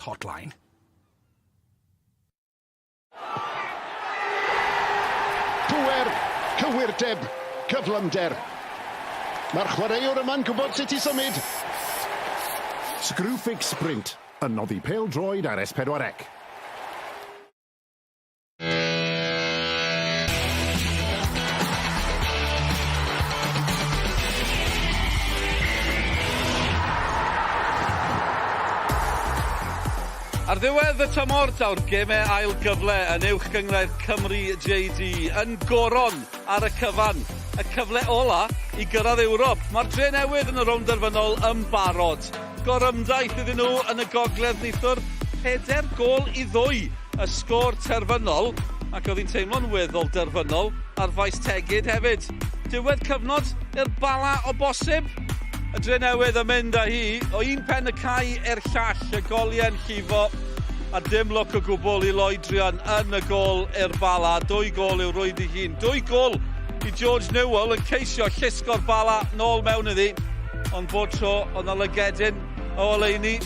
Hotline. Pŵer, cywirdeb, cyflymder. Mae'r chwaraewr yma'n gwybod sut i symud. Screwfix Sprint, yn noddi pêl-droed ar S4C. Ar ddiwedd y tymor, daw'r gemau ail gyfle yn Uwch Gynghrair Cymru JD yn goron ar y cyfan. Y cyfle ola i gyrraedd Ewrop. Mae'r Dre Newydd yn y rownd derfynol yn barod. Gorymdaith iddyn nhw yn y gogledd neithiwr, 4-2 y sgôr terfynol, ac oedd hi'n teimlo'n weddol derfynol ar faes Tegid hefyd. Diwedd cyfnod i'r Bala o bosib. Y Dre Newydd yn mynd â hi o un pen y cae i'r llall, y goliau'n llifo a dim lwc o gwbl i Lloyd Druan yn y gôl i'r Bala. Dwy gôl i'w rwyd ei hun. Dwy gôl i George Newell yn ceisio llusgo'r Bala nôl mewn iddi, ond bob tro oedd 'na lygedyn o oleuni.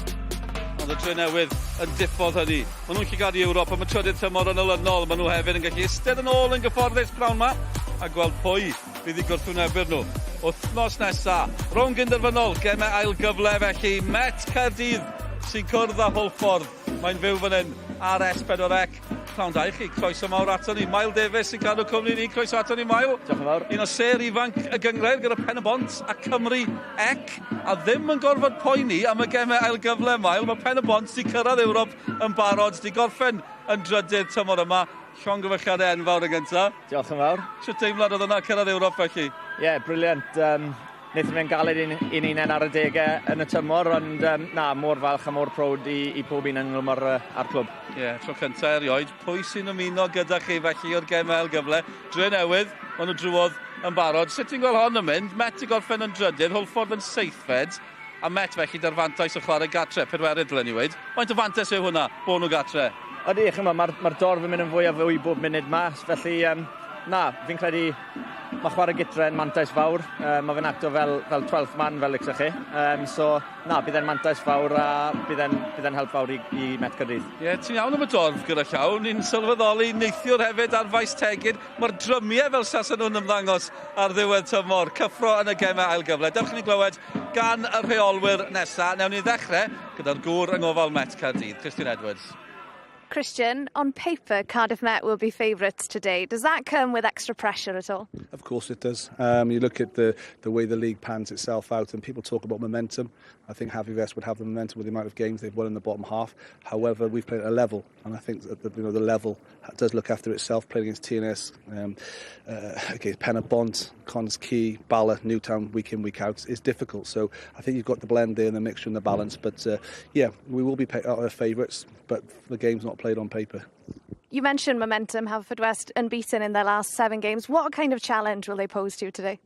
Ond y Dre Newydd yn diffodd hynny. Maen nhw'n llygadu Ewrop am y trydydd tymor yn olynol. Maen nhw hefyd yn gallu eistedd yn ôl yn gyfforddus pnawn 'ma a gweld pwy fydd i gwrthwynebu'r nhw. Wythnos nesa, rownd gynderfynol, gemau ail gyfle felly, Met Caerdydd sy'n cwrdd â Hwlffordd. Mae'n fyw fan hyn ar S4C. Pnawn da i chi, croeso mawr ato ni. Mael Davies sy'n cadw cwmni ni, croeso ato ni Mael. Diolch yn fawr. Un o sêr ifanc y gynghrair gyda Pen y Bont a Cymru Ec, a ddim yn gorfod poeni am y gemau ail gyfle Mael. Mae Pen y Bont di cyrraedd Ewrop yn barod, di gorffen yn drydydd tymor yma. Llongyfarchiadau enfawr yn gyntaf. Diolch yn fawr. Sut deimlad oedd yna cyrraedd Ewrop felly? Ie, yeah, brilliant. Wnaethon ni'n galed i'n hunain ar y degau yn y tymor, ond na, mor falch a mor proud i pob un ynghlwm ar clwb. Ie, yeah, tro cyntaf erioed. Pwy sy'n ymuno gyda chi felly o'r gem ail gyfle? Dre Newydd, maen nhw drwodd yn barod. Sut ti'n gweld hon yn mynd? Met i gorffen yn drydydd, Hwlffordd yn seithfed, a Met felly da'r fantais o chwarae gatre, pedwerydd dylen ni weud. Faint o fantais yw hwnna, bod nhw gatre? Ydy, chymod, mae'r ma dorf yn mynd yn fwy a fwy bob munud ma, felly na, fi'n credu mae chwarae gytre yn mantais fawr. Mae fe'n acto fel 12th man, fel licsoch chi. So, na, bydd e'n mantais fawr a bydd e'n bydd e'n help fawr i Met Caerdydd. Ie, yeah, ti'n iawn am y dorf gyda llaw. Ni'n sylweddoli neithiwr hefyd ar faes Tegid. Mae'r drymiau fel sasen nhw'n ymddangos ar ddiwedd tymor. Cyffro yn y gemau ail gyfle. Dewch i ni glywed gan y rheolwyr nesaf. Newn ni ddechrau gyda'r gŵr yng ngofal Met Caerdydd, Christian Edwards. Christian, on paper, Cardiff Met will be favourites today. Does that come with extra pressure at all? Of course it does. You look at the way the league pans itself out, and people talk about momentum. I think Haverfordwest would have the momentum with the amount of games they've won in the bottom half. However, we've played at a level, and I think that the level does look after itself. Playing against TNS, against Pen-y-bont, Connah's Quay, Bala, Newtown, week in, week out, is difficult. So I think you've got the blend there and the mixture and the balance. But yeah, we will be favourites, but the game's not played on paper. You mentioned momentum, Haverfordwest unbeaten in their last 7 games. What kind of challenge will they pose to you today?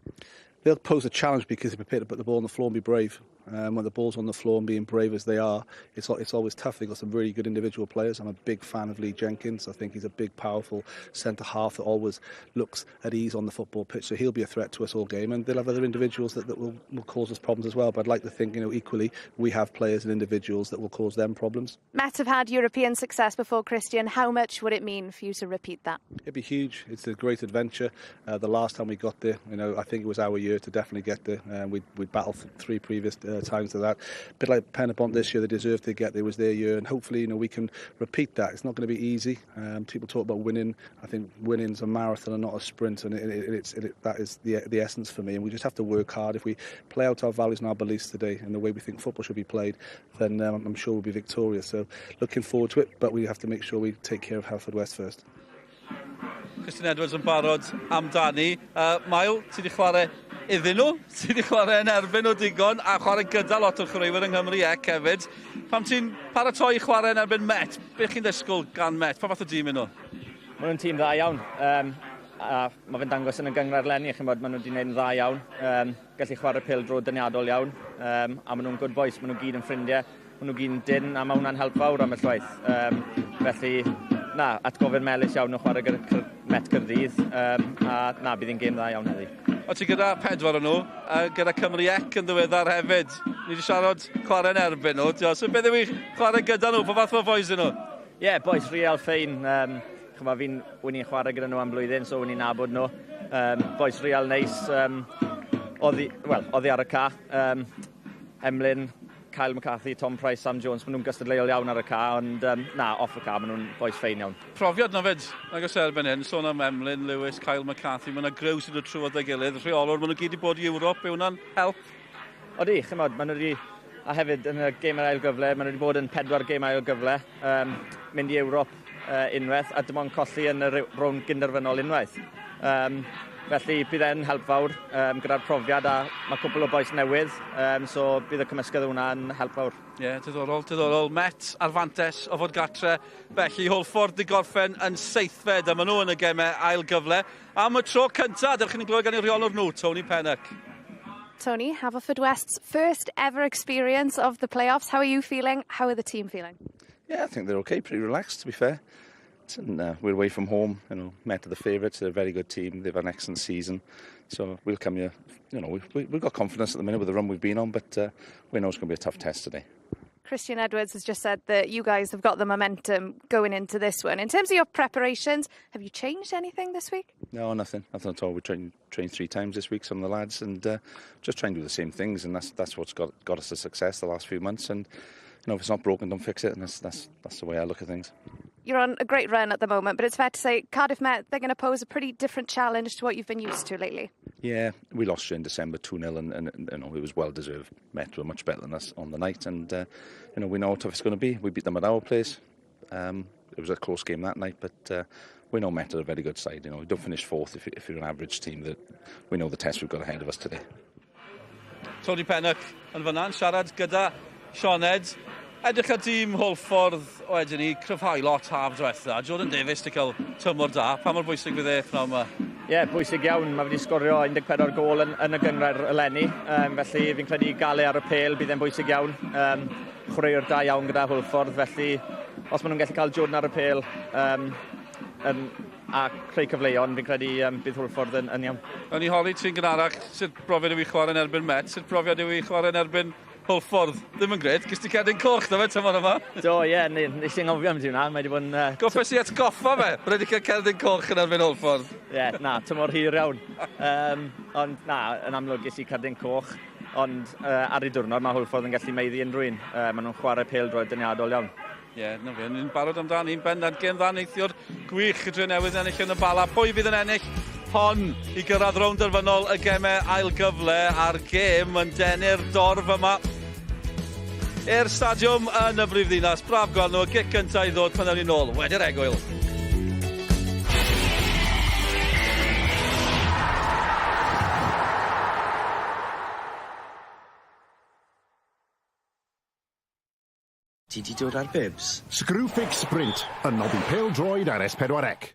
They'll pose a challenge because they're prepared to put the ball on the floor and be brave. When the ball's on the floor and being brave as they are, it's always tough. They've got some really good individual players. I'm a big fan of Lee Jenkins. I think he's a big, powerful centre-half that always looks at ease on the football pitch. So he'll be a threat to us all game. And they'll have other individuals that will cause us problems as well. But I'd like to think, equally, we have players and individuals that will cause them problems. Met have had European success before, Christian. How much would it mean for you to repeat that? It'd be huge. It's a great adventure. The last time we got there, I think it was our year to definitely get there. We battled 3 previous times to that. A bit like Pen-y-bont this year, they deserved to get there. It was their year, and hopefully, we can repeat that. It's not going to be easy. People talk about winning. I think winning's a marathon and not a sprint, and that is the essence for me. And we just have to work hard. If we play out our values and our beliefs today and the way we think football should be played, then I'm sure we'll be victorious. So looking forward to it, but we have to make sure we take care of Haverfordwest first. Christian Edwards yn barod amdani. Mael, ti wedi chwarae iddyn nhw, ti wedi chwarae yn erbyn nhw digon, a chwarae gyda lot o'r chwaraewyr yng Nghymru ec hefyd. Pam ti'n paratoi i chwarae yn erbyn Met, beth chi'n ddisgwyl gan Met? Pa fath o dîm yw nhw? Maen nhw'n tîm dda iawn, a mae fe'n dangos yn y gynghrair leni, chi'n bod, maen nhw wedi gwneud yn dda iawn. Gallu chwarae pêl-droed deniadol iawn, a maen nhw'n good boys, maen nhw gyd yn ffrindiau, maen nhw gyd yn dyn, a mae hwnna'n help fawr am y llwaith. Felly, na, atgofion melys iawn o chwarae gyda Met Caerdydd, a na, bydd hi'n gêm dda iawn heddi. O ti gyda pedwar o nhw, a gyda Cymru Ec yn ddiweddar hefyd. Ni wedi siarad chwarae'n erbyn nhw. Tio. So beth yw i chwarae gyda nhw? Pa fath o boys nhw? Ie, yeah, boys real ffein. Chymod, fi'n wyn i'n chwarae gyda nhw am blwyddyn, so wyn i'n nabod nhw. Boys real neis. Oddi, well, oddi ar y ca. Emlyn, Kyle McCarthy, Tom Price, Sam Jones, maen nhw'n gystadleuol iawn ar y ca, ond na, off y ca, maen nhw'n boys ffein iawn. Profiad na fyd, nag oes erbyn hyn, sôn am Emlyn, Lewis, Kyle McCarthy, mae yna grew sydd wedi trwad ei gilydd, rheolwr, maen nhw gyd i bod i Ewrop, yw hwnna'n help? Odi, chymod, maen nhw wedi, a hefyd yn y gêm yr ail gyfle, maen nhw wedi bod yn pedwar gêm ail gyfle, mynd i Ewrop unwaith, a dim ond colli yn y rownd gynderfynol unwaith. Felly bydd e'n help fawr gyda'r profiad a mae cwpl o bois newydd, so bydd y cymysgedd hwnna yn help fawr. Ie, yeah, diddorol, diddorol. Met ar fantes o fod gatre. Felly Hwlffordd di gorffen yn seithfed a maen nhw yn y gemau ail gyfle. Am y tro cyntaf, dewch chi'n glywed gan ei rheolwr nhw, Tony Pennock. Tony, Haverfordwest's first ever experience of the playoffs. How are you feeling? How are the team feeling? Yeah, I think they're okay, pretty relaxed, to be fair. And we're away from home, Met are the favourites, they're a very good team, they've had an excellent season. So we'll come here, we've got confidence at the minute with the run we've been on, but we know it's going to be a tough test today. Christian Edwards has just said that you guys have got the momentum going into this one. In terms of your preparations, have you changed anything this week? No, nothing. Nothing at all. We trained 3 times this week, some of the lads, and just try and do the same things, and that's what's got us the success the last few months. And if it's not broken, don't fix it, and that's the way I look at things. You're on a great run at the moment, but it's fair to say Cardiff Met, they're going to pose a pretty different challenge to what you've been used to lately. Yeah, we lost you in December 2-0, and it was well deserved. Met were much better than us on the night, and we know how tough it's going to be. We beat them at our place. It was a close game that night, but we know Met are a very good side. You don't finish fourth if you're an average team. That we know the test we've got ahead of us today. Tony Pennock yn fan'na yn siarad gyda Sioned. Edrych ar dîm Hwlffordd wedyn ni, cryfhau lot haf diwetha. Jordan Davies wedi cael tymor da. Pa mor bwysig fydd e pnawn yma? Ie, yeah, bwysig iawn. Mae wedi sgorio 14 gôl yn y gynghrair eleni. Felly fi'n credu gael e ar y pêl bydd e'n bwysig iawn. Chwaraewr da iawn gyda Hwlffordd, felly os maen nhw'n gallu cael Jordan ar y pêl a creu cyfleon, fi'n credu bydd Hwlffordd yn iawn. O'n i holi ti'n gynharach, sut brofiad yw i chwarae yn erbyn Met, sut brofiad yw i chwarae yn erbyn Hwlffordd? Ddim yn gret, gys ti cerdyn coch na fe tymor yma? Do, ie, yeah, nes i'n anghofio am hwnna, mae wedi bod yn... Goffes i atgoffa fe, bod wedi cael cerdyn coch yn erbyn Hwlffordd. Ie, yeah, na, tymor hir iawn. Ond na, yn amlwg ges i cerdyn coch, ond ar ei diwrnod mae Hwlffordd yn gallu maeddu unrhyw un. Maen nhw'n chwarae pêl-droed deniadol iawn. Ie, yeah, na fe, ni'n barod amdani, ni'n bendant gêm dda neithiwr gwych y Drenewydd ennill yn y Bala. Pwy fydd yn ennill hon i gyrraedd rownd derfynol y gemau ail gyfle a'r gêm yn denu'r dorf yma i'r stadiwm yn y brifddinas. Braf gweld nhw, y gic gyntaf i ddod pan awn ni nôl wedi'r egwyl. Ti di dod ar bibs? Screwfix Sprint yn noddi pêl-droed ar S4C.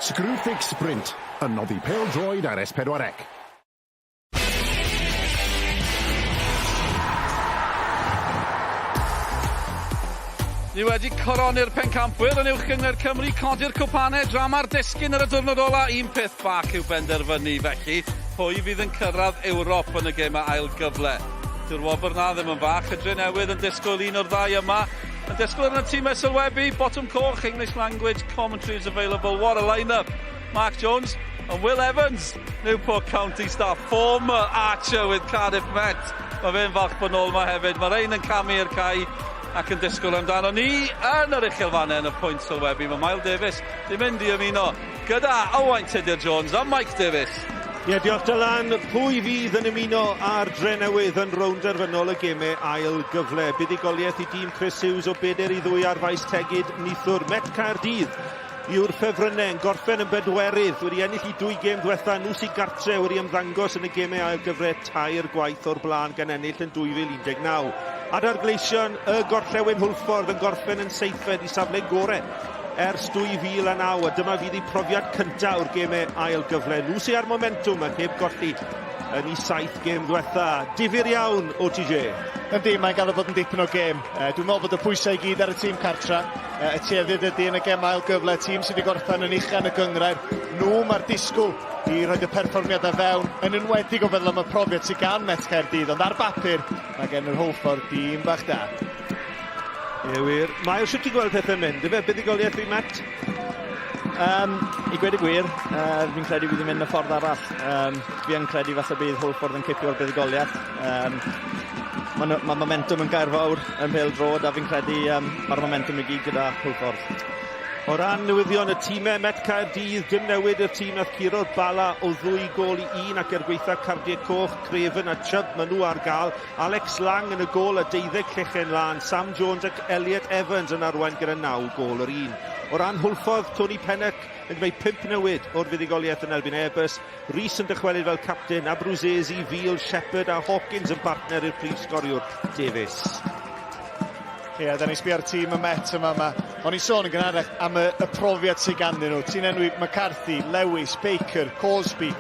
Screwfix Sprint, yn noddi pêl-droed ar S4C. Ni wedi coroni'r pencampwyr yn Uwch Gynghrair Cymru, codi'r cwpanau, drama'r disgyn ar y diwrnod ola, un peth bach i'w benderfynu felly, pwy fydd yn cyrraedd Ewrop yn y gemau ail gyfle. Dyw'r wobr na ddim yn fach, y Drenewydd yn disgwyl un o'r ddau yma, yn disgwyl yn y tîmau sylwebu, botwm coch, English language commentary is available, what a line-up. Mark Jones and Will Evans, Newport County star, former Archer with Cardiff Met. Mae fe'n falch bod nôl yma hefyd. Mae rhain yn camu i'r cae ac yn disgwyl amdano ni yn yr uchelfannau yn y pwynt sylwebu. Mae Mael Davies di mynd i ymuno gyda Owain Tudur Jones a Mike Davies. Ie, diolch Dylan. Pwy fydd yn ymuno â'r Drenewydd yn rownd derfynol y gemau ail gyfle? Buddugoliaeth i dîm Chris Hughes o bedair i ddwy ar faes Tegid neithiwr. Met Caerdydd yw'r ffefrynnau yn gorffen yn bedwerydd, wedi ennill i dwy gêm ddwetha, nhw sy'n gartre wedi ymddangos yn y gemau ail gyfle tair gwaith o'r blaen gan ennill yn 2019. Adar Gleision y Gorllewin Hwlffordd yn gorffen yn seithfed i safle gore ers 2009 a dyma fydd eu profiad cyntaf o'r gemau ail gyfle. Nhw sy'n ar momentwm ac heb golli yn ei saith gêm ddwetha. Difyr iawn, OTJ. Yndi, mae'n gaddo bod yn dipyn o gêm. Dwi'n meddwl bod y pwysau i gyd ar y tîm cartra. Y tueddiad ydy yn y gem ail gyfle, tîm sydd wedi gorffen yn uchel yn y gynghrair. Nhw mae'r disgwyl i roi y perfformiadau fewn, yn enwedig o feddwl am y profiad sydd gan Met Caerdydd, ond ar bapur, mae gen yr Hwlffordd dîm bach da. Ie wir. Mae sut ti'n gweld pethau'n mynd, ife? Buddugoliaeth i Met? I gweud y gwir, fi'n credu bydd yn mynd y ffordd arall. Fi yn credu falle bydd Hwlffordd yn cipio'r buddugoliaeth. Mae ma momentum yn gair fawr yn pêl droed a fi'n credu mae'r momentum i gyd gyda Hwlffordd. O ran newyddion y tîmau, Met Caerdydd, dim newid i'r tîm nath curo'r Bala o ddwy gôl i un ac er gweitha Cardiau Coch, Craven a Chubb, maen nhw ar gael. Alex Lang yn y gôl a deuddeg llechen lân, Sam Jones ac Elliot Evans yn arwain gyda naw gôl yr un. O ran Hwlffordd, Tony Pennock yn gwneud pump newid o'r fuddugoliaeth yn erbyn Airbus, Rees yn dychwelyd fel capten, Abruzesi, Veal, Shepherd a Hawkins yn bartner i'r prif sgoriwr, Davies. Ie, yeah, da ni'n sbio ar tîm y Met yma yma. O'n i'n sôn yn gynharach am y, y profiad sydd ganddyn nhw. Ti'n enwi McCarthy, Lewis, Baker, Cosby,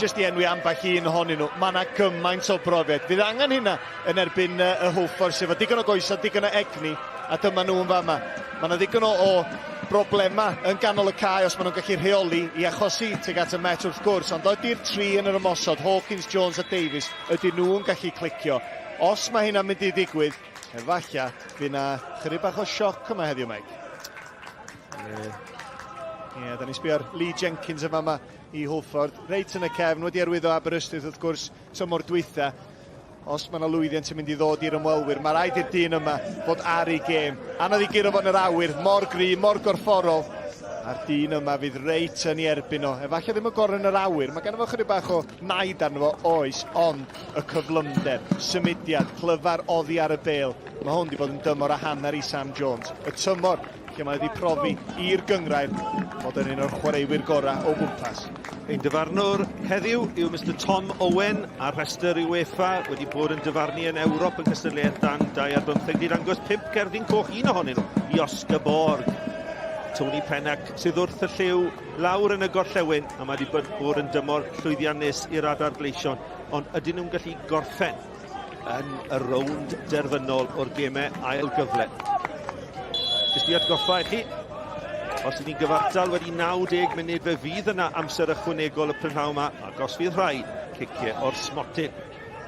jyst i enwi ambell un ohonyn nhw. Mae yna gymaint o brofiad. Fydd angen hynna yn erbyn y Hwlffordd, sef o digon o goesau, digon o egni, a dyma nhw yn fama. Mae yna ddigon o, o broblema yn ganol y cae os maen nhw'n gallu rheoli i achosi tuag at y Met wrth gwrs, ond ydy'r tri yn yr ymosod, Hawkins, Jones a Davies, ydyn nhw'n gallu clicio? Os mae hynna'n mynd i ddigwydd, efallai fydd yna chydig bach o sioc yma heddiw, Mike. Ie, yeah, da ni'n sbio ar Lee Jenkins yma yma i Hwlffordd. Reit yn y cefn, wedi arwyddo Aberystwyth wrth gwrs, tymor dwytha. Os mae yna lwyddiant yn mynd i ddod i'r ymwelwyr, mae rhaid i'r dyn yma fod ar ei gêm. Anodd i guro fod yn yr awyr, mor gry, mor gorfforol. A'r dyn yma fydd reit yn ei erbyn o. Efallai ddim y gorau yn yr awyr, mae ganddo fo chydig bach o naid arno fo, oes, ond y cyflymder, symudiad, clyfar oddi ar y bêl. Mae hwn wedi bod yn dymor a hanner i Sam Jones. Y tymor lle mae wedi profi i'r gynghrair fod yn un o'r chwaraewyr gorau o gwmpas. Ein dyfarnwr heddiw yw Mr Tom Owen ar rhestr UEFA wedi bod yn dyfarnu yn Ewrop yn cystadleuaeth dan 2 ar 15 wedi dangos pump cerdyn coch un ohonyn nhw i Oscar Borg. Tony Pennack sydd wrth y llyw lawr yn y gorllewin a mae wedi bod yn dymor llwyddiannus i'r adar gleision ond ydyn nhw'n gallu gorffen yn y rownd derfynol o'r gemau ail gyfle. Jyst i atgoffa i chi, os ydyn ni'n gyfartal wedi 90 munud fe fydd yna amser ychwanegol y prynhawn yma, ac os fydd rhaid, ciciau o'r smotyn.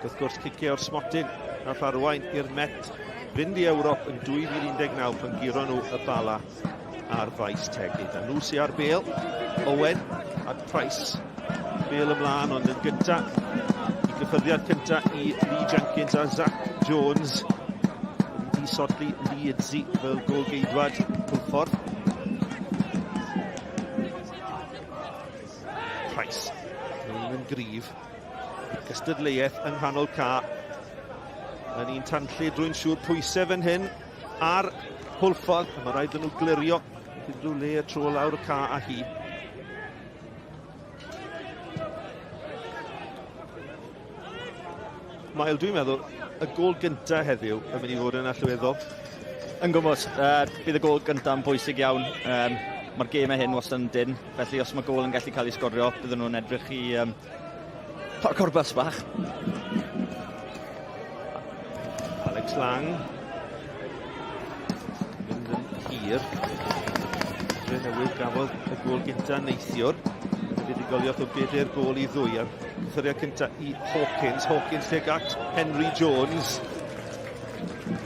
Wrth gwrs, ciciau o'r smotyn nath arwain i'r Met fynd i Ewrop yn 2019 pan guro nhw y Bala ar faes Tegid. A nhw sy'n ar bêl, Owen a Price. Bêl ymlaen, ond yn gynta, i gyffyrddiad cynta i Lee Jenkins a Zach Jones. Wedi disodli Leedsi fel gôl-geidwad Hwlffordd. Price, nhw'n yn gryf. Cystadleuaeth yng nghanol ca. Yn un tanllyd, rwy'n siŵr pwysau fan hyn ar Hwlffordd. A mae rhaid nhw glirio unrhyw le y tro lawr y ca a hi. Mael, dwi'n meddwl, y gôl gyntaf heddiw yn mynd i fod yn allweddol. Yn gwmws, bydd y gôl gyntaf yn bwysig iawn. Mae'r gemau hyn wastad yn dyn, felly os mae gôl yn gallu cael ei sgorio, bydden nhw'n edrych i um, parco'r bus bach. Alex Lang. Mynd yn hir. Dre Newydd gafodd y gôl gynta neithiwr. Y fuddugoliaeth o bedair gôl i ddwy a'r cyffyriad cynta i Hawkins. Hawkins tuag at Henry Jones.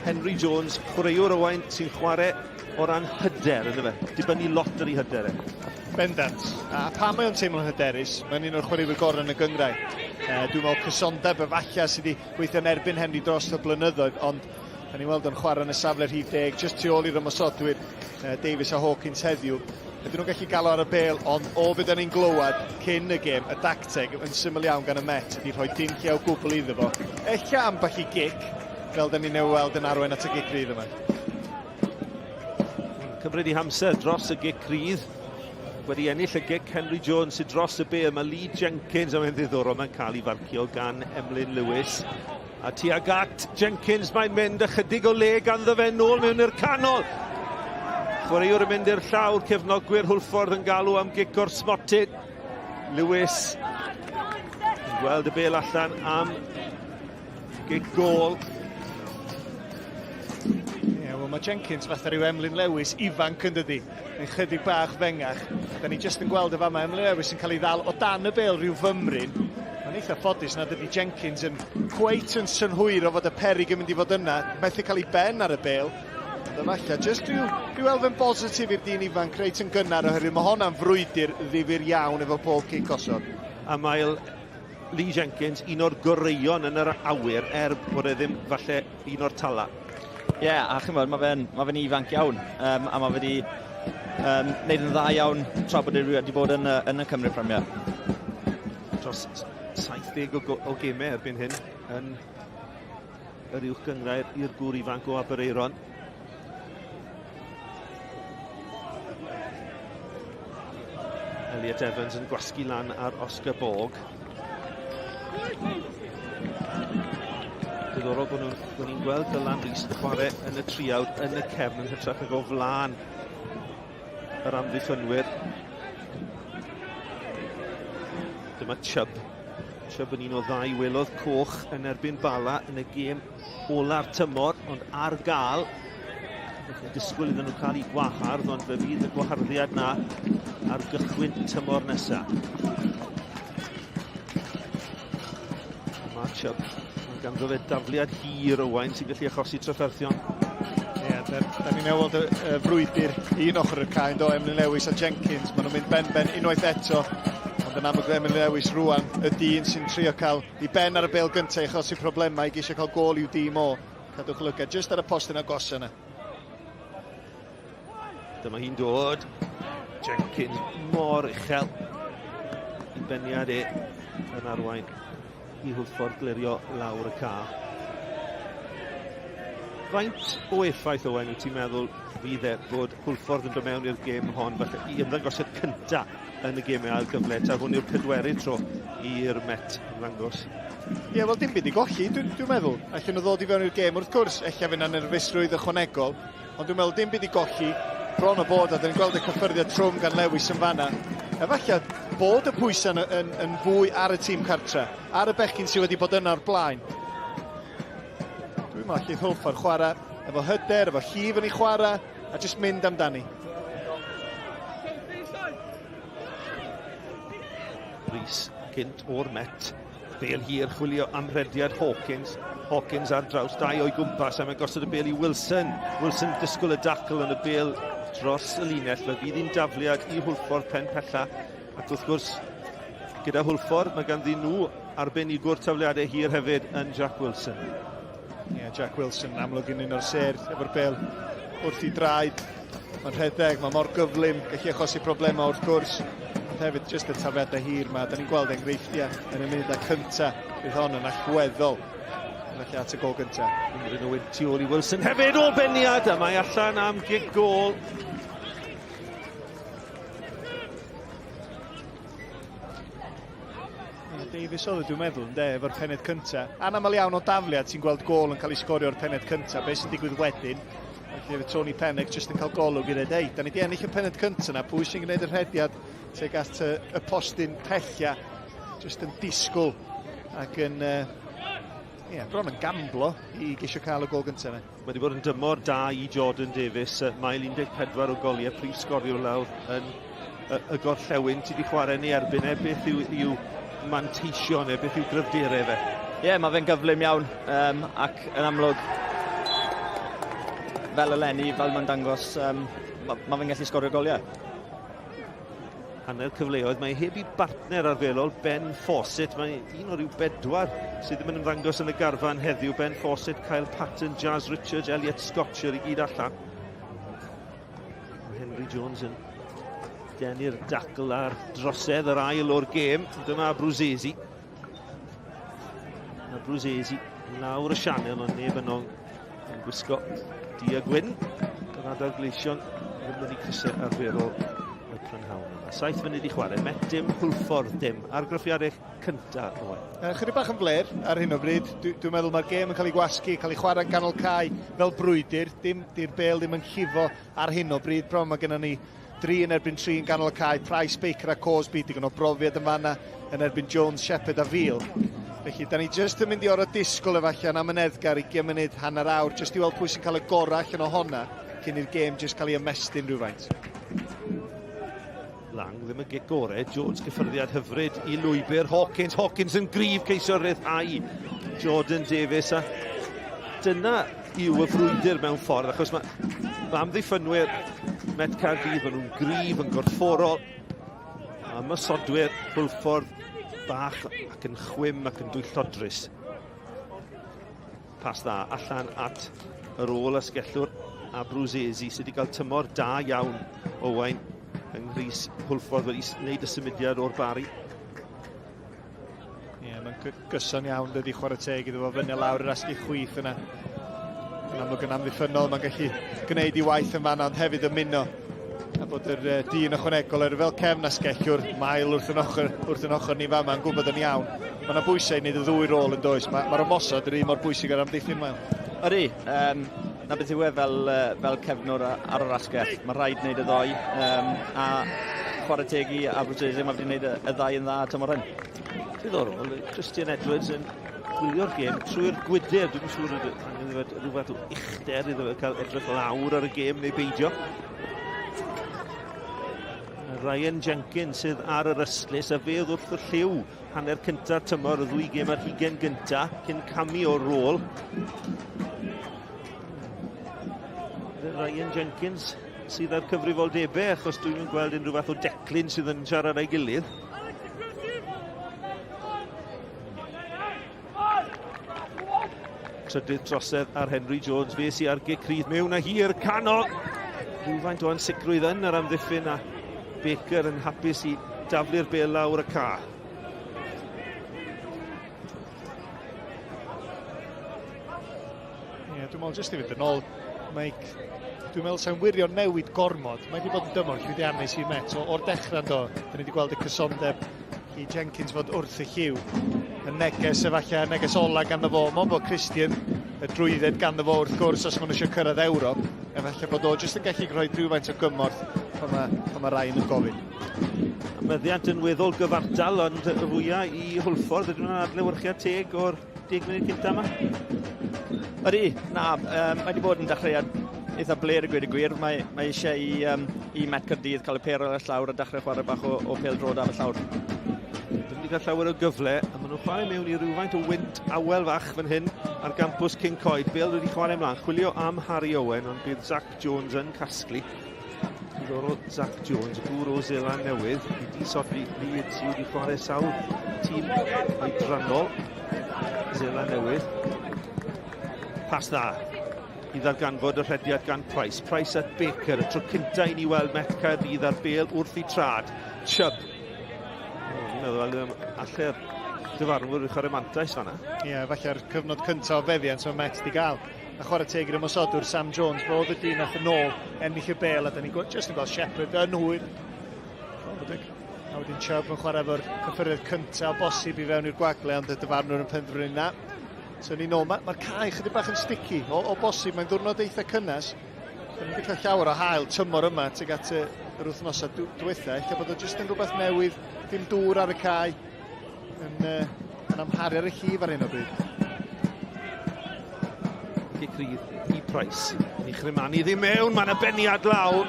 Henry Jones, chwaraewr Owain sy'n chwarae o ran hyder, ynddo fe? Dibynnu lot ar ei hyder e. Bendant. A pan mae o'n teimlo'n hyderus, mae'n un o'r chwaraewyr gorau yn y gynghrair. E, dwi'n meddwl cysondeb efallai sydd wedi gweithio yn erbyn Henry dros y blynyddoedd, ond da ni'n weld o'n chwarae yn y safle rhif deg, just tu ôl i'r ymosodwyr Davies a Hawkins heddiw. Ydyn nhw'n gallu galw ar y bêl, ond o be da ni'n glywed cyn y gêm, y dacteg yn syml iawn gan y Met ydy rhoi dim lle o gwbl iddo fo. Ella ambell i gic, fel da ni'n newydd weld yn arwain at y gic rydd yma. Cymryd ei hamser dros y gic rydd. Wedi ennill y gic Henry Jones sydd dros y bêl. Mae Lee Jenkins, a mae'n ddiddorol, mae'n cael ei farcio gan Emlyn Lewis. A tuag at Jenkins mae'n mynd ychydig o le ganddo fe nôl mewn i'r canol. Chwaraewr yn mynd i'r llawr, cefnogwyr Hwlffordd yn galw am gic o'r smotyn. Lewis yn gweld y bêl allan am gic gôl. Ie, yeah, wel mae Jenkins fatha rhyw Emlyn Lewis ifanc yn dydi, yn chydig bach fengach. Da ni jyst yn gweld y fama Emlyn Lewis yn cael ei ddal o dan y bêl rhyw fymryn. Mae'n eitha ffodus nad ydy Jenkins yn cweit yn synhwyro fod y perig yn mynd i fod yna, methu cael ei ben ar y bêl. Ond efallai, jyst rhyw, rhyw elfen bositif i'r dyn ifanc reit yn gynnar oherwydd mae honna'n frwydr ddifyr iawn efo pob cic osod. A mae Lee Jenkins un o'r goreuon yn yr awyr er bod e ddim falle un o'r tala. Ie, yeah, a chymod, mae fe'n ma fe ifanc iawn, um, a mae fe wedi um, wneud yn dda iawn tra bod e wedi bod yn y, yn y Cymru Premier. Dros 70 o, o gemau erbyn hyn yn yr uwch gynghrair i'r gŵr ifanc o Aberaeron. Elliot Evans yn gwasgu lan ar Oscar Borg. Diddorol bod nhw'n bod ni'n gweld Dylan Rees yn chwarae yn y triawd yn y cefn yn hytrach nag o flaen yr amddiffynwyr. Dyma Chubb. Chubb yn un o ddau welodd coch yn erbyn Bala yn y gêm ola'r tymor, ond ar gael. Felly disgwyl iddyn nhw cael eu gwahardd, ond fe fydd y gwaharddiad na ar gychwyn tymor nesaf. Mae Chubb, mae ganddo fe dafliad hir Owain sy'n gallu achosi trafferthion. Ie, yeah, da, da ni'n weld y, y frwydr un ochr y cae, do, Emlyn Lewis a Jenkins. Maen nhw'n mynd ben-ben unwaith eto, ond yn amlwg Emlyn Lewis rwan, y dyn sy'n trio cael i ben ar y bêl gyntaf i achosi problemau i geisio cael gôl i'w dîm o. Cadwch lygad jyst ar y postyn agosa yna. Dyma hi'n dod. Jenkins mor uchel. I beniad e yn arwain i Hwlffordd glirio lawr y ca. Faint o effaith Owen wyt ti'n meddwl fydd e bod Hwlffordd yn dod mewn i'r gêm hon falle i ymddangosiad cynta yn y gemau ail gyfle ta hwn yw'r pedwerydd tro i'r Met ymddangos? Ie, yeah, wel dim byd i golli, dwi'n dwi meddwl. Allan nhw ddod i fewn i'r gêm, wrth gwrs, ella fydd yna nerfusrwydd ychwanegol, ond dwi'n meddwl dim byd i golli, bron o bod, a dyn ni'n gweld y cyffyrddiad trwm gan Lewis yn fanna. Efallai bod y pwysau yn, yn, yn fwy ar y tîm cartre, ar y bechgyn sydd wedi bod yna o'r blaen. Dwi'n meddwl allith Hwlffordd chwarae efo hyder, efo llif yn ei chwarae, a jyst mynd amdani. Rhys gynt o'r Met. Bêl hir chwilio am rediad Hawkins. Hawkins ar draws dau o'i gwmpas a mae'n gosod y bêl i Wilson. Wilson disgwyl y dacl yn y bêl dros y linell. Fe fydd hi'n dafliad i Hwlffordd pen pella. Ac wrth gwrs, gyda Hwlffordd, mae ganddyn nhw arbenigwr tafliadau hir hefyd yn Jack Wilson. Ie, yeah, Jack Wilson yn amlwg yn un o'r sêr efo'r bêl wrth i draed. Mae'n rhedeg, mae mor gyflym, gallu achosi problemau wrth gwrs. Ond hefyd, jyst y tafliadau hir yma, da ni'n gweld enghreifftiau yn y munudau cyntaf. Bydd hon yn allweddol. Felly at y gol gyntaf. Ymryn Owen tu ôl i Wilson hefyd o beniad, a mae allan am gig gôl. Davies oedd e, dwi'n meddwl, ynde, efo'r pened cyntaf. Anaml iawn o dafliad ti'n gweld gôl yn cael ei sgorio o'r pened cyntaf. Be sy'n digwydd wedyn? Felly efo Tony Pennock jyst yn cael golwg i ddweud, ei, da ni wedi ennill y pennod cyntaf yna, pwy sy'n gwneud y rhediad tuag at y, y postyn pella, jyst yn disgwyl ac yn, yeah, bron yn gamblo i geisio cael y gol gyntaf yna. Mae wedi bod yn dymor da i Jordan Davies, mael 14 o goliau, prif sgoriwr lawr yn y, y gorllewin. Ti wedi chwarae ni erbyn e, beth yw, yw manteision e, beth yw gryfderau fe? Ie, yeah, mae fe'n gyflym iawn um, ac yn amlwg fel eleni, fel mae'n dangos, um, mae ma fe'n gallu sgorio goliau. Hanner cyfleoedd, mae heb i bartner arferol, Ben Fawcett. Mae un o ryw bedwar sydd ddim yn ymddangos yn y garfan heddiw. Ben Fawcett, Kyle Patton, Jazz Richards, Elliot Scotcher i gyd allan. Henry Jones yn denu'r dacl ar drosedd yr ail o'r gêm. Dyma Bruzesi. Mae Bruzesi lawr y sianel, ond neb yno yn gwisgo du a gwyn. Yr adar gleision ddim yn ei crysau arferol y prynhawn yma. Saith munud i chwarae, Met dim, Hwlffordd dim. Argraffiadau cyntaf, Owen. Chydig bach yn fler ar hyn o bryd. Dwi'n dwi meddwl mae'r gêm yn cael ei gwasgu, cael ei chwarae'n ganol cae fel brwydr. Dim, di'r bel ddim yn llifo ar hyn o bryd. Bron mae gennym ni dri yn erbyn tri yn ganol y cae. Price, Baker a Cosby, digon o brofiad yn fanna yn erbyn Jones, Shepherd a Veal. Felly, da ni jyst yn mynd i orau disgwyl efallai yn amyneddgar i munud, hanner awr, jyst i weld pwy sy'n cael y gorau allan o honna cyn i'r gêm jyst cael ei ymestyn rhywfaint. Lang ddim y gic gore. Jones gyffyrddiad hyfryd i lwybr. Hawkins, Hawkins yn gryf ceisio rhyddhau Jordan Davies. A dyna yw y frwydr mewn ffordd, achos mae, mae amddiffynwyr Met Caerdydd, maen nhw'n gryf, yn gorfforol. A ymosodwyr Hwlffordd bach ac yn chwim ac yn dwyllodrus. Pas dda allan at yr ôl asgellwr Abruzesi sydd wedi cael tymor da iawn Owain yng Nghrys Hwlffordd wedi gwneud y symudiad o'r Bari. Ie, yeah, mae'n gyson iawn dydy chwarae teg iddo fo fyny lawr yr asgu chwith yna. Yn amlwg yn amddiffynnol, mae'n gallu gwneud i waith yn fanna, ond hefyd ymuno a bod yr uh, dyn ychwanegol er fel cefn asgellwr, mael wrth yn ochr, wrth yn ochr ni fama yn gwybod yn iawn. Mae yna bwysau i wneud y ddwy rôl yn does. Mae'r ma, ymosod yr un mor bwysig ar amddiffyn mael. Ydy, um, na beth yw e fel, fel cefnwr ar yr asgell. Mae rhaid wneud y ddoi. Um, a chwarae teg i Abertawe, mae wedi gwneud y, y ddau yn dda tymor hyn. Diddorol, Christian Edwards yn gwylio'r gêm trwy'r gwydr. Dwi'n siŵr bod angen iddo fe rhyw fath o uchder iddo fe cael edrych lawr ar y gêm neu beidio. Ryan Jenkins sydd ar yr ystlys a fe oedd wrth y lliw hanner cyntaf tymor y ddwy gêm ar hugen gynta cyn camu o'r rôl. Ryan Jenkins sydd â'r cyfrifoldebau achos dwi'n gweld unrhyw fath o declyn sydd yn siarad â'i gilydd. Trydydd trosedd ar Henry Jones, fe sy'n ar gic rydd mewn a hir canol. Rhywfaint o ansicrwydd yn yr amddiffyn a Baker yn hapus i daflu'r bel lawr y ca. Ie, yeah, dwi'n meddwl jyst i fynd yn ôl, Mike, dwi'n meddwl sa'n wirion newid gormod. Mae wedi bod yn dymor llwyddiannus i'r Met o'r dechrau do. Da ni wedi gweld y cysondeb i Jenkins fod wrth y lliw. Y neges efallai, y neges ola ganddo fo. Mae'n bod Christian, y drwydded ganddo fo wrth gwrs os maen nhw eisiau cyrraedd Ewrop. Efallai bod o jyst yn gallu rhoi rhywfaint o gymorth pan mae, pan mae Ryan yn gofyn. Meddiant yn weddol gyfartal, ond y fwyaf i Hwlffordd, ydyn nhw'n adlewyrchiad teg o'r deg munud cynta yma? Ydy, na, um, mae wedi bod yn dechreuad eitha bler i gweud y gwir. Mae, mae eisiau i, um, i Met Caerdydd cael y pêr ar y llawr a dechrau chwarae bach o, o pêl drod ar y llawr. Ddim wedi cael llawer o gyfle, a maen nhw'n chwarae mewn i rhywfaint o wynt awel fach fan hyn ar gampws King Coed. Bale wedi chwarae ymlaen, chwilio am Harry Owen, ond bydd Zach Jones yn casglu. Diddorol Zach Jones, y gŵr o Zeland Newydd, wedi sodli Leeds sydd wedi chwarae sawl tîm oedrannol Zeland Newydd. Pas dda i ddarganfod y rhediad gan Price. Price at Baker, y tro cynta i ni weld Met Caerdydd ar bel wrth i trad. Chubb. Oh, fi'n meddwl alle'r dyfarnwr i chwarae mantais fanna. Ie, yeah, falle'r cyfnod cyntaf o feddiant mae Met di gael. A chwarae teg i'r ymosodwr Sam Jones, fo oedd y dyn nath yn ôl ennill y bel, a da ni jyst yn gweld Shepherd yn hwyr. A wedyn Chubb yn chwarae efo'r cyffyrddiad cyntaf bosib i fewn i'r gwagle, ond y dyfarnwr yn penderfynu na. So ni'n ôl, mae'r ma cae chydig bach yn sticky, o, o bosib, mae'n ddwrnod eitha cynnes. Da ni wedi cael llawer o hael tymor yma tuag at y, yr wythnosau dwytha. Ella bod o jyst yn rhywbeth newydd, dim dŵr ar y cae, yn, uh, yn amharu ar y llif ar hyn o bryd. Cic rydd i Price. Yn ei chrymanu ddim mewn, mae'n y beniad lawr.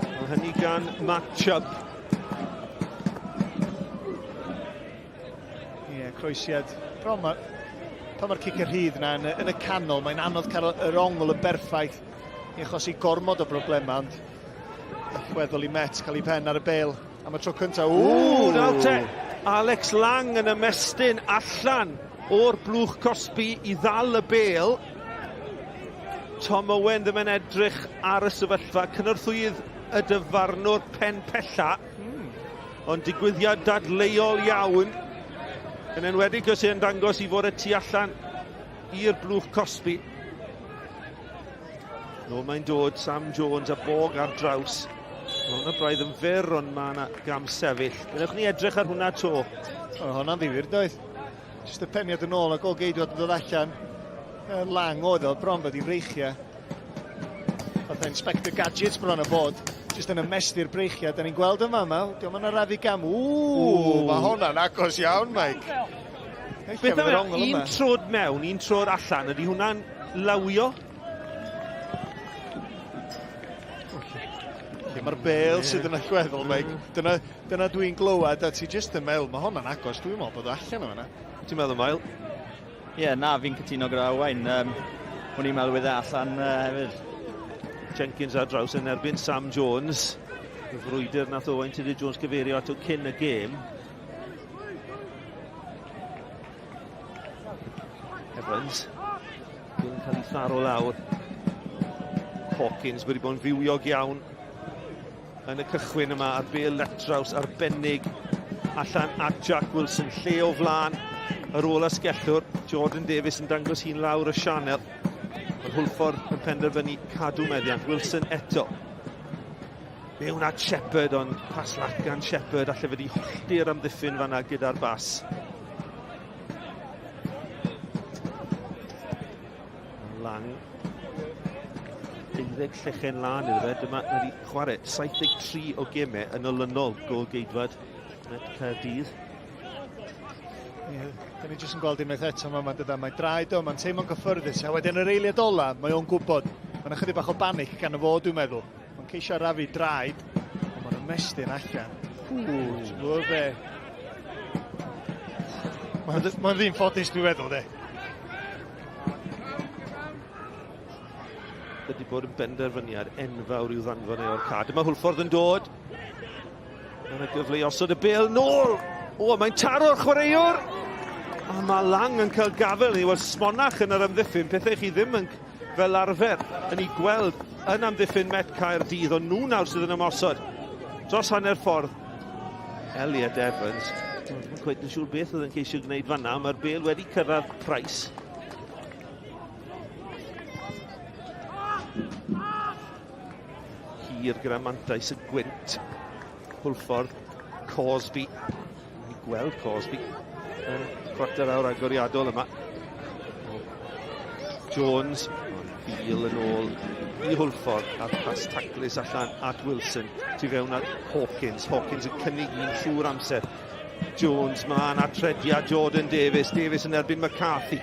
Mae hynny gan Matt Chubb. Ie, yeah, croesiad. Bron ma, pan mae'r cic rhydd yna yn, yn y canol, mae'n anodd cael yr ongl yn berffaith i achosi gormod o broblemau, ond allweddol i Met cael ei pen ar y bel am y tro cyntaf. Ww, nawr te, Alex Lang yn ymestyn allan o'r blwch cosbi i ddal y bel. Tom Owen ddim yn edrych ar y sefyllfa. Cynorthwyydd y dyfarnwr pen pella. Mm. Ond digwyddiad dadleuol iawn, yn enwedig os e'n dangos i fod y tu allan i'r blwch cosbi. Nôl mae'n dod, Sam Jones a Bog ar draws. Mae hwnna braidd yn fyr, ond mae yna gam sefyll. Gwnewch ni edrych ar hwnna to. O, hwnna'n ddifyr, doedd. Jyst y peniad yn ôl a gol geidwad yn dod allan. Lang oedd o, bron fod i freichiau. Fatha Inspector Gadget bron o bod. Jyst yn ymestyn breichiau. Da ni'n gweld yn fama. Diolch yn arafu gam. Ww, mae hwnna'n agos iawn, Mike. Beth am un trod mewn, un trod allan, ydy hwnna'n lawio? Lle mae'r bel sydd yn allweddol, Mike. Dyna, dyna dwi'n glywed, a ti jyst yn meddwl, mae hwnna'n agos, dwi'n meddwl bod o allan o fanna. Ti'n meddwl, Mael? Ie, yeah, na, fi'n cytuno gyda Owain. Um, o'n i'n meddwl wedd e allan uh, hefyd. Jenkins ar draws yn erbyn Sam Jones. Y frwydr nath Owain Tudur Jones gyfeirio ato cyn y gêm. Evans. Yn cael ei tharo lawr. Hawkins wedi bod yn fywiog iawn yn y cychwyn yma a'r bêl letraws arbennig allan at Jack Wilson lle o flaen yr ôl asgellwr Jordan Davies yn dangos hi'n lawr y sianel ond Hwlffordd yn penderfynu cadw meddiant Wilson eto mewn at Shepherd ond pas lac gan Shepherd alle wedi hollti'r amddiffyn fanna gyda'r bas Lang. 12 llechen lan iddo fe. Dyma wedi chwarae 73 o gemau yn olynol gol geidwad Met Caerdydd. Ie, yeah, da ni jyst yn gweld unwaith eto yma, mae'n dyda, mae draed o, mae'n teimlo'n gyffyrddus, a wedyn yr eiliad ola, mae o'n gwybod, mae'n ychydig bach o banic gan y fo, dwi'n meddwl. Mae'n ceisio arafu draed, ond mae'n ymestyn allan. Ww, ti'n gwybod be? Mae'n ma ddyn ffodus, dwi'n meddwl, de. Wedi bod yn benderfyniad enfawr i'w ddanfon e o'r ca. Dyma Hwlffordd yn dod. Mae yna gyfle i osod y bel nôl. O, mae'n taro'r chwaraewr. A mae Lang yn cael gafel i weld smonach yn yr amddiffyn. Pethau chi ddim yn fel arfer yn ei gweld yn amddiffyn Met Caerdydd, ond nhw nawr sydd yn ymosod dros hanner ffordd. Elliot Evans, ddim yn cweit yn siŵr beth oedd yn ceisio gwneud fanna, mae'r bel wedi cyrraedd Price. Hir gyda mantais y gwynt. Hwlffordd, Cosby. Ni'n gweld Cosby yn chwarter awr agoriadol yma. Jones, fil yn ôl i Hwlffordd a'r pas taclus allan at Wilson tu fewn at Hawkins. Hawkins yn cynnig un trwy'r amser. Jones mlaen at rediad Jordan Davies. Davies yn erbyn McCarthy.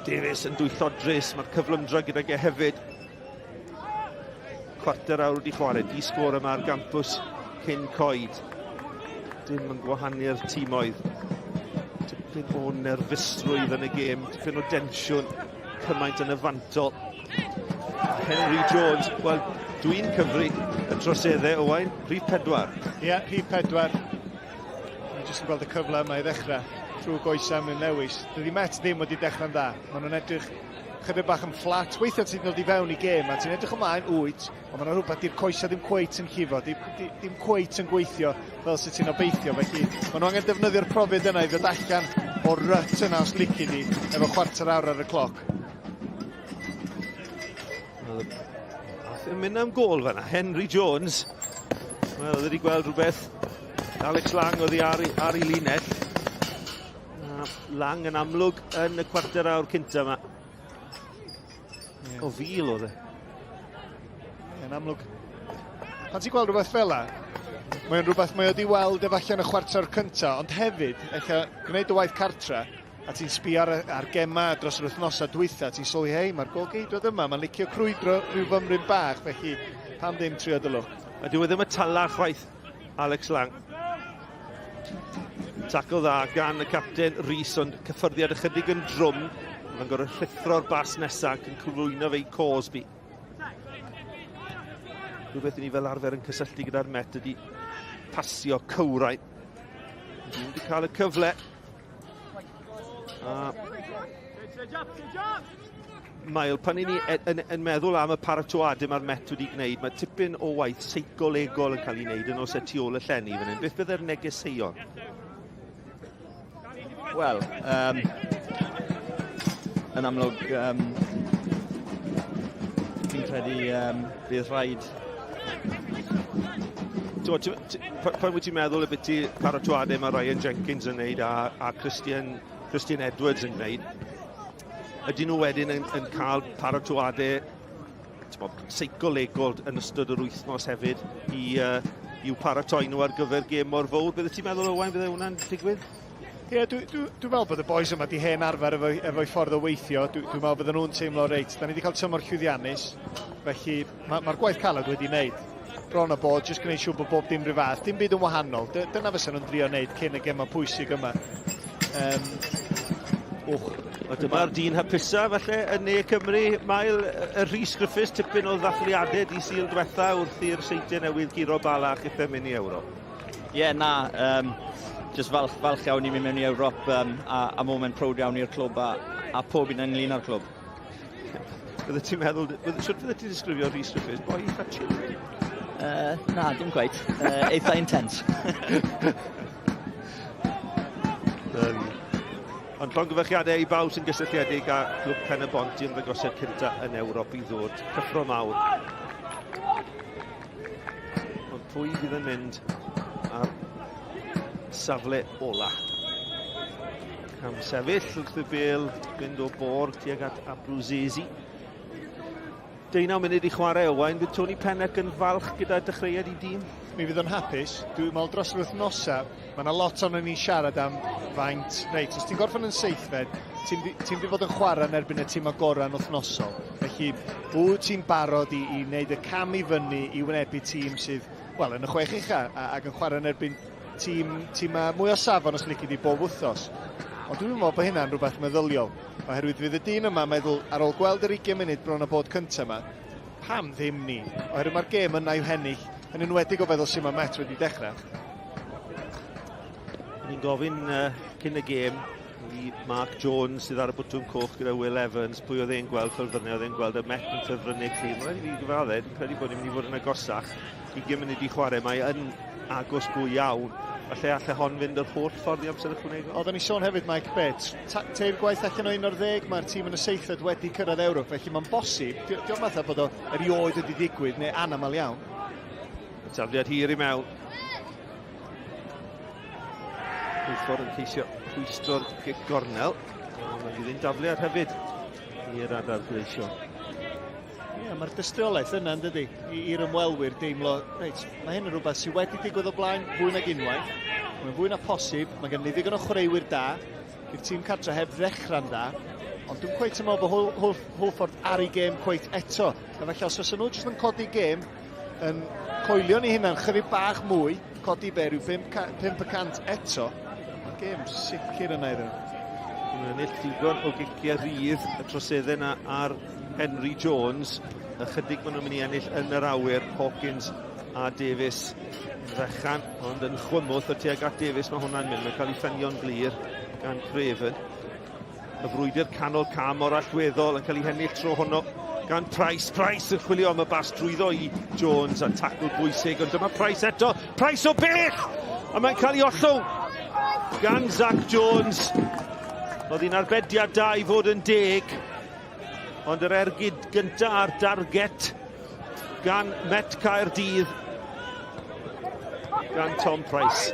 Davies yn dwyllodrus, mae'r cyflymdra gydag e hefyd. Cwarter awr wedi chwarae, di sgôr yma ar gampws cyn coed. Dim yn gwahanu'r tîmoedd. Tipyn o nerfusrwydd yn y gêm, tipyn o densiwn, cymaint yn y fantol. Henry Jones, wel, dwi'n cyfri y troseddau, Owain, rhif pedwar. Ie, yeah, rhif pedwar. Dwi'n jyst yn gweld y cyfle yma i ddechrau trwy goesau Emlyn Lewis. Dydy Met ddim wedi dechrau'n dda. Maen nhw'n edrych chydig bach yn fflat. Weithiau ti'n dod i fewn i gêm a ti'n edrych ymlaen, wyt, ond mae'n rhywbeth, di'r coesau ddim cweit yn llifo, di, di, dim cweit yn gweithio fel sydd ti'n obeithio. Felly maen nhw angen defnyddio'r profiad yna i ddod allan o'r rut yna os lici di, efo chwarter awr ar y cloc. Ath yn mynd am gôl fanna, Henry Jones. Wel, oedd wedi gweld rhywbeth. Alex Lang oedd ar, ar ei linell. Lang yn amlwg yn y cwarter awr cynta yma. Ie, Yeah. O fil oedd e. Yn amlwg, pan ti'n gweld rhywbeth fel la, mae'n rhywbeth mae o wedi weld efallai yn y chwarter cyntaf, ond hefyd, eich gwneud y waith cartra, a ti'n sbio ar, ar gema dros yr wythnosau dwytha, ti'n sylwi, hei, mae'r golgeidwad yma, mae'n licio crwydro rhyw fymryn bach, felly pam ddim trio dy lwc. A dyw e ddim y tala chwaith, Alex Lang. Tacl dda gan y capten Rhys, ond cyffyrddiad ychydig yn drwm. Mae'n gorfod rhuthro'r bas nesaf ac yn cyflwyno fe i Cosby. Rhywbeth i ni fel arfer yn cysylltu gyda'r Met ydy pasio cywrain. Dwi'n wedi cael y cyfle. A Mael, pan i ni yn, yn meddwl am y paratoadau mae'r Met wedi gwneud, mae tipyn o waith seicolegol yn cael ei wneud yn os e tu ôl y llenni fan hyn. Beth bydde'r negeseuon? Wel, um, yn amlwg, um, fi'n credu um, bydd rhaid Pan wyt ti'n meddwl y byti paratoadau mae Ryan Jenkins yn wneud a, a Christian, Christian Edwards yn gwneud, ydyn nhw wedyn yn, yn cael paratoadau seicolegol yn ystod yr wythnos hefyd i, uh, i'w paratoi nhw ar gyfer gêm mor fawr. Bydde ti'n meddwl, Owain, bydde hwnna'n digwydd? Ie, yeah, dwi'n dwi, dwi meddwl bod y boys yma di hen arfer efo'i efo ffordd o weithio. Dwi'n dwi meddwl bydden nhw'n teimlo reit. Da ni wedi cael tymor llwyddiannus, felly mae'r ma, gwaith caled wedi wneud. Bron o bod, jyst gwneud siŵr bod bob dim rhyw fath. Dim byd yn wahanol. Dyna fysa nhw'n drio wneud cyn y gemau pwysig yma. Um, Och, a dyma'r dyn hapusa falle yn Ne Cymru. Mael y Rhys Griffiths tipyn o ddathliadau di Sul diwetha wrth i'r Seintiau Newydd guro Bala a chithau mynd i Ewrop. Ie, yeah, na, um, just falch, falch iawn i mynd mewn i Ewrop um, a, a moment prowd iawn i'r clwb a, a pob un ynglyn â'r clwb. Bydde ti'n meddwl, bydde, sut fydde ti'n disgrifio Rhys Griffiths? Boi eitha chill? Uh, na, dim quite. Uh, eitha intense. Ond llongyfarchiadau i bawb sy'n gysylltiedig â Clwb Pen y Bont i ymddangosiad cynta yn Ewrop i ddod. Cyffro mawr. Ond pwy fydd yn mynd ar safle ola? Cam sefyll wrth y bel, fynd o bor tuag at Abruzzese. Deunaw munud i chwarae Owain, fydd Tony Pennock yn falch gyda dechreuad i dîm? Mi fydd o'n hapus. Dwi'n meddwl dros yr wythnosau, mae yna lot o'n ni'n siarad am faint. Reit, os ti'n gorffen yn seithfed, ti'n ti mynd i fod yn chwarae yn erbyn y tîm agorau yn wythnosol. Felly, wyt ti'n barod i, i wneud y cam i fyny i wynebu tîm sydd, wel, yn y chwech ucha ac yn chwarae yn erbyn tîm, tîm mwy o safon os lici di bob wythnos. Ond dwi'n meddwl bod hynna'n rhywbeth meddyliol. Oherwydd fydd y dyn yma meddwl, ar ôl gweld yr 20 munud bron a bod cyntaf yma, pam ddim ni? Oherwydd mae'r gêm yna i'w hennill, yn enwedig o feddwl sut mae Met wedi dechrau. Ni'n gofyn uh, cyn y gêm i Mark Jones sydd ar y bwtwm coch gyda Will Evans, pwy oedd e'n gweld ffefrynnau, oedd e'n gweld y Met yn ffefrynnau cryf. Mae'n rhaid i fi gyfadde, dwi'n credu bod ni'n mynd i fod yn agosach. 20 munud i chwarae, mae yn agos go iawn. Falle alle hon fynd yr holl ffordd i amser ychwanegol. Oedden ni sôn hefyd, Mike Bates, teir gwaith allan o 11, mae'r tîm yn y seithfed wedi cyrraedd Ewrop, felly mae'n bosib, diolch fatha bod o erioed wedi digwydd, neu anaml iawn. Y tafliad hir i mewn. Hwlffordd yn ceisio rhwystro'r gic gornel. Ond mae fydd un dafliad hefyd i'r adar gleision. Ie, yeah, mae'r dystiolaeth yna, yn dydy, i'r ymwelwyr deimlo, reit, mae hyn yn rhywbeth sydd wedi digwydd o blaen fwy nag unwaith, mae'n fwy na posib, mae gen ni ddigon o chwaraewyr da, i'r tîm cartre heb ddechrau'n dda, ond dwi'n cweit yn meddwl bod Hwlffordd ar ei gêm cweit eto. A felly os oes nhw jyst yn codi gêm, yn coelio ni hunan chydig bach mwy, codi be rhyw 5% eto, mae'r gêm sicr yna iddyn nhw. Mae'n ennill digon o giciau rhydd y troseddau yna ar Henry Jones. Ychydig maen nhw'n mynd i ennill yn yr awyr, Hawkins a Davies fechan, ond yn chwymwth o tuag at Davies mae hwnna'n mynd. Mae'n cael ei ffenio'n glir gan Craven. Y frwydr canol cam o'r allweddol yn cael ei hennill tro honno gan Price. Price yn chwilio am y bas drwyddo i Jones a tacl bwysig, ond dyma Price eto. Price o bell! A mae'n cael ei ollwng gan Zach Jones. Oedd hi'n arbediad da i fod yn deg. Ond yr ergyd gynta ar darget gan Met Caerdydd gan Tom Price.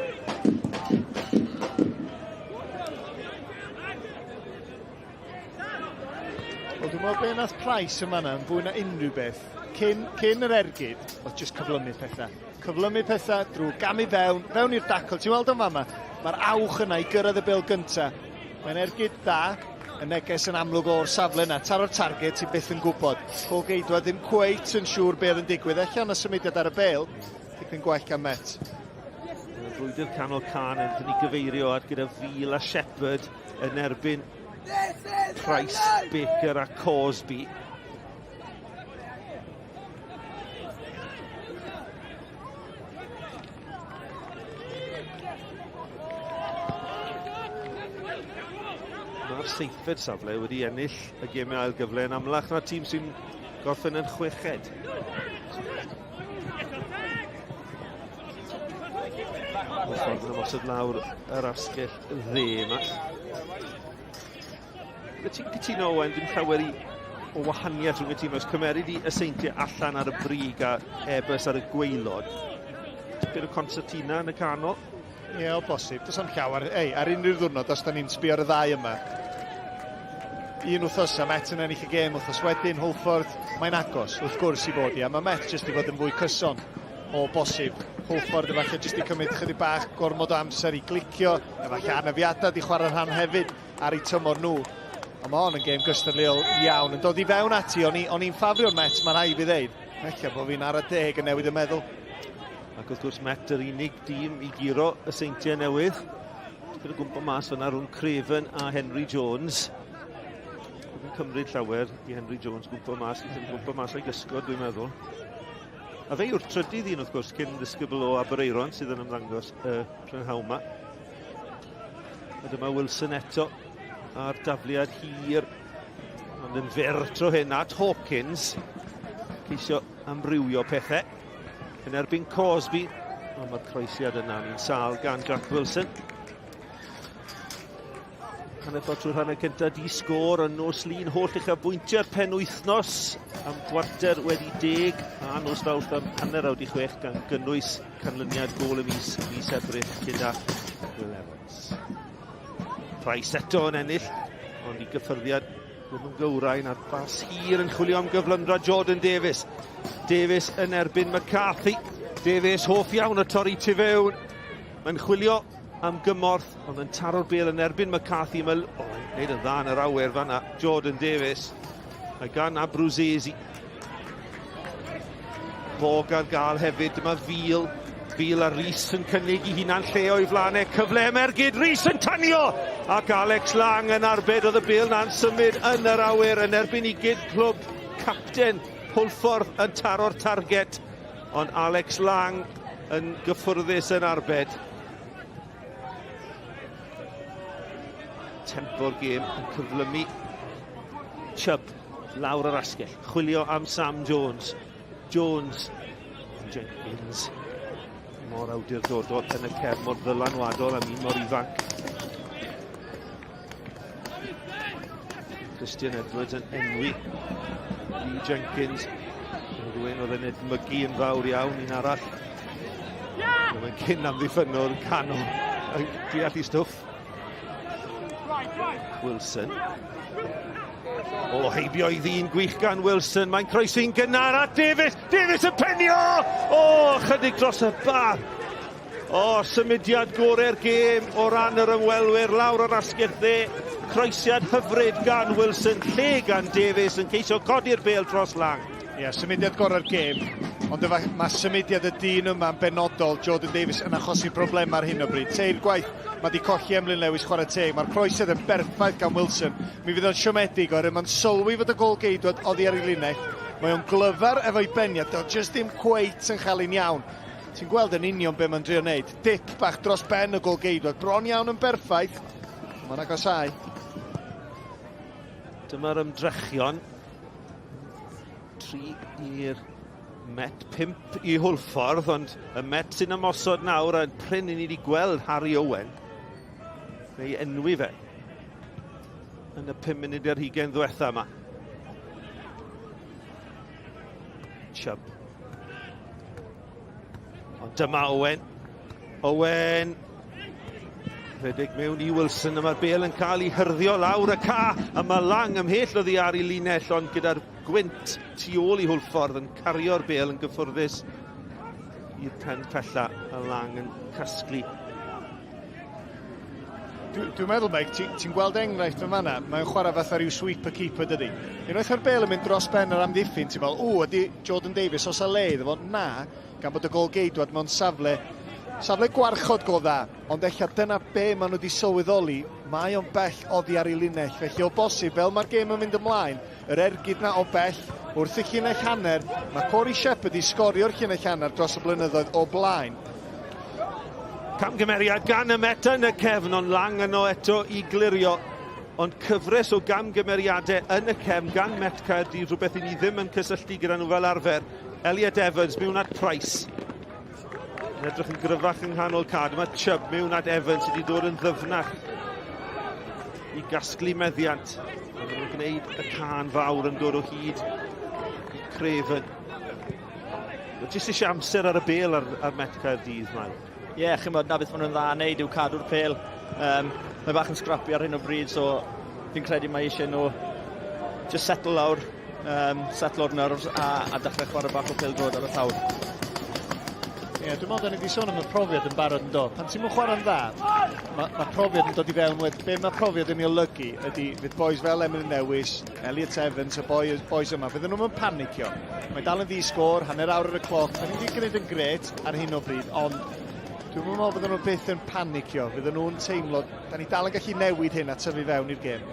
Wel, Wel, dwi'n meddwl be nath Price yma yna yn fwy na unrhyw beth, cyn, cyn yr ergyd, oedd jyst cyflymu pethau. Cyflymu pethau drwy gamu fewn, fewn i'r dacl. Ti'n weld o'n fama, mae'r awch yna i gyrraedd y bêl gynta. Mae'n ergyd dda, y neges yn amlwg o'r safle yna. Taro'r target, ti byth yn gwybod. Golgeidwad ddim cweit yn siŵr be oedd yn digwydd. Ella yna symudiad ar y bêl, dipyn gwell gan Met. Y frwydr canol can yn ni gyfeirio at gyda Fil a Shepherd yn erbyn Price, Baker a Cosby. Mae'r seithfed safle wedi ennill y gemau ail gyfle yn amlach na'r tîm sy'n gorffen yn chweched. Mae'r ffordd yn ymosod lawr yr asgell dde yma. Ti'n cytuno, Owen, dim llawer i, o wahaniaeth rhwng y tîm. Os cymerid i y seintiau allan ar y brig a Airbus ar y gwaelod, tipyn o concertina yn y canol. Ie, yeah, o bosib. Does am llawer. Ei, ar unrhyw ddwrnod, os da ni'n sbio ar y ddau yma, un wythnos a Met yn ennill y gêm, wythnos wedyn, Hwlffordd, mae'n agos, wrth gwrs i fod i, a mae Met jyst i fod yn fwy cyson o bosib. Hwlffordd efallai jyst i cymryd chydig bach gormod o amser i glicio, efallai anafiadau di chwarae rhan hefyd ar eu tymor nhw. Ond mae hon yn gêm gystadleuol iawn. Yn dod i fewn ati, o'n i'n ffafrio'r Met, mae rhaid fi ddeud. Ella bod fi'n ara deg yn newid y meddwl. Ac wrth gwrs Met yr unig dîm i guro y Seintiau Newydd. Tipyn o gwmpo mas fyna rhwng Craven a Henry Jones. Ddim yn cymryd llawer i Henry Jones gwmpo mas, yn gwmpo mas o'i gysgod dwi'n meddwl. A fe yw'r trydydd un wrth gwrs cyn ddisgybl o Aberaeron sydd yn ymddangos y prynhawn yma. A dyma Wilson eto a'r dafliad hir, ond yn fyr tro hyn at Hawkins. Ceisio amrywio pethau. Yn erbyn Cosby, ond mae'r croesiad yna yn sâl gan Jack Wilson. Hanner ffordd trwy'r hanner cyntaf di sgôr yn nos Lun, holl uchafbwyntiau'r penwythnos am 10:15 a nos Fawrth am 6:30 gan gynnwys canlyniad gôl y mis, mis Ebrill gyda Will Evans. Price eto yn ennill, ond i gyffyrddiad ddim yn gywrain a'r bas hir yn chwilio am gyflymdra Jordan Davies. Davies yn erbyn McCarthy. Davies hoff iawn o torri tu fewn. Mae'n chwilio am gymorth, ond yn taro'r bêl yn erbyn McCarthy. Mae, oh, mae'n gwneud yn dda yn yr awyr fanna, Jordan Davies. Mae gan Abruzzese. Bog ar gael hefyd, dyma Fil. Fil a Rhys yn cynnig i hunan lle o'i flanau. Cyfle am ergyd, Rhys yn tanio! Ac Alex Lang yn arbed, oedd y bêl na'n symud yn yr awyr yn erbyn i gyd clwb capten Hwlffordd yn taro'r target. Ond Alex Lang yn gyffwrddus yn arbed. Tempo'r gêm yn cyflymu. Chubb lawr yr asgell. Chwilio am Sam Jones. Jones. Jenkins. Mor awdurdodol yn y cefn, mor ddylanwadol am un mor ifanc. Christian Edwards yn enwi Lee Jenkins. Rhywun oedd yn edmygu yn fawr iawn, un arall. Mae'n cyn amddiffynnwr canol. Deall i stwff. Wilson. O, heibio i ddyn gwych gan Wilson. Mae'n croesi'n gynnar at Davies. Davies yn penio! O, chydig dros y bar. O, symudiad gorau'r gêm o ran yr ymwelwyr lawr o'r asgell dde. Croesiad hyfryd gan Wilson, lle gan Davies yn ceisio codi'r bêl dros Lang. Ie, yeah, symudiad gorau'r gêm, ond mae symudiad y dyn yma'n benodol, Jordan Davies, yn achosi problemau ar hyn o bryd. Teir gwaith, mae wedi colli Emlyn Lewis chwarae teg. Mae'r croesiad yn berffaith gan Wilson. Mi fydd o'n siomedig oherwydd mae'n sylwi fod y gôl-geidwad oddi ar ei linell. Mae o'n glyfar efo'i beniad, o jyst ddim cweit yn chael un iawn. Ti'n gweld yn union be mae'n drio wneud. Dip bach dros ben y gôl-geidwad, bron iawn yn berffaith. Mae'n agosáu. Dyma'r ymdrechion. 3 i'r Met, 5 i Hwlffordd, ond y Met sy'n ymosod nawr, a prin i ni wedi gweld Harry Owen. Neu enwi fe yn y 5 munud ar hugain ddiwetha yma. Chubb. Ond dyma Owen. Owen. Rhedeg mewn i Wilson, a mae'r bel yn cael ei hyrddio lawr y ca, a mae Lang ymhell oddi ar ei linell, ond gyda'r gwynt tu ôl i Hwlffordd yn cario'r bel yn gyffwrddus i'r pen pella, a Lang yn casglu. Dwi'n dwi meddwl, Mike, ti'n ti gweld enghraifft yn fanna, mae'n chwarae fatha rhyw sweeper keeper, dydy. Unwaith mae'r bel yn mynd dros ben yr amddiffyn, ti'n meddwl, ww, ydy Jordan Davies os a le iddo fo? Na, gan bod y gol geidwad mewn safle, safle gwarchod go dda. Ond ella dyna be maen nhw wedi sylweddoli, mae o'n bell oddi ar ei linell, felly o bosib, fel mae'r gêm yn mynd ymlaen, yr ergyd na o bell wrth y llinell hanner, mae Corey Shepherd i sgorio'r llinell hanner dros y blynyddoedd o blaen. Camgymeriad gan y Met yn y cefn, ond Lang yno eto i glirio. Ond cyfres o gamgymeriadau yn y cefn gan Met Caerdydd, rhywbeth i ni ddim yn cysylltu gyda nhw fel arfer. Elliot Evans mewn at Price. Yn edrych yn gryfach yng nghanol cad. Mae Chubb mewn at Evans sydd wedi dod yn ddyfnach i gasglu meddiant. Maen nhw'n gwneud y can fawr yn dod o hyd i Craven. Mae jyst eisiau amser ar y bel ar, ar Met Caerdydd, mae. Ie, yeah, chymod, na beth maen nhw'n dda wneud yw cadw'r pel. Um, mae bach yn scrappy ar hyn o bryd, so fi'n credu mae eisiau nhw just settle lawr, um, setlo'r nerves a, a dechrau chwarae bach o pêl-droed ar y llawr. Ie, yeah, dwi'n meddwl da ni wedi sôn am y profiad yn barod yn do. Pan ti'n mynd chwarae'n dda, mae ma profiad yn dod i fewn wedyn. Be mae profiad yn ei olygu ydy, fydd boys fel Emlyn Lewis, Elliot Evans, y boi, boys yma, fydden nhw'n panicio. Mae dal yn ddi sgôr, hanner awr ar y cloc. Da ni wedi gwneud yn gret ar hyn o bryd, ond dwi'n meddwl fydden nhw byth yn panicio. Fydden nhw'n teimlo, da ni dal yn gallu newid hyn a tyfu fewn i'r gêm.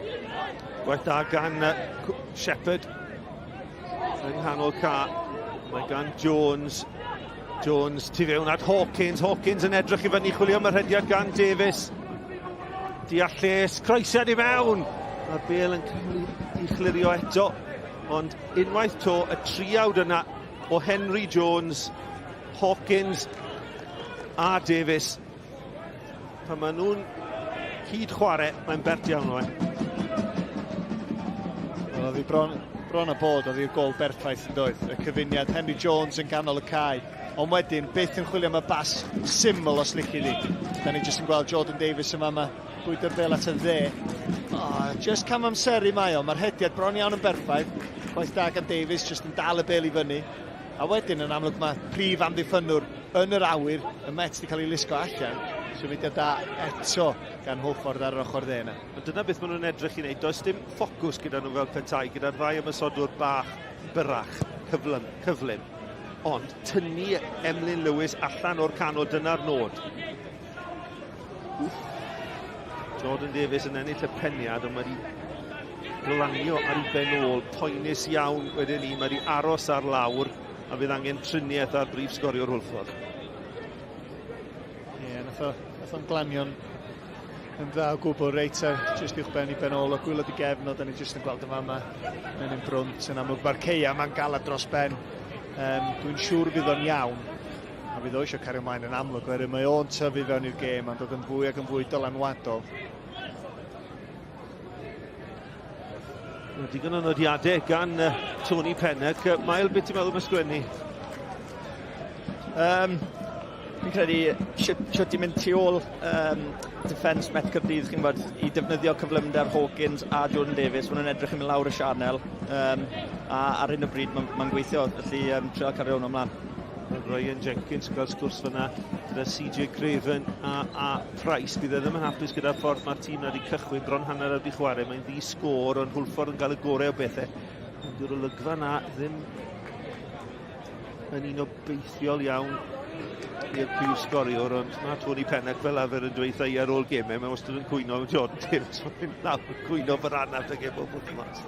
Gwaith da gan Shepherd yng nghanol ca. Mae gan Jones. Jones tu fewn at Hawkins. Hawkins yn edrych i fyny chwilio am y rhediad gan Davies. Deall croesiad i mewn. Mae'r bel yn cael ei chlirio eto. Ond unwaith to, y triawd yna o Henry Jones, Hawkins a Davies. Pan maen nhw'n cyd chwarae, mae'n bert iawn oe. Wel, oedd hi bron, bron a bod, oedd hi'r gol berffaith yn doedd. Y cyfuniad Henry Jones yn ganol y cae. Ond wedyn, byth yn chwilio am y bas syml os lici di. Da ni jyst yn gweld Jordan Davies yma, yma bwydo'r bel at y dde. Oh, just cam amseru mae o, mae'r hediad bron iawn yn berffaith. Gwaith da gan Davies, jyst yn dal y bel i fyny. A wedyn yn amlwg mae prif amddiffynnwr yn yr awyr, y Mets wedi cael ei lusgo allan. Symudiad da eto gan Hwlffordd ar yr ochr dde yna. Ond dyna beth maen nhw'n edrych i wneud. Does dim ffocws gyda nhw fel petai, gyda'r ddau ymosodwr bach, byrrach, cyflym, cyflym. Ond tynnu Emlyn Lewis allan o'r canol, dyna'r nod. Wff. Jordan Davies yn ennill y peniad, ond mae wedi glanio ar ei ben ôl, poenus iawn wedyn ni, mae wedi aros ar lawr a fydd angen triniaeth ar brif sgoriwr Hwlffordd. Ie, yeah, nath o, nath o'n glanio'n yn dda o gwbl reit ar jyst uwch ben i ben ôl o gwylod i gefn o, da ni jyst yn gweld y fama yn un brwnt yn amlwg mae'r ceia ma'n galad dros ben um, dwi'n siŵr fydd o'n iawn a fydd o eisiau cario ymlaen yn amlwg oherwydd mae o'n tyfu fewn i'r gêm a'n dod yn fwy ac yn fwy dylanwadol. Mae digon o nodiadau gan uh, Tony Pennock. Mael, beth ti'n meddwl am y sgwennu? Um, fi'n credu shwt i mynd tu ôl um, defence Met Caerdydd, chi'n gwybod, i defnyddio cyflymder Hawkins a Jordan Davies, maen nhw'n edrych yn mynd lawr y sianel, um, a ar hyn o bryd mae'n ma gweithio, felly um, trio cario hwn ymlaen. Mae Ryan Jenkins yn cael sgwrs fyna gyda CJ Craven a, a Price. Bydd e ddim yn hapus gyda'r ffordd mae'r tîm wedi cychwyn bron hanner wedi chwarae. Mae'n ddi sgôr, ond Hwlffordd yn cael y gorau o bethau. Ond dyw'r olygfa na ddim yn un obeithiol iawn i'r prif sgoriwr, ond mae Tony Pennock fel arfer yn dweud i ar ôl gemau, mae wastad yn cwyno am Jordan Davies, mae'n lawr yn cwyno fy anaf ag e bob wythnos.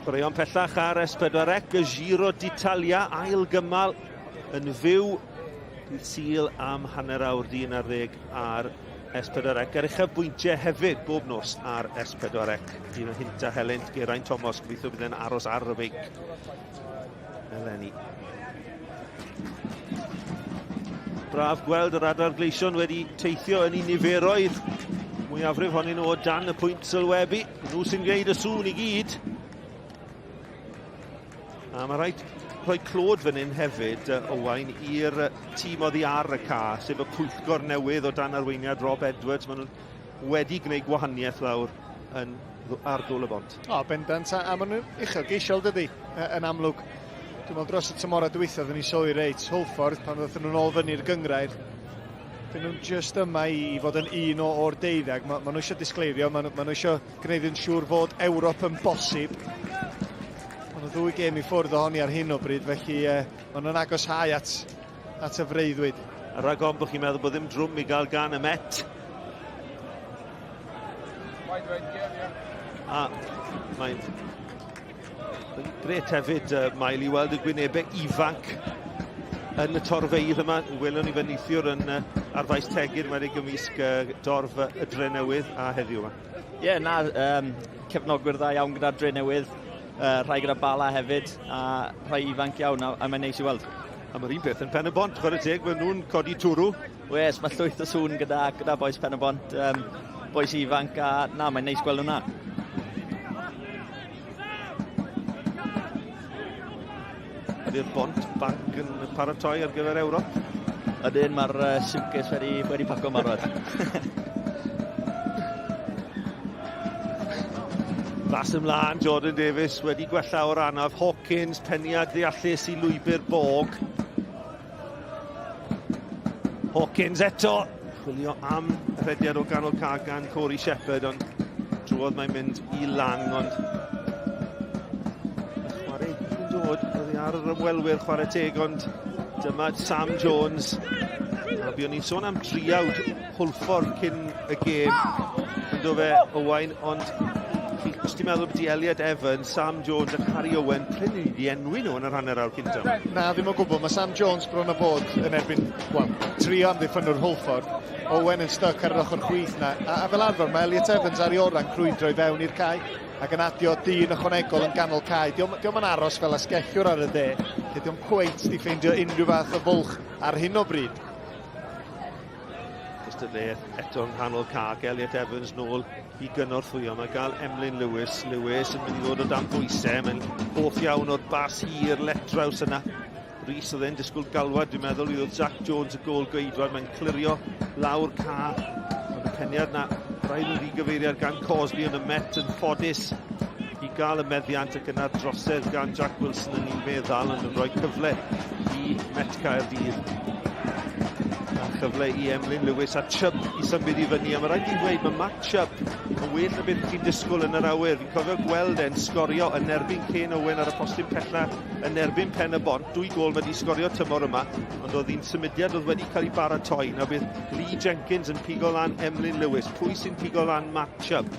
Chwaraeon pellach ar S4C, y Giro d'Italia, ail gymal yn fyw dydd Sul am hanner awr dyn ar ddeg ar S4C. Ar uchafbwyntiau hefyd bob nos ar S4C. Un o hynta helynt Geraint Thomas, gobeithio bydd e'n aros ar y beic eleni. Braf gweld yr adar gleision wedi teithio yn ei niferoedd. Mwyafrif honyn nhw o dan y pwynt sylwebu. Nhw sy'n gwneud y sŵn i gyd. A mae rhaid rhoi clod fan hyn hefyd, Owain, i'r tîm oddi ar y ca, sef y pwyllgor newydd o dan arweiniad Rob Edwards. Maen nhw wedi gwneud gwahaniaeth lawr yn, ar ddôl y bont. O, bendant, a, a maen nhw'n uchelgeisiol, dydy, yn amlwg. Dwi'n meddwl dros y tymorau dwytha, oedden ni sylwi reit, Hwlffordd, pan ddothon nhw'n ôl fyny'r gyngrair, dyn nhw'n just yma i, i fod yn un o, o'r deuddeg. Ma, ma nhw eisiau disgleirio, ma, ma nhw eisiau gwneud yn siŵr fod Ewrop yn bosib. Mae nhw ddwy gêm i ffwrdd ohoni ar hyn o bryd, felly eh, maen nhw'n agoshau at, at y freuddwyd. A rhag ofn bod chi'n meddwl bod ddim drwm i gael gan y Met. A mae'n Gret hefyd, uh, Mael, i weld y gwynebau ifanc yn y torfeydd yma. Welwn ni fe neithiwr yn uh, ar faes Tegid, mae'n ei gymysg uh, dorf y Dre Newydd a heddiw yma. Ie, yeah, na, um, cefnogwyr dda iawn gyda'r Dre Newydd, uh, rhai gyda Bala hefyd, a rhai ifanc iawn, a, a mae'n neis i weld. A mae'r un peth yn Pen y Bont, chwarae teg, maen nhw'n codi twrw. Wes, mae llwyth o sŵn gyda, gyda boys Pen y Bont, um, boys ifanc, a na, mae'n neis gweld hwnna. Ydy'r bont banc yn paratoi ar gyfer Ewrop? Ydyn, mae'r uh, suitcase wedi, wedi paco marwad. Bas ymlaen, Jordan Davies wedi gwella o'r anaf. Hawkins, peniad ddeallus i lwybr Bog. Hawkins eto, chwilio am rhediad o ganol ca gan Corey Shepherd, ond drwodd mae'n mynd i Lang, ond y chwarae i gyd yn dod oddi ar yr ymwelwyr chwarae teg, ond dyma Sam Jones. A buon ni'n sôn am driawd Hwlffordd cyn y gêm, ynddo fe Owain, ond os ti'n meddwl bod Elliot Evans, Sam Jones ac Harry Owen, prin ni wedi enwi nhw yn yr hanner awr cyntaf. Na, ddim o gwbl. Mae Sam Jones bron o bod yn erbyn, wel, trio amddiffynwr Hwlffordd. Owen yn styc ar yr ochr chwith na. A, a fel arfer, mae Elliot Evans ar ei orau'n crwydro i fewn i'r cae ac yn adio dyn ychwanegol yn ganol cae. Dio'm, dio'm yn aros fel asgellwr ar y dde, lle dio'm cweit di ffeindio unrhyw fath o fwlch ar hyn o bryd. Cystadleuaeth eto yng nghanol cae, Elliot Evans nôl i gynorthwyo. Mae gael Emlyn Lewis. Lewis yn mynd i ddod o dan bwysau. Mae'n hoff iawn o'r bas hir letraws yna. Rhys oedd e'n disgwyl galwad, dwi'n meddwl, i ddod Zach Jones y gôl geidwad. Mae'n clirio lawr ca. Ond y peniad na, rhaid yn ddigyfeiriad gan Cosby yn y Met yn ffodus i gael y meddiant ac yna'r drosedd gan Jack Wilson yn un meddal ond yn rhoi cyfle i Met Caerdydd. A chyfle i Emlyn Lewis a Chubb i symud i fyny. A mae rhaid i ddweud, mae Matt Chubb yn well na beth chi'n disgwyl yn yr awyr. Fi'n cofio gweld e'n sgorio yn erbyn Ken Owen ar y postyn pella yn erbyn Pen y Bont. Dwy gol mae wedi sgorio tymor yma, ond oedd hi'n symudiad oedd wedi cael ei baratoi. Nawr bydd Lee Jenkins yn pigo lan Emlyn Lewis. Pwy sy'n pigo lan Matt Chubb?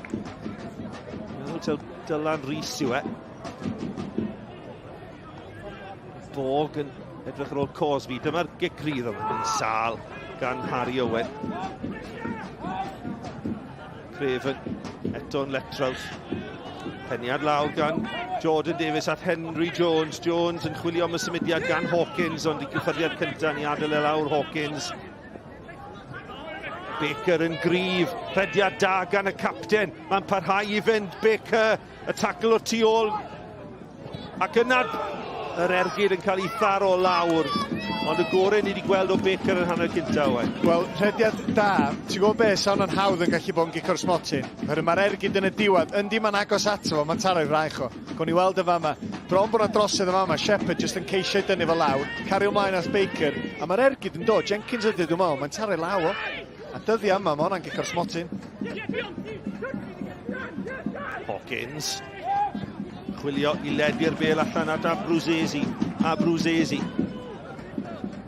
Meddwl taw Dylan Rees yw e. Borg yn edrych ar ôl Cosby. Dyma'r gic rydd o'n mynd sal gan Harry Owen. Craven eto'n letraws. Peniad lawr gan Jordan Davies at Henry Jones. Jones yn chwilio am y symudiad gan Hawkins, ond i gyffyrddiad cyntaf ni adael e lawr Hawkins. Baker yn gryf, rhediad da gan y capten. Mae'n parhau i fynd, Baker, y tacl o'r tu ôl. Ac yna yr ergyd yn cael ei tharo lawr. Ond y gorau ni wedi gweld o Baker yn hanner cynta, Owen. Wel, rhediad da. Ti'n gwybod be, sa hwnna'n hawdd yn gallu bod yn gico'r smotyn. Oherwydd mae'r ergyd yn y diwedd. Yndi, mae'n agos ato fo, mae'n taro'i fraich o. Gawn ni weld y fama. Bron bod 'na drosedd yn fama. Shepherd jyst yn ceisio i dynnu fo lawr. Cario ymlaen at Baker. A mae'r ergyd yn dod. Jenkins ydy, dwi'n meddwl. Mae'n taro'i law o. A dyddiau yma, mae hwnna'n gico'r smotyn. Hawkins. Chwilio i ledu'r bel allan at Abruzesi. Abruzesi.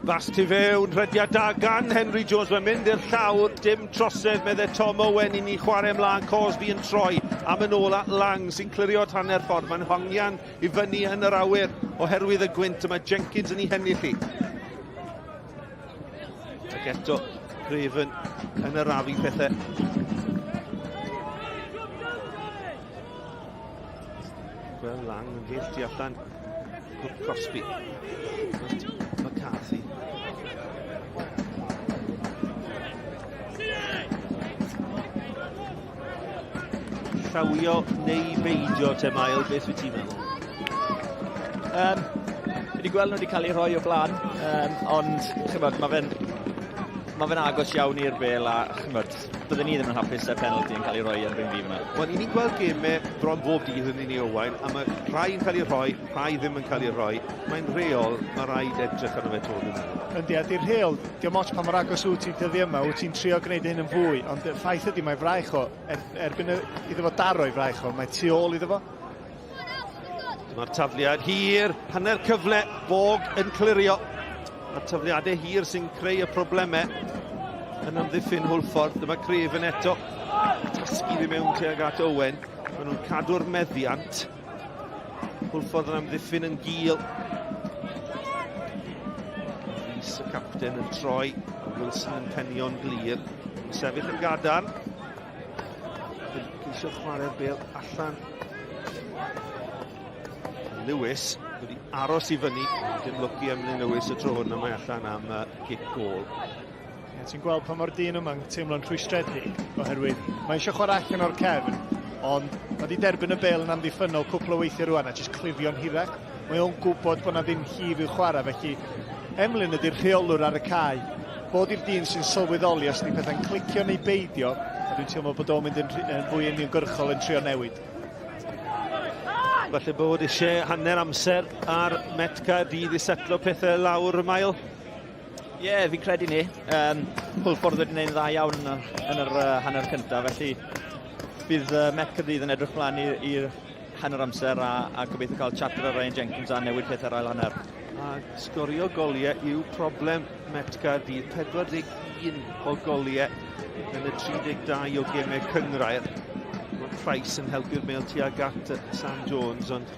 Bas tu fewn, rhediad da gan Henry Jones, mae'n mynd i'r llawr, dim trosedd, meddai Tom Owen i ni chwarae ymlaen, Cosby yn troi am yn ôl at Lang sy'n clirio at hanner ffordd, mae'n hongian i fyny yn yr awyr oherwydd y gwynt, y mae Jenkins yn ei hennill hi. Ac eto, Craven yn arafu pethau. Gweld Lang yn hyll tu allan. Crosby. McCarthy. Llawio neu beidio te Mael, beth wyt ti'n meddwl? Um, Fi wedi gweld nhw wedi cael eu rhoi o blaen, um, ond chymod, mae fe'n ma fe'n agos iawn i'r bel a chymod, byddwn ni ddim yn hapus y penalty yn cael ei roi erbyn fi fyna. Wel, ni'n gweld gemau bron bob dydd yn ni Owain, a mae rhai yn cael eu rhoi, rhai ddim yn cael eu rhoi. Mae'n rheol, mae rhaid edrych arno fe to, dwi'n meddwl. Yndi, a di'r rheol, diolch ots pa mor agos wyt ti'n dyddi yma, wyt ti'n trio gwneud hyn yn fwy, ond y ffaith ydy mae fraich o, er, erbyn iddo fo daro i fraich o, mae tu ôl iddo fo. Dyma'r tafliad hir, hanner cyfle, Bog yn clirio. Mae'r tafliadau hir sy'n creu y problemau yn amddiffyn Hwlffordd. Dyma Craven eto. Tasgu fi mewn tuag at Owen. Maen nhw'n cadw'r meddiant. Hwlffordd yn amddiffyn yn gil. Rhys y capten yn troi. Wilson yn penio'n glir. Yn sefyll yn gadarn. Yn ceisio chwarae'r bel allan. Lewis wedi aros i fyny. Dim lwc i Emlyn Lewis y tro hwn, a mae allan am uh, gic gol. Yeah, ti'n gweld pa mor dyn yma'n teimlo'n rhwystredig, oherwydd mae eisiau chwarae allan o'r cefn, ond mae wedi derbyn y bel yn amddiffynnol cwpl o weithiau rwan a jyst clifio'n hirach. Mae o'n gwybod bod na ddim llif i'w chwarae, felly Emlyn ydy'r rheolwr ar y cae. Bod i'r dyn sy'n sylweddoli os ydy pethau'n clicio neu beidio, a dwi'n teimlo bod o'n mynd yn, yn fwy uniongyrchol yn trio newid. Falle bod eisiau hanner amser ar Met Caerdydd i setlo pethau lawr y mael. Ie, yeah, fi'n credu ni. Um, Hwlffordd wedi gwneud yn dda iawn yn yr, yn yr uh, hanner cyntaf, felly bydd uh, Met Caerdydd yn edrych mlaen i'r hanner amser a, a gobeithio cael chat gyda Ryan Jenkins a newid pethau ar ail hanner. A sgorio goliau yw problem Met Caerdydd. 41 o goliau yn y 32 o gemau cyngrair. Mae Price yn helpu'r bêl tuag at Sam Jones, ond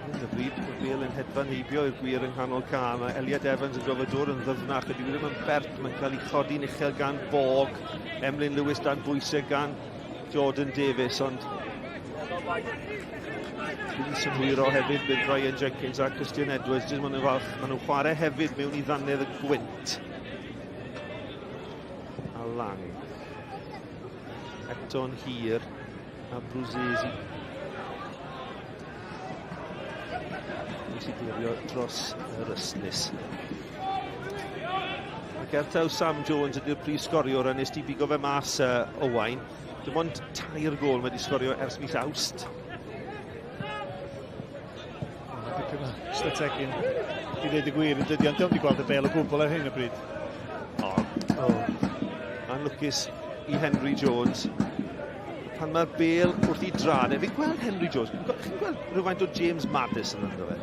yn y bryd, mae'r bêl yn hedfan heibio i'r gwir yng nghanol ca. Mae Elliot Evans yn gofod dod yn ddyfnach, ydy ddim yn bert, mae'n cael ei chodi'n uchel gan Bog. Emlyn Lewis dan bwysau gan Jordan Davies, ond Dwi'n synhwyro hefyd bydd Ryan Jenkins a Christian Edwards, jyst maen nhw'n falch, maen nhw'n chwarae hefyd mewn i ddannedd y gwynt. A Lang. Eto'n hir a Bruzzesi. Nes i glirio dros yr ystlys. Ac er taw Sam Jones ydy'r prif sgoriwr a nes di bigo fe mas uh, Owain, dim ond tair gol mae wedi sgorio ers mis Awst. Dipyn o strategyn i ddweud y gwir yn dydi, ond diolch wedi gweld y bel o gwbl ar hyn o bryd. O, oh. Anlwcus i Henry Jones. Pan mae'r bel wrth i drad, e, fi'n gweld Henry Jones, chi'n gweld rhywfaint o James Maddison ynddo fe?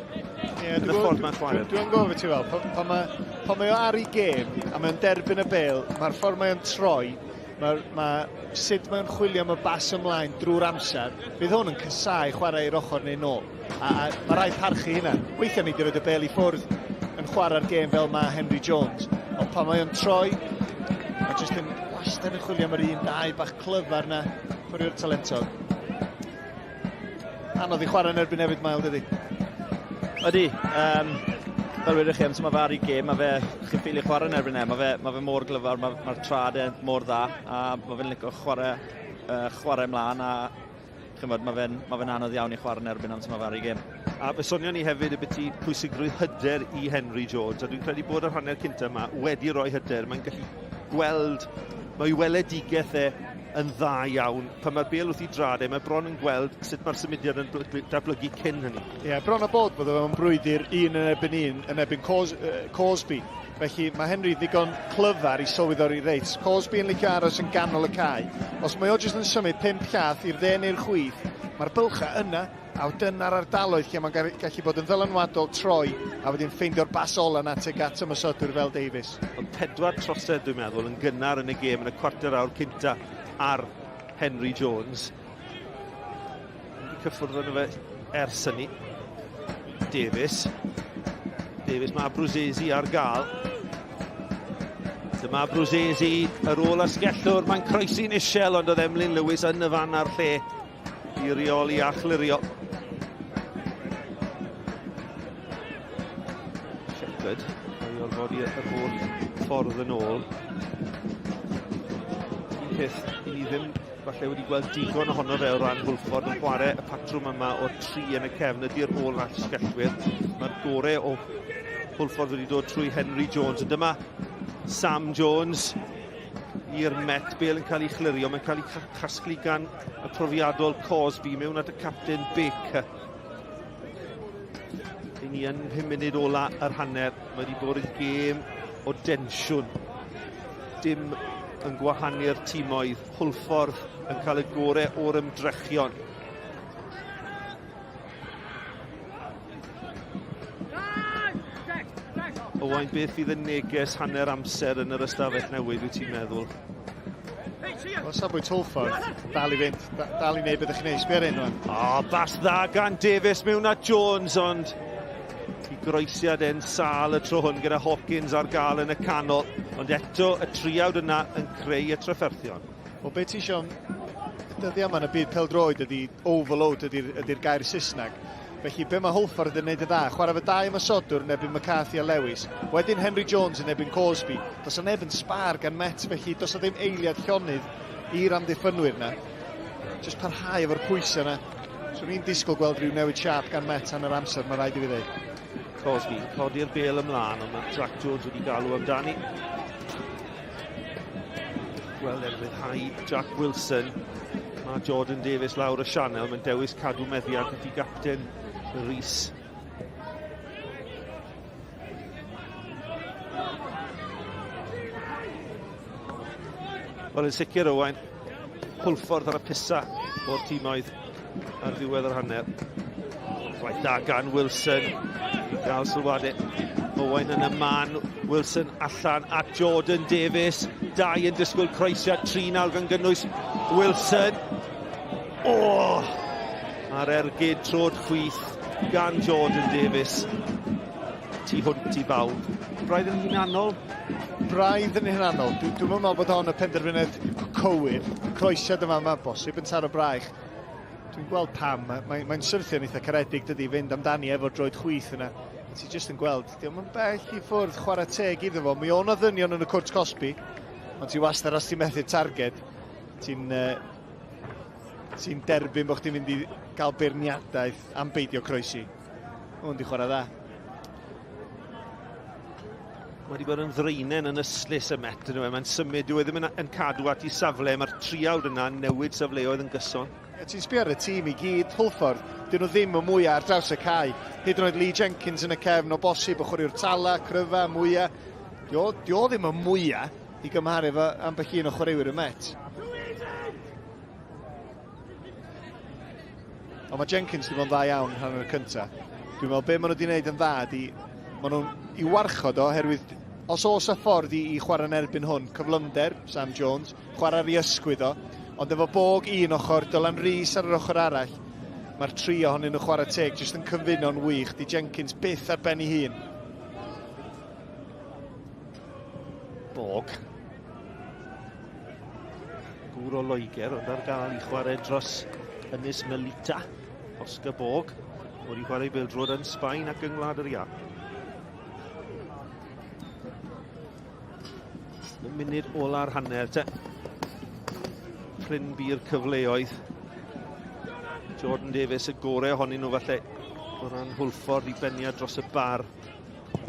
Ie, dwi'n ffordd mae'n chwarae. Dwi'n gwybod beth ti'n fel, pan, pan, mae, pan mae o ar ei gêm a mae'n derbyn y bel, mae'r ffordd mae'n troi, mae, mae sut mae'n chwilio am y bas ymlaen drwy'r amser, bydd hwn yn casau chwarae i'r ochr neu nôl. A, a mae rhaid parchu hynna. Weithiau ni wedi rhoi y bel i ffwrdd yn chwarae'r gêm fel mae Henry Jones. Ond pan mae o'n troi, mae jyst yn wastad yn chwilio am yr un dau bach clyfar na, chwaraewr talentog. Anodd i chwarae yn erbyn hefyd, Mael, dydy? Ydy. Um, fel wedych chi, amser mae fe ar ei gêm, mae fe, chi'n ffili chwarae yn erbyn e, mae fe, mae fe mor glyfar, mae'r mae trad e mor dda, a mae fe'n licio chwarae, uh, chwarae mlaen, a chymod, mae fe'n ma fe anodd iawn i chwarae yn erbyn amser mae fe ar ei gêm. A fe sonion ni hefyd y byti pwysigrwydd hyder i Henry Jones, a dwi'n credu bod yr hanner cynta yma wedi rhoi hyder, mae'n gallu gweld, mae weledigaeth e yn dda iawn. Pan mae'r bel wrth i drad e, mae bron yn gweld sut mae'r symudiad yn datblygu cyn hynny. Ie, yeah, bron a bod bod o'n brwydr un yn erbyn un yn erbyn Cos, uh, Cosby. Felly mae Henry ddigon clyfar i sylweddoli reit. Cosby yn licio aros yn ganol y cae. Os mae o jyst yn symud pump llath i'r dde neu'r chwith, mae'r bylchau yna A dyna'r ardaloedd lle mae'n gallu bod yn ddylanwadol troi a wedyn ffeindio'r bas ola na tuag at ymosodwyr fel Davies. Ond pedwar trosedd dwi'n meddwl yn gynnar yn y gêm yn y cwarter awr cynta ar Henry Jones. Wedi cyffwrdd arno fe ers hynny. Davies. Davies, mae Bruzzesi ar gael. Dyma Bruzzesi ar ôl asgellwr. Mae'n croesi'n isel, ond oedd Emlyn Lewis yn y fan a'r lle i reoli a chlirio. Shepherd, mae orfodi yr holl ffordd yn ôl. Un peth i ni ddim falle wedi gweld digon ohono fe o ran Hwlffordd yn chwarae y patrwm yma o'r tri yn y cefn ydy'r ôl asgellwyr. Mae'r gore o Hwlffordd wedi dod trwy Henry Jones. A dyma Sam Jones i'r Met. Bale yn cael ei chlirio. Mae'n cael ei chasglu gan y profiadol Cosby mewn at y capten Baker. Ry'n ni yn 5 munud ola yr hanner. Mae wedi bod yn gêm o densiwn. Dim yn gwahanu'r timoedd. Hwlffordd yn cael y gore o'r ymdrechion. Owain, beth fydd y neges hanner amser yn yr ystafell newydd, wyt ti'n meddwl? Wel, safbwynt Hwlffordd, dal i fynd, dal i wneud beth ydych chi'n neud, sbio ar hyn rwan. O, bas dda gan Davies mewn at Jones, ond i groesiad e'n sâl y tro hwn gyda Hawkins ar gael yn y canol, ond eto y triawd yna yn creu y trafferthion. Wel, beth ti eisiau dyddiau yma yn y byd pêl-droed ydy overload ydy'r ydy gair Saesneg. Felly be mae Hwlffordd yn neud yn dda, chwarae fy dau ymosodwr yn erbyn McCarthy a Lewis, wedyn Henry Jones yn erbyn Cosby. Does 'na neb yn sbâr gan Met felly does 'na ddim eiliad llonydd i'r amddiffynwyr 'na. Jyst parhau efo'r pwysau 'na. Swn i'n disgwyl gweld rhyw newid siâp gan Met hanner amser, mae rhaid i fi ddeud. Cosby yn codi'r bêl ymlaen, ond mae Jack Jones wedi galw amdani. Gweld e'n rhyddhau Jack Wilson. Mae Jordan Davies lawr y sianel, mae'n dewis cadw meddiant at i gapten Rhys. Wel, yn sicr, Owain, Hwlffordd ar y pisa o'r timoedd ar ddiwedd yr hanner. Gwaith da gan Wilson i gael sylwadau. Owain yn y man, Wilson allan at Jordan Davies. Dau yn disgwyl croesiad, tri nawr gan gynnwys Wilson. O! Oh! A'r ergyd trod chwith gan Jordan Davies. Tu hwnt i bawb. Braidd yn hunanol. Braidd yn hunanol. Dwi'n dwi meddwl bod hon y penderfyniad cywir. Croesiad yma, mae bosib yn taro braich. Dwi'n gweld pam. Mae'n mae, mae syrthio'n eitha caredig dydy fynd amdani efo'r droed chwith yna. A ti jyst yn gweld, diolch yn bell i ffwrdd chwarae teg iddo fo. Mi o'n ddynion yn y cwrt cosbi, ond ti wastad os ti'n methu'r targed, ti'n uh, ti derbyn bod chdi'n mynd i gael beirniadaeth am beidio croesi. Hwn di chwarae dda. Mae wedi bod yn ddraenen yn ystlys y Met yn Mae'n symud, dyw e ddim yn, yn cadw at ei safle. Mae'r triawd yna yn newid safleoedd yn gyson. Ie, ti'n sbio ar y tîm i gyd, Hwlffordd, dyn nhw ddim y mwyaf ar draws y cae. Hyd yn oed Lee Jenkins yn y cefn o bosib, y chwaraewr tala, cryfa, mwyaf. Dio, dio ddim y mwyaf i gymharu efo ambell un o chwaraewyr y Met. Ond mae Jenkins wedi bod yn dda iawn yn rhan o'r cyntaf. Dwi'n meddwl be maen nhw wedi gwneud yn dda ydy, maen nhw'n i warchod o, oherwydd os oes y ffordd i, i chwarae yn erbyn hwn, cyflymder, Sam Jones, chwarae ar ei ysgwydd o, ond efo Bog un ochr, Dylan Rees ar yr ochr arall, mae'r tri ohonyn nhw chwarae teg, jyst yn cyfuno'n wych, di Jenkins byth ar ben ei hun. Bog. Gŵr o Loegr, ond ar gael i chwarae dros Ynys Melita. Oscar Borg, wedi chwarae bêl-droed yn Sbaen ac yng Ngwlad yr Iâ. Y munud ola'r hanner te. Prin bu'r cyfleoedd. Jordan Davies y gore ohonyn nhw falle o ran Hwlffordd i beniad dros y bar.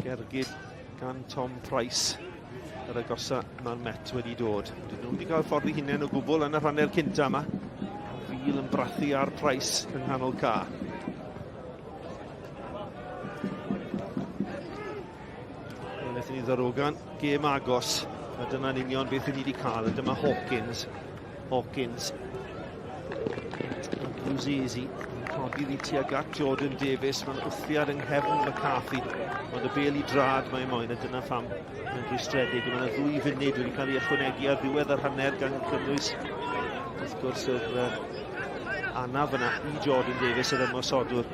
Gergyd gan Tom Price yr agosa mae'r Met wedi dod. Dyn nhw wedi cael ffordd i hunain o gwbl yn y rhanner cynta yma. Fil yn brathu ar Price yng nghanol ca. Wnaethon ni ddarogan gêm agos, a dyna'n union beth ni wedi cael. A dyma Hawkins. Hawkins. Bluzizi yn codi ddi tuag at Jordan Davies. Mae'n wthiad yng nghefn McCarthy. Ond y bel i drad mae moyn, a dyna pham mae'n rhwystredig. Mae yna ddwy funud wedi cael ei ychwanegu ar ddiwedd yr hanner gan gynnwys, wrth gwrs, yr uh, anaf yna i Jordan Davies, yr ymosodwr.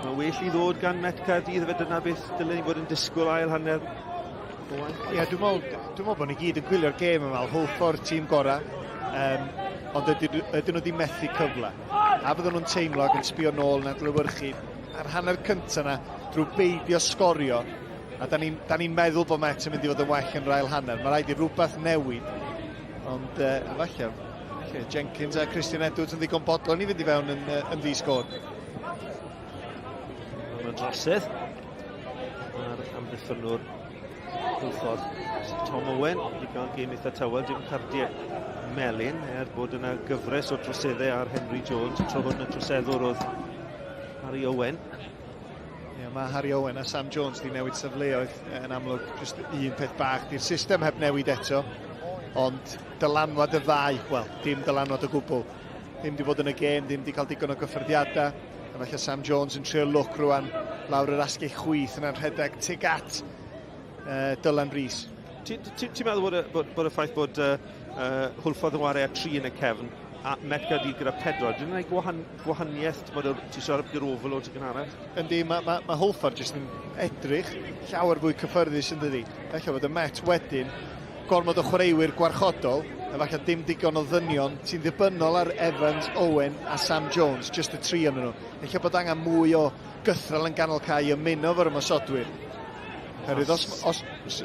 Mae well i ddod gan Met Caerdydd, fe dyna beth dylen ni fod yn disgwyl ail hanner. Ie, yeah, dwi'n meddwl, dwi meddwl bod ni gyd yn gwylio'r gêm yma, Hwlffordd tîm gorau, um, ond ydyn, ydyn nhw wedi methu cyfle. A fydden nhw'n teimlo ac yn sbio nôl yn adlewyrchu ar hanner cyntaf yna drwy beidio sgorio, A da ni'n ni meddwl bod Met yn mynd i fod yn well yn yr ail hanner. Mae rhaid i rhywbeth newid. Ond falle Jenkins a Christian Edwards yn ddigon bodlon i fynd i fewn yn ddi-sgôr. Mae'n drosedd. Mae'r amddiffynwr Hwlffordd, Tom Owen, wedi cael gêm eitha tawel, dim cardiau melyn, er bod yna gyfres o droseddau ar Henry Jones. Y tro hwn y troseddwr oedd Harry Owen. Ie, mae Harry Owen a Sam Jones wedi newid safleoedd yn amlwg, jyst un peth bach. Di'r system heb newid eto, ond dylanwad y ddau, wel, dim dylanwad o gwbl. Ddim wedi bod yn y gêm, ddim wedi cael digon o gyffyrddiadau. A falle Sam Jones yn trio lwc rwan lawr yr asgell chwith yna'n rhedeg tuag at Dylan Rees. Ti'n ti, ti meddwl bod y ffaith bod Hwlffordd yn chwarae â 3 yn y cefn a Met Gaerdydd gyda 4, dwi'n gwneud gwahaniaeth, ti'n siarad gyda'r overload yn gynharach? Yndi, mae Hwlffordd jyst yn edrych llawer fwy cyffyrddus yn dydi. Ella fod y Met wedyn gormod o chwaraewyr gwarchodol, a falle dim digon o ddynion sy'n ddibynnol ar Evans, Owen a Sam Jones, jyst y tri ohonyn nhw. Ella bod angen mwy o gythral yn ganol cae i ymuno efo'r ymosodwyr. Herwydd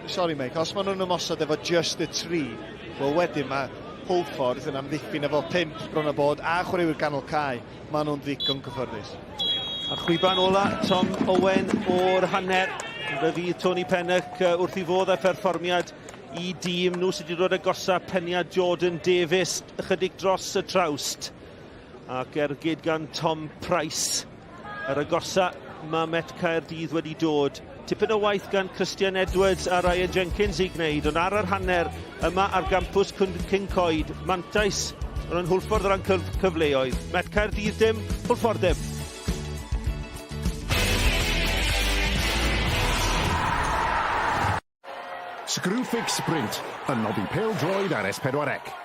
sorry Mike, os maen nhw'n ymosod efo just y tri, wel wedyn mae Hwlffordd yn amddiffyn efo 5 bron o bod a chwaraewyr ganol cae, maen nhw'n ddigon cyffyrddus. A'r chwiban ola, Tom Owen o'r hanner. Fe fydd Tony Pennock wrth i fodd â pherfformiad i dîm nhw sydd wedi dod agosa peniad Jordan Davis ychydig dros y trawst. Ac ergyd gan Tom Price. Yr agosa mae Met Caerdydd wedi dod. Tipyn o waith gan Christian Edwards a Ryan Jenkins i gwneud, ond ar yr hanner yma ar gampws Cyncoed, mantais yn Hwlffordd o ran cyfleoedd. Met Caerdydd dim, Hwlffordd dim. Screwfix Sprint yn noddi pêl-droed ar S4C.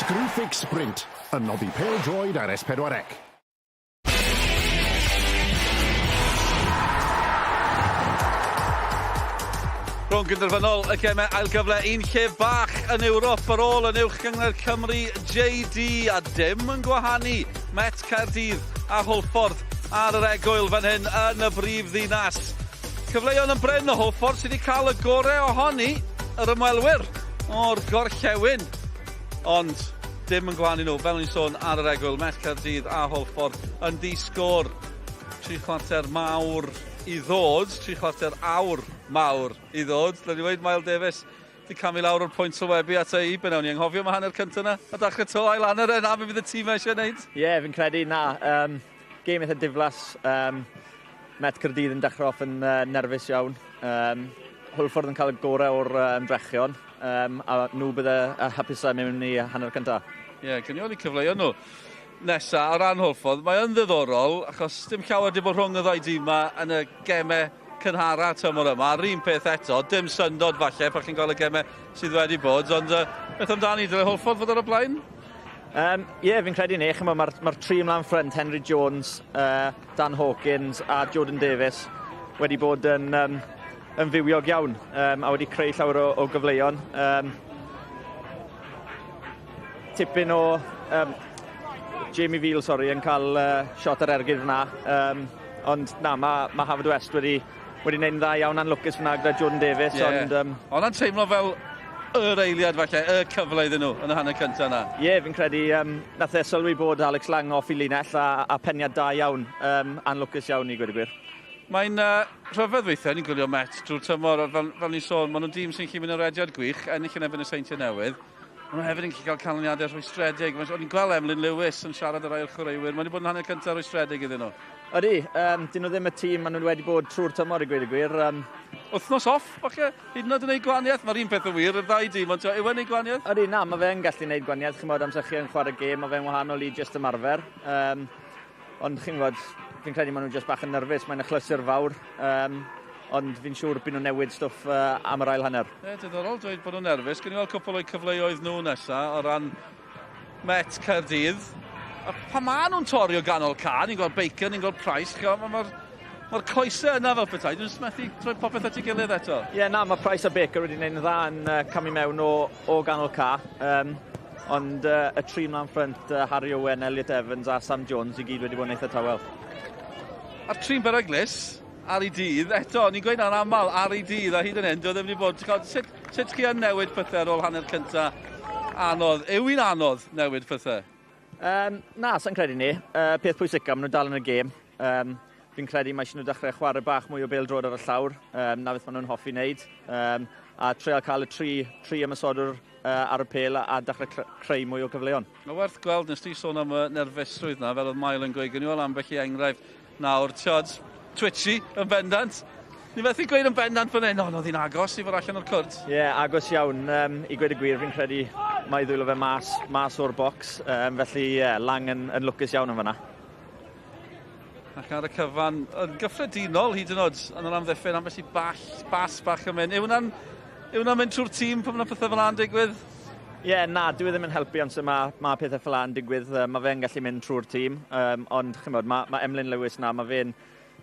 Screwfix Sprint, yn noddi pêl-droed ar S4C. Rownd gynderfynol y gemau ail gyfle un lle bach yn Ewrop ar ôl yn uwch gynghrair Cymru JD a dim yn gwahanu Met Caerdydd a Hwlffordd ar yr egwyl fan hyn yn y brif ddinas. Cyfleon yn brin o Hwlffordd sydd wedi cael y gorau ohoni yr ymwelwyr o'r gorllewin. Ond dim yn gwahanu nhw, fel o'n i'n sôn ar yr egwyl, Met Caerdydd a Hwlffordd yn ddi-sgôr. 3 chwarter mawr i ddod, 3 chwarter awr mawr i ddod. Dyna ni weud Mael Davies di camu lawr o'r pwynt sylwebu at ei be nawn ni anghofio mae hanner cyntaf yna a dechrau to ail hanner yna be fydd y tîm eisiau gwneud. Ie, yeah, fi'n credu na. Gêm eitha diflas. Met Caerdydd yn dechrau off yn nerfus iawn. Hwlffordd yn cael y gorau o'r ymdrechion. A nhw bydde hapusau mewn i hanner cyntaf. Ie, yeah, gynniol i cyfleoedd nhw nesa o ran Hwlffordd. Mae yn ddiddorol, achos dim llawer di bod rhwng y ddau dîm yma yn y gemau cynhara tymor yma. A'r un peth eto, dim syndod falle, pan chi'n gweld y gemau sydd wedi bod, ond beth amdani, dyle Hwlffordd fod ar y blaen? Ie, yeah, fi'n credu ni. Mae'r ma tri ymlaen ffrynt, Henry Jones, Dan Hawkins a Jordan Davis, wedi bod yn fywiog iawn a wedi creu llawer o gyfleon. Tipyn o Jamie Veal, sorry, yn cael shot ar ergyd fyna. Ond na, mae Haverfordwest wedi gwneud yn dda iawn, anlwcus fyna gyda Jordan Davis. Yeah. Ond, Ond o'n teimlo fel yr eiliad falle, y cyfle iddyn nhw yn y hanner cyntaf yna. Ie, yeah, fi'n credu nath e sylwi bod Alex Lang off i linell a peniad da iawn. Anlwcus iawn i gweud y gwir. Mae'n rhyfedd weithiau, ni'n gwylio Met drwy'r tymor, fel ni'n sôn, maen nhw'n dîm sy'n gallu mynd yn rediad gwych, ennill yn erbyn y Seintiau Newydd. Maen nhw hefyd yn gallu cael canlyniadau rhwystredig. O'n i'n gweld Emlyn Lewis yn siarad ar rai o'r chwaraewyr. Mae'n wedi bod yn hanner cyntaf rhwystredig iddyn nhw. Ydy, dyn nhw ddim y tîm maen nhw wedi bod trwy'r tymor i gweud y gwir. Wythnos off, falle, hyd yn oed yn gwneud gwahaniaeth. Mae'r un peth yn wir, y ddau dîm, ond yw e'n gwneud gwahaniaeth? Ydy, na, mae fe'n gallu gwneud gwahaniaeth. Chymod, amser chi yn chwarae gêm, mae fe'n wahanol i just ymarfer. Ond chi'n gwybod, fi'n credu maen nhw'n just bach yn nerfus, mae'n achlysur fawr. Ond fi'n siŵr byd nhw'n newid stwff am yr ail hanner. Ie, diddorol dweud bod nhw'n nerfus. Gwni weld cwpl o'i cyfleoedd nhw nesaf o ran Met Caerdydd. A pa maen nhw'n torri o ganol ca, ni'n gweld Baker, ni'n gweld Price, mae'r ma coesau yna fel petai, dwi'n methu troi popeth at ei gilydd eto. Ie, yeah, na, mae Price a Baker wedi gwneud yn dda yn camu mewn o ganol ca. Ond y tri mlaen ffrynt, Harry Owen, Elliot Evans a Sam Jones i gyd wedi bod yn eitha tawel. A'r tri'n beryglus ar ei dydd, eto, ni'n gweud na'n aml ar ei dydd, a hyd yn hyn, dwi ddim wedi bod, sut chi yn newid pethau ar ôl hanner cynta anodd? Yw hi'n anodd newid pethau? Na, sa'n credu ni. Peth pwysica, maen nhw dal yn y gêm. Fi'n credu mae eisiau nhw dechrau chwarae bach mwy o bêl-droed ar y llawr, na beth maen nhw'n hoffi wneud. A treial cael y tri ymosodwr ar y pêl a dechrau creu mwy o gyfleon. Mae werth gweld, nes ti sôn am y nerfusrwydd na, fel oedd Mael yn gweud, gynnu weld ambell i enghraifft nawr, tiod, twitchy yn bendant. Ni methu gweud yn bendant fan hyn, ond oedd hi'n agos i fod allan o'r cwrt. Ie, yeah, agos iawn. I gweud y gwir, fi'n credu mae ddwylo fe mas o'r bocs. Felly, yeah, Lang yn lwcus iawn yn fanna. Ac ar y cyfan, yn gyffredinol hyd yn oed, yn yr amddiffyn, ambell i bas bach yn mynd. Yw hwnna'n mynd trwy'r tîm pan mae pethau fel yna'n digwydd? Ie, yeah, na, dwi ddim yn helpu amser mae pethau fel yna'n digwydd. Mae fe'n gallu mynd trwy'r tîm, ond chymod, mae Emlyn Lewis na, mae fe'n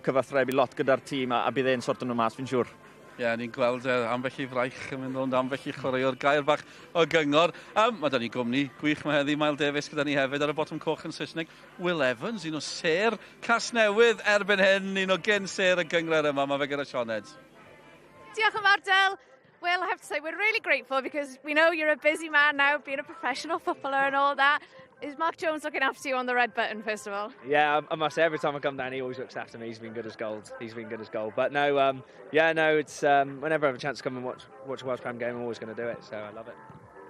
cyfathrebu lot gyda'r tîm a bydd e'n sorto nhw mas, fi'n siŵr. Ie, yeah, ni'n gweld ambell i fraich yn mynd rownd ambell i chwaraewr gair bach o gyngor. Mae da ni gwmni gwych mae heddi, Mael Davies gyda ni hefyd ar y botwm coch yn Saesneg. Will Evans, un o sêr Casnewydd erbyn hyn, un o gyn sêr y gynghrair yma, mae fe gyda Sioned. Diolch yn fawr, Del. Well, I have to say, we're really grateful because we know you're a busy man now, being a professional footballer and all that. Is Mark Jones looking after you on the red button, first of all? Yeah, I must say, every time I come down, he always looks after me. He's been good as gold. He's been good as gold. But no, yeah, no, it's whenever I have a chance to come and watch a Welsh Prem game, I'm always going to do it. So I love it.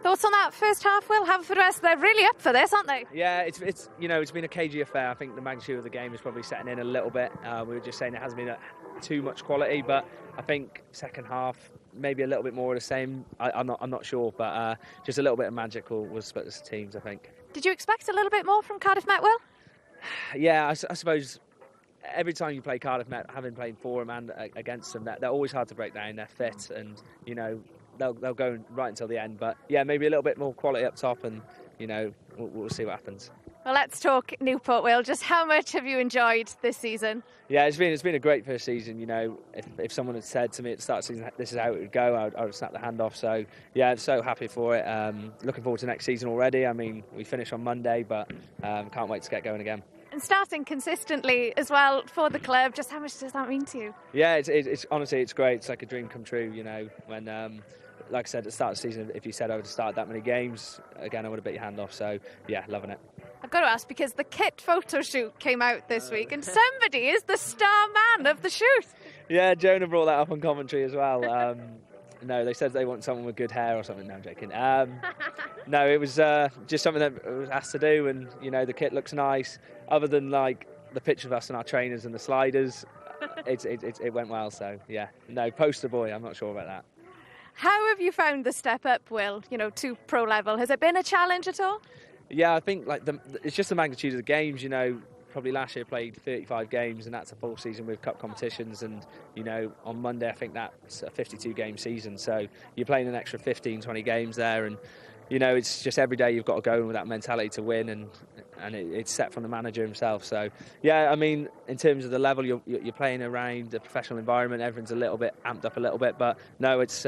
Thoughts on that first half, Will? Haverfordwest, they're really up for this, aren't they? Yeah, it's you know it's been a cagey affair. I think the magnitude of the game is probably setting in a little bit. We were just saying it hasn't been too much quality, but I think second half maybe a little bit more of the same. I'm not sure, but just a little bit of magic will split the teams, I think. Did you expect a little bit more from Cardiff Met, Will? Yeah, I suppose every time you play Cardiff Met, having played for them and against them, they're always hard to break down. They're fit, and they'll go right until the end. But yeah, maybe a little bit more quality up top and you know, we'll see what happens. Well, let's talk Newport, Will. Just how much have you enjoyed this season? Yeah, it's been a great first season. If someone had said to me at the start of the season this is how it would go, I would have snapped the hand off. So yeah, I'm so happy for it. Looking forward to next season already. I mean, we finish on Monday, but can't wait to get going again. And starting consistently as well for the club, just how much does that mean to you? Yeah, it's honestly, it's great. It's like a dream come true. When, like I said at the start of the season, if you said I would have started that many games, again, I would have bit your hand off. So yeah, loving it. I've got to ask because the kit photo shoot came out this week and somebody is the star man of the shoot. Yeah, Jonah brought that up on commentary as well. No, they said they want someone with good hair or something. No, I'm joking. No, it was just something that was asked to do, and the kit looks nice. Other than like the picture of us and our trainers and the sliders, it went well. So yeah, no, poster boy. I'm not sure about that. How have you found the step up, Will? To pro level. Has it been a challenge at all? Yeah, I think like it's just the magnitude of the games. Probably last year played 35 games, and that's a full season with cup competitions. And on Monday I think that's a 52 game season. So you're playing an extra 15, 20 games there, and it's just every day you've got to go in with that mentality to win, and it's set from the manager himself. So yeah, I mean, in terms of the level, you're playing around a professional environment. Everyone's a little bit amped up a little bit, but no, it's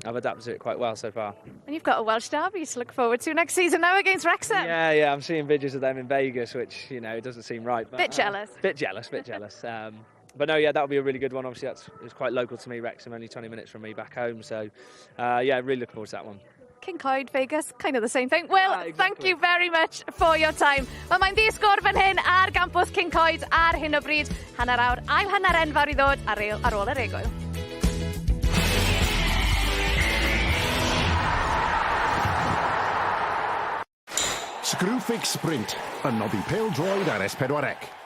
I've adapted to it quite well so far. And you've got a Welsh derby to look forward to next season now against Wrexham. Yeah, I'm seeing videos of them in Vegas, which doesn't seem right. But, Bit jealous. Bit jealous, bit jealous. But no, yeah, that'll be a really good one. Obviously, that's it's quite local to me. Wrexham, only 20 minutes from me back home. So, yeah, really looking forward to that one. Cyncoed, Vegas, kind of the same thing. Will, thank you very much for your time. Wel, mae'n ddi-sgôr fan hyn ar gampws Cyncoed ar hyn o bryd. Hanner awr, ail hanner enfawr i ddod ar ôl yr egwyl. Screwfix Sprint, yn noddi pêl-droed ar S4C.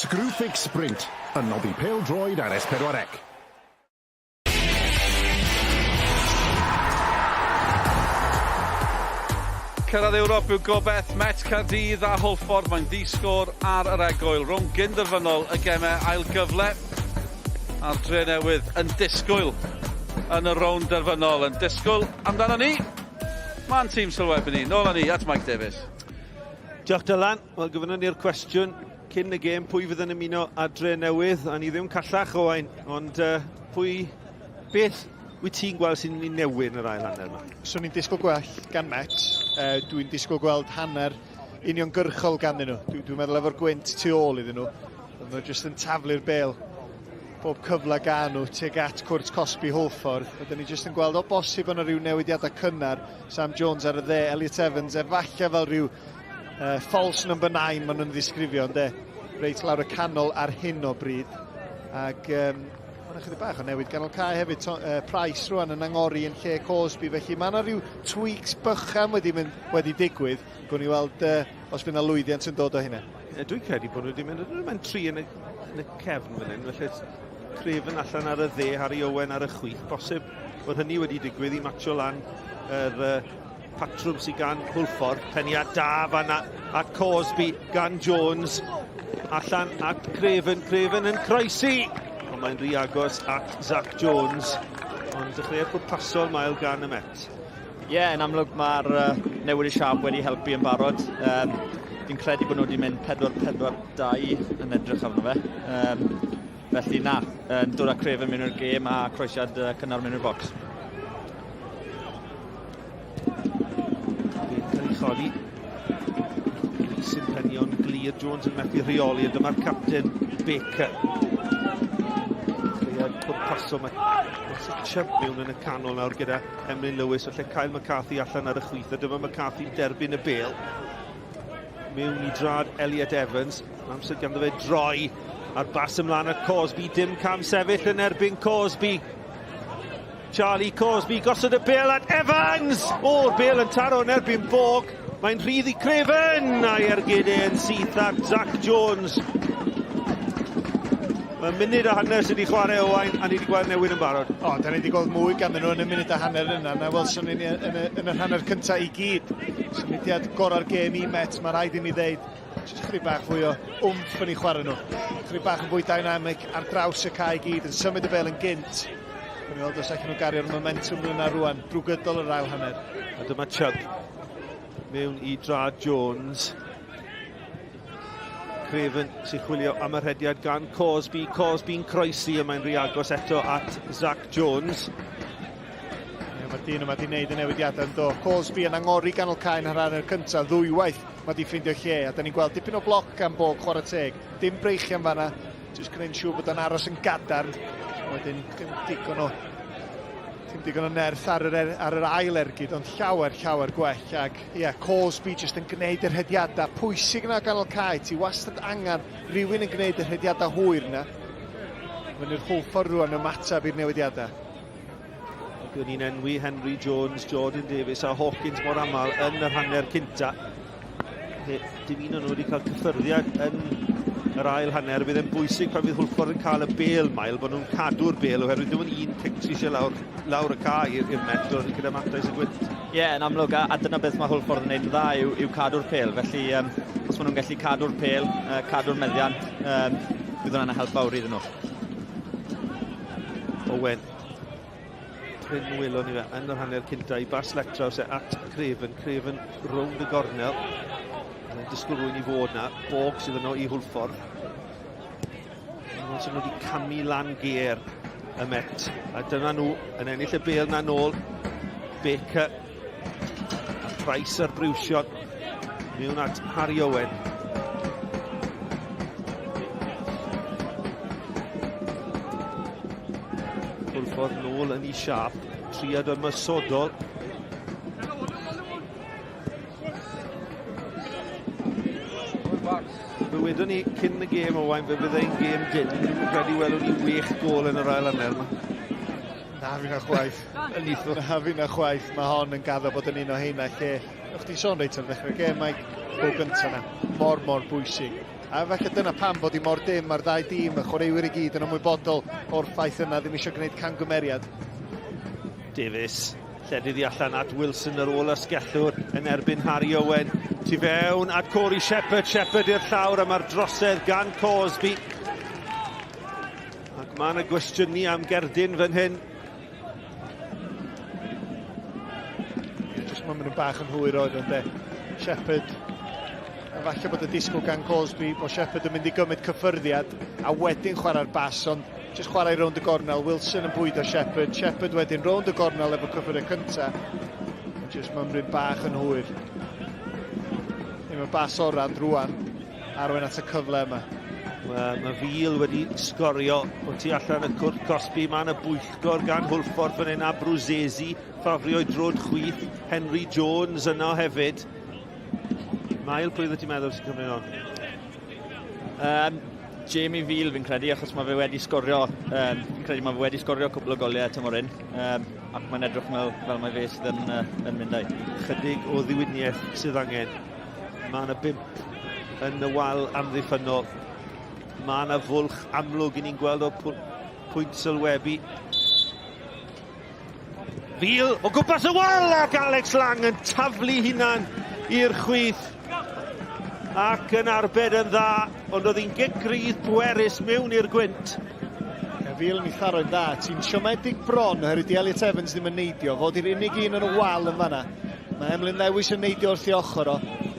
Screwfix Sprint, yn noddi pêl-droed ar S4C. Cyrraedd Ewrop yw gobeith Met Caerdydd a Hwlffordd. Mae'n ddi-sgôr ar yr egwyl rhwng gynderfynol y gemau ail gyfle a'r dre newydd yn disgwyl yn y rownd derfynol. Yn disgwyl amdano ni, mae'n tîm sylwebu ni. Nôl â ni at Mike Davies. Diolch Dylan. Wel, gofynnon ni'r cwestiwn cyn y gêm, pwy fydd yn ymuno â Dre Newydd? A ni ddim callach, Owain, ond uh, pwy, beth wyt ti'n gweld sy'n mynd i newid yn yr ail hanner yma? Swn i'n disgwyl gwell gan Met. Uh, dwi'n disgwyl gweld hanner uniongyrchol ganddyn nhw. Dwi'n dwi meddwl efo'r gwynt tu ôl iddyn nhw, oedden nhw jyst yn taflu'r bel bob cyfle gan nhw tuag at cwrt cosbi Hwlffordd. Oedden ni jyst yn gweld o bosib yna rhyw newidiadau cynnar. Sam Jones ar y dde, Elliot Evans efallai fel rhyw uh, false number 9 maen nhw'n ddisgrifio, ynddo? Reit lawr y canol ar hyn o bryd. Ac um, Mae yna chydig bach o newid ganol cae hefyd. To, Price rwan yn angori yn lle Cosby, felly mae yna rhyw tweaks bychan wedi, mynd, wedi digwydd. Gwni ni weld os fydd yna lwyddiant yn dod o hynna. E, dwi'n credu bod nhw wedi mynd, mae'n tri yn y, yn y cefn fan hyn, felly Craven allan ar y dde, Harry Owen ar y chwith. Bosib bod hynny wedi digwydd i matcho lan yr uh, patrwm sydd gan Hwlffordd. Peniad da fanna at Cosby gan Jones. Allan at Craven. Craven yn croesi. Ond mae'n rhy agos at Zach Jones. Ond dechreuad pwrpasol mael gan y Met. Ie, yeah, yn amlwg mae'r uh, newid y siap wedi helpu yn barod. Um, fi'n credu bod nhw wedi mynd 4-4-2 yn edrych arno fe. Um, felly na, yn dod â Craven mewn i'r gêm a croesiad uh, cynnar mewn i'r bocs. Cael ei chodi. Rees yn penio'n glir, Jones yn methu rheoli, a dyma'r capten Baker. Dechreuad pwrpasol, mae Russell Chubb mewn yn y canol nawr gyda Emlyn Lewis, felly Kyle McCarthy allan ar y chwith, a dyma McCarthy'n derbyn y bel. Mewn i drad Elliot Evans, amser ganddo fe droi a'r bas ymlaen at Cosby, dim cam sefyll yn erbyn Cosby. Charlie Cosby gosod y bel at Evans! O'r bel yn taro yn erbyn Borg. Mae'n rhydd i Craven! A'i ergyd e'n syth at Zach Jones. Mae munud a hanner sydd wedi chwarae Owain, a ni wedi gweld newid yn barod. O, da ni wedi gweld mwy ganddyn nhw yn y munud a hanner yna na welson ni yn y, yn yr hanner cyntaf i gyd. Symudiad gorau'r gêm i Met, mae rhaid i mi ddeud. Jyst chydig bach fwy o wmff yn ei chwarae nhw. Chydig bach yn fwy dynamic ar draws y cae i gyd, yn symud y bel yn gynt. Gwni weld os allan nhw gario'r momentum yna rwan, drwy gydol yr ail hanner. A dyma Chubb mewn i Drad Jones. Craven sy'n chwilio am y rhediad gan Cosby. Cosby'n croesi a mae'n rhy agos eto at Zach Jones. Ie, mae'r dyn yma wedi gwneud y newidiadau yn do. Cosby yn angori ganol cae yn yr hanner cyntaf ddwywaith. Mae wedi ffeindio lle a da ni'n gweld dipyn o bloc gan Bog chwarae teg. Dim breichiau fanna, jyst gwneud yn siŵr bod o'n aros yn gadarn. Wedyn dim digon o dim digon o nerth ar yr, er, ar yr ail ergyd, ond llawer, llawer gwell. Ac ie, yeah, Cosby jyst yn gwneud y rhediadau pwysig yna ganol cae. Ti wastad angen rhywun yn gwneud y rhediadau hwyr yna. Fyny'r Hwlffordd rwan ymateb i'r newidiadau. Ac o'n i'n enwi Henry Jones, Jordan Davies a Hawkins mor aml yn yr hanner cynta. Dim un o'n nhw wedi cael cyffyrddiad yn yr ail hanner. Bydd e'n bwysig pan fydd Hwlffordd yn cael y bel mael, bod nhw'n cadw'r bel oherwydd dim ond un cic sydd eisiau lawr, lawr y cae i'r Met o'r gyda mantais y gwynt. Ie, yeah, yn amlwg, a, a dyna beth mae Hwlffordd yn gwneud yn dda yw, yw cadw'r pel. Felly, um, os maen nhw'n gallu cadw'r pel, uh, cadw'r meddiant, um, bydd hwnna'n help fawr iddyn nhw. Owen Prin welon ni fe yn yr hanner cynta i bas Lectraws e at Craven. Craven rownd y gornel. Mae'n disgwyl rwy'n i fod na. Bog sydd yno i Hwlffordd. Mae'n sy'n wedi camu lan ger y Met. A dyna nhw yn ennill y bel na nôl. Baker. A Price ar briwsion. Mewn at Harry Owen. Hwlffordd nôl yn ei siap. Triad ymosodol. Fe wedon ni cyn y gêm Owain, fe fydd ein gêm dyn. Dwi'n credu welwn ni wech gol yn yr ail hanner yma. Na fi na chwaith. Yn eitho. Na fi na chwaith. Mae hon yn gaddo bod yn un o heina lle... O'ch ti'n sôn reit ar ddechrau'r gêm, Mike, gol gyntaf na. Mor, mor bwysig. A falle dyna pam bod hi mor dim, mae'r ddau dîm, y chwaraewyr i gyd yn ymwybodol o'r ffaith yna, ddim eisiau gwneud camgymeriad. Davies, lledydd i allan at Wilson ar ôl asgellwr yn erbyn Harry Owen. Tu fewn at Corey Shepherd, Shepherd i'r llawr a mae'r drosedd gan Cosby. Ac mae yna gwestiynu am gerdyn fan hyn. Ie, jyst mae'n mynd yn bach yn hwyr oedd yn de. Shepherd, a falle bod y disgwyl gan Cosby bod Shepherd yn mynd i gymryd cyffyrddiad a wedyn chwarae'r bas, ond jyst chwarae rownd y gornel, Wilson yn bwydo Shepherd, Shepherd wedyn rownd y gornel efo cyffyrddiad cynta, ond jyst mymryn bach yn hwyr. Ddim y bas orau, ond rwan arwain at y cyfle yma. Wel, mae Fil wedi sgorio o tu allan y cwrt cosbi. Mae yna bwyllgor gan Hwlffordd fan hyn a Bruzesi, ffafrio i drod chwith. Henry Jones yno hefyd. Mael, pwy oeddet ti'n meddwl sy'n cymryd hon? Um, Jamie Veal fi'n credu, achos mae fe wedi sgorio, um, fi'n credu mae fe wedi sgorio cwpl o goliau tymor hyn, um, ac mae'n edrych fel, fel mae fe sydd yn, uh, yn mynd â'i. Chydig o ddiwyniaeth sydd angen. Mae yna bump yn y wal amddiffynnol. Mae yna fwlch amlwg i ni'n gweld o pwynt sylwebu. Fil o gwmpas y wal ac Alex Lang yn taflu hunan i'r chwith ac yn arbed yn dda, ond oedd hi'n gic rydd bwerus mewn i'r gwynt. Fil yn ei tharo'n dda, ti'n siomedig bron oherwydd di Elliot Evans ddim yn neidio, fod i'r unig un yn y wal yn fanna. Mae Emlyn Lewis yn neidio wrth ei ochr o,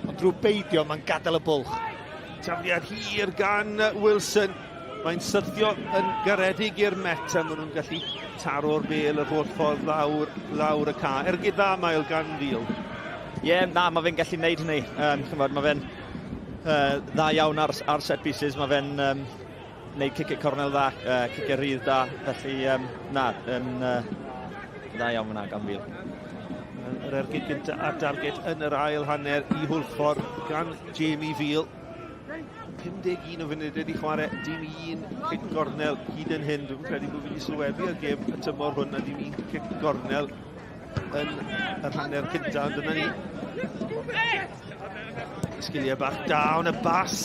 ond drwy beidio mae'n gadael y bwlch. Tafliad hir gan Wilson. Mae'n syrthio yn garedig i'r Met a maen nhw'n gallu taro'r bêl yr holl ffordd lawr, lawr y ca. Ergyd dda Mael gan Fil. Ie, yeah, na, mae fe'n gallu gwneud hynny. Um, chymod, mae fe'n uh, dda iawn ar, ar set pieces, mae fe'n um, gwneud cicio cornel dda, uh, cicio rhydd da, felly um, na, yn uh, dda iawn fyna gan Fil. Yr ergyd gyntaf a darged yn yr ail hanner i Hwlffordd gan Jamie Veal. 51 o funudau wedi chwarae, dim un cic gornel hyd yn hyn. Dwi'n credu bod fi wedi sylwebu ar gêm y tymor hwn a dim un cic gornel yn yr hanner cynta, ond dyna ni. Sgiliau bach da, ond y bas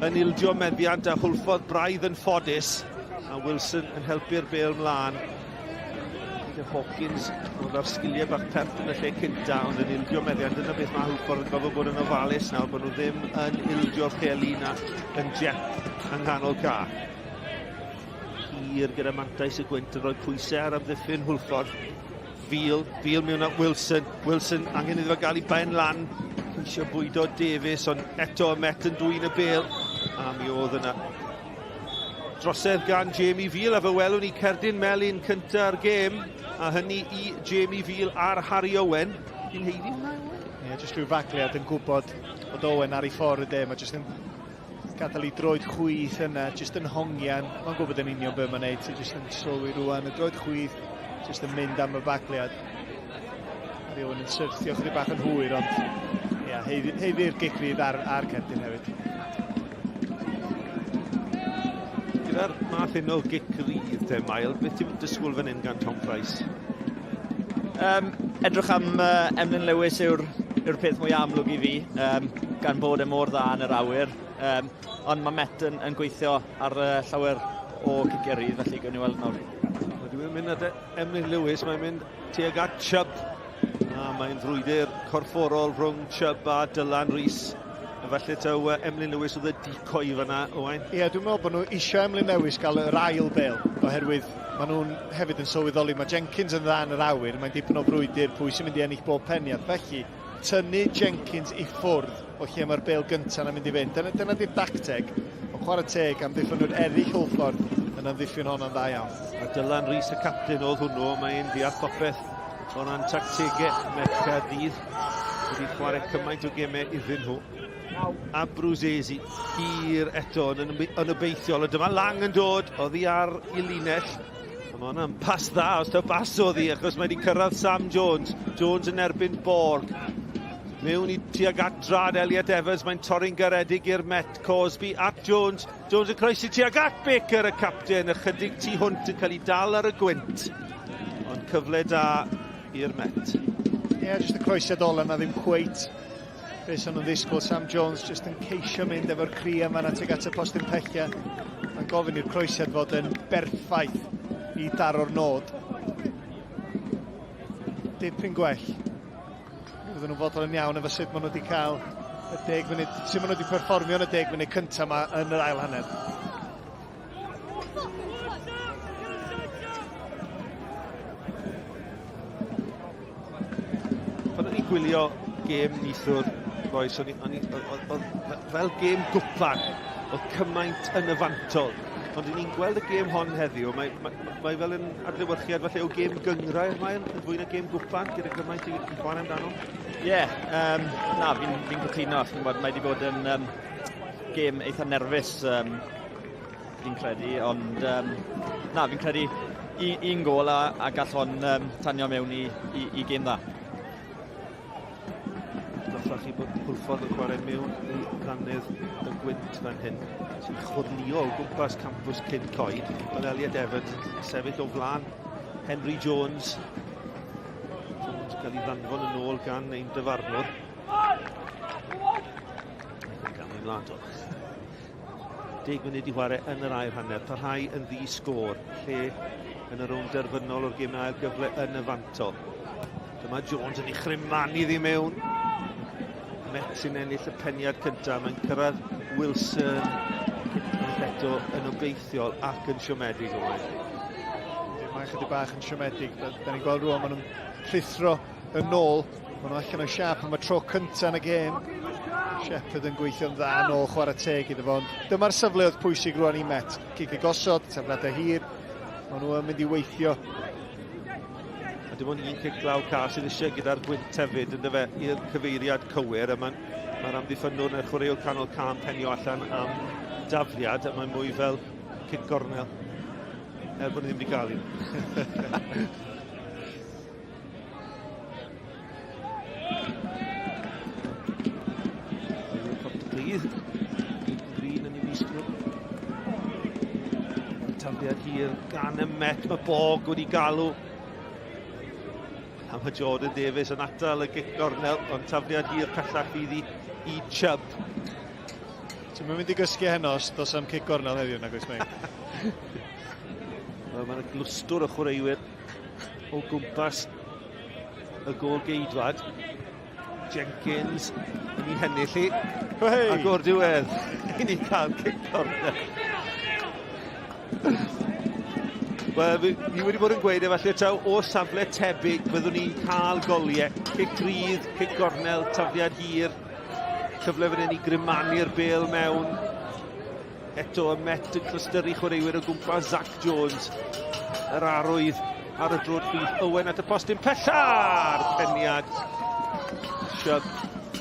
yn ildio meddiant a Hwlffordd braidd yn ffodus. A Wilson yn helpu'r bêl mlaen. Peter Hawkins oedd ar sgiliau bach pert yn y lle cynta, ond yn ildio meddiant. Dyna beth mae Hwlffordd yn gofod bod yn ofalus nawr, bod nhw ddim yn ildio'r peli na yn jet yng nghanol ca. Hir gyda mantais y gwynt yn rhoi pwysau ar amddiffyn Hwlffordd. Feel, Feel mewn at Wilson. Wilson angen iddo fo gael ei ben lan. Ceisio bwydo Davies, ond eto y Met yn dwyn y bel. A mi oedd yna drosedd gan Jamie Veal, a fe welwn ni cerdyn melyn cynta'r gêm, a hynny i Jamie Veal ar Harry Owen. Fi'n heiddi hwnna, Owen? Ie, yeah, jyst rhyw fagliad yn gwybod bod Owen ar ei ffordd y de, mae jyst yn gadael ei droed chwith yna, jyst yn hongian. Mae'n gwybod yn union beth mae'n neud, ti jyst yn sylwi rwan, y droed chwith, jyst yn mynd am y fagliad. Harry Owen yn syrthio chydig bach yn hwyr, ond ia, heiddi'r gic rydd ar, ar cerdyn hefyd. Gyda'r math hyn o gic rydd te, Mael, beth ti'n disgwyl fan hyn gan Tom Price? Um, edrych am uh, Emlyn Lewis yw'r yw'r peth mwy amlwg i fi, um, gan bod e mor dda yn yr awyr. Um, ond mae Met yn, yn gweithio ar uh, llawer o ciciau rhydd, felly gawn ni weld nawr. Mae dwi'n mynd at Emlyn Lewis, mae'n mynd tuag at Chubb. A mae'n frwydr corfforol rhwng Chubb a Dylan Rees. A falle taw Emlyn Lewis oedd y decoy fyna, Owain. Ie, yeah, dwi'n meddwl bod nhw eisiau Emlyn Lewis gael yr ail bel, oherwydd maen nhw'n hefyd yn sylweddoli, mae Jenkins yn dda yn yr awyr, mae'n dipyn o frwydr pwy sy'n mynd i ennill bob peniad. Felly, tynnu Jenkins i ffwrdd o lle mae'r bel gyntaf yn mynd i fynd. Dyna, dyna di'r dacteg. Ond chwarae teg amddiffynwyr eraill Hwlffordd yn amddiffyn honno'n dda iawn. A Dylan Rees y capten oedd hwnnw, mae'n deall popeth o ran tactegau Met Caerdydd. Wedi chwarae cymaint o gemau iddyn nhw. A Bruzesi hir eto yn, yn obeithiol. A dyma Lang yn dod oddi ar i linell. A mae hwnna'n pas dda, os taw bas oedd hi, achos mae wedi cyrraedd Sam Jones. Jones yn erbyn Borg. Mewn i tuag at drad Elliot Evans, mae'n torri'n garedig i'r Met. Cosby at Jones. Jones yn croesi tuag at Baker, y capten, ychydig tu hwnt yn cael ei dal ar y gwynt. Ond cyfle da i'r Met. Ie, yeah, jyst y croesiad ola na ddim cweit Beth sy'n nhw'n ddisgwyl, Sam Jones jyst yn ceisio mynd efo'r cri yma na tuag at y postyn pella. Mae'n gofyn i'r croesiad fod yn berffaith i daro'r nod. Dipyn gwell. Fydden nhw'n fodlon yn iawn efo sut maen nhw wedi cael y deg munud, sut maen nhw wedi perfformio yn y deg munud cyntaf yma yn yr ail hanner. Pan o'n i'n gwylio gêm neithiwr, boys, o'n i, o'n i, oedd fel gêm gwpan, oedd cymaint yn y fantol. Ond i ni'n gweld y gêm hon heddiw, mae, mae, mae fel yn adlewyrchiad falle o gêm gyngrair mae'n yn fwy na gêm gwpan, gyda gymaint i chwarae amdano. Ie, yeah, um, na, fi'n fi cytuno, chi'n gwybod, mae wedi bod yn um, gêm eitha nerfus, um, fi'n credu, ond um, na, fi'n credu un, un gol a, a gall hon um, tanio mewn i, i, i gêm dda. Atgoffa chi bod Hwlffordd yn chwarae mewn i rannydd y gwynt fan hyn, sy'n chwrlio o gwmpas campws Cyn Coed. Mae Elliot Evans yn sefyll o flaen Henry Jones. Jones yn cael ei ddanfon yn ôl gan ein dyfarnwr. Gamu ymlaen to. Deg munud i chwarae yn yr ail hanner. Parhau yn ddi sgôr, lle yn y rownd derfynol o'r gêm ail gyfle yn y fantol. Dyma Jones yn ei chrymanu iddi mewn. Met sy'n ennill y peniad cyntaf. Mae'n cyrraedd Wilson unwaith eto yn obeithiol ac yn siomedig o waith. Mae'n chydig bach yn siomedig. Da ni'n gweld rwan, maen nhw'n rhuthro yn ôl. Maen nhw allan o siap am y tro cyntaf yn y gêm. Shepherd yn gweithio'n dda yn ôl chwarae teg iddo fo. Dyma'r safleoedd pwysig rwan i Met. Cic y gosod, tafliadau hir. Maen nhw yn mynd i weithio. A dim ond un cic glaw ca sydd eisiau gyda'r gwynt hefyd, yn dyfe, i'r cyfeiriad cywir. A mae'r mae amddiffynnwr neu'r chwaraewr canol cam penio allan am dafliad, a mae'n mwy fel cic gornel. Er bod ni ddim wedi cael un. Pontypridd. Green yn ei wisg nhw. Tafliad hir gan y Met. Mae Bog wedi galw. A mae Jordan Davies yn atal y gic gornel, ond tafliad hir pellach fydd i, i Chubb. Ti'n mynd i gysgu heno os dos am cic gornel heddiw, nag oes mei? Wel, mae'n glwstwr o chwaraewyr o gwmpas y gôl geidwad. Jenkins yn ei hennill hi. Hey! Ac o'r diwedd, i ni cael cic corner. Wel, fi, fi wedi bod yn gweud efallai taw o safle tebyg byddwn ni'n cael goliau. Cic rydd, cic gornel, tafliad hir. Cyfle fan hyn i grymanu'r bêl mewn. Eto y Met yn clystyru chwaraewyr o gwmpas Zach Jones. Yr arwydd ar y drod chwith. Owen at y postyn pella'r peniad. Chubb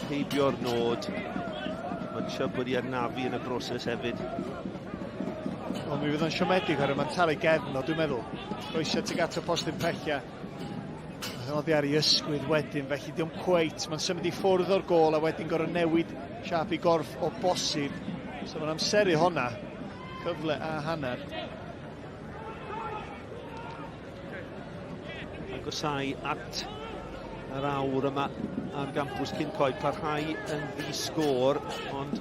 heibio'r nod. Mae Chubb wedi anafu yn y broses hefyd. Wel, mi fydd o'n siomedig oherwydd mae'n talu gefn o, dwi'n meddwl. Croesio tuag at y postyn pella. Oddi ar ei ysgwydd wedyn, felly diolch cweit. Mae'n symud i ffwrdd o'r gôl a wedyn gorfod newid siâp i gorff o bosib. So mae'n amseru honna. Cyfle a hanner. Agosau at yr awr yma ar gampws cyn coed. Parhau yn ddi-sgôr, ond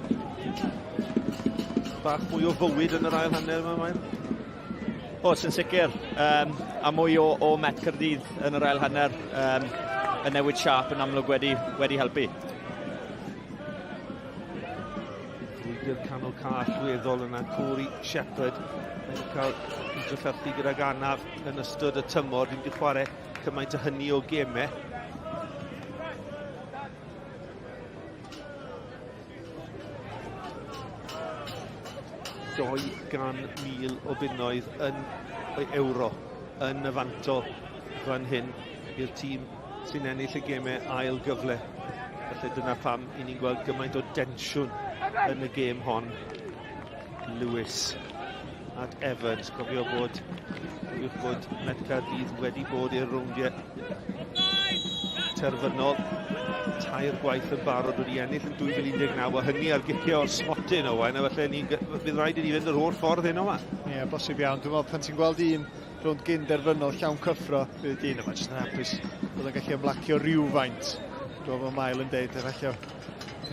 bach mwy o fywyd yn yr ail hanner yma, Mair. Oes, yn sicr. Um, a mwy o, o Met Caerdydd yn yr ail hanner. Um, y newid siâp yn amlwg wedi, wedi helpu. Frwydr canol ca allweddol yna, Corey Shepherd. Mae'n cael ei drafferthu gydag anaf yn ystod y tymor. Ddim wedi chwarae cymaint o hynny o gemau. 200,000 o bunnoedd yn euro yn y fantol fan hyn i'r tîm sy'n ennill y gemau ail gyfle. Felly dyna pam i ni'n gweld gymaint o densiwn yn y gêm hon. Lewis at Evans. Cofio bod, cofiwch bod Met Caerdydd wedi bod i'r rowndiau terfynol tair gwaith yn barod wedi ennill yn 2019 a hynny ar gicio o'r smotyn Owain a felly ni, fydd rhaid i ni fynd yr holl ffordd heno yma. Ie, yeah, bosib iawn. Dwi'n meddwl pan ti'n gweld un rownd gyn derfynol llawn cyffro, bydd y dyn yma jyst yn hapus bod o'n gallu ymlacio rhywfaint. Dwi'n meddwl mae Mael yn deud, efallai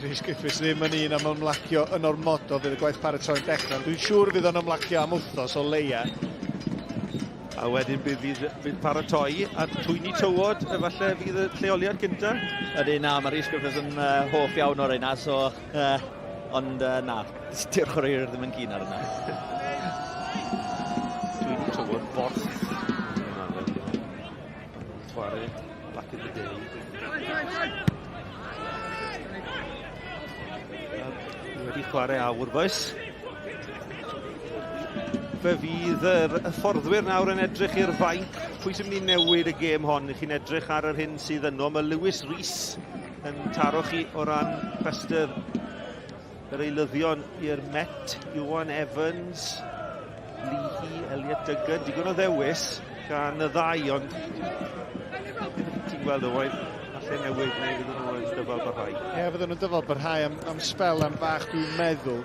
Rhys Griffiths ddim yn un am ymlacio yn ormodol, fydd y gwaith paratoi'n dechrau. Dwi'n siŵr fydd o'n ymlacio am wythnos o leia. A wedyn bydd, fydd, fydd paratoi a twyni tywod, efallai fydd y lleoliad gyntaf? Ydy, na, mae Rhys Griffiths yn uh, hoff iawn o'r reina, so... Uh, ond uh, na, di'r chwaraewyr ddim yn keen ar yna. Twyni tywod, borth. Chwarae back in the day. Wedi chwarae awr, boys. Fe fydd yr hyfforddwyr nawr yn edrych i'r fainc. Pwy sy'n mynd i newid y gêm hon? Chi'n edrych ar yr hyn sydd yno. Mae Lewis Rees yn taro chi o ran rhestr yr eilyddion i'r Met. Iwan Evans, Leahy, Elliot Duggan. Digon o ddewis gan y ddau, ond ti'n gweld Owain, falle newid neu fydden nhw yn dyfal barhau. Ie, yeah, fydden nhw'n dyfal barhau am, am sbel am fach dwi'n meddwl.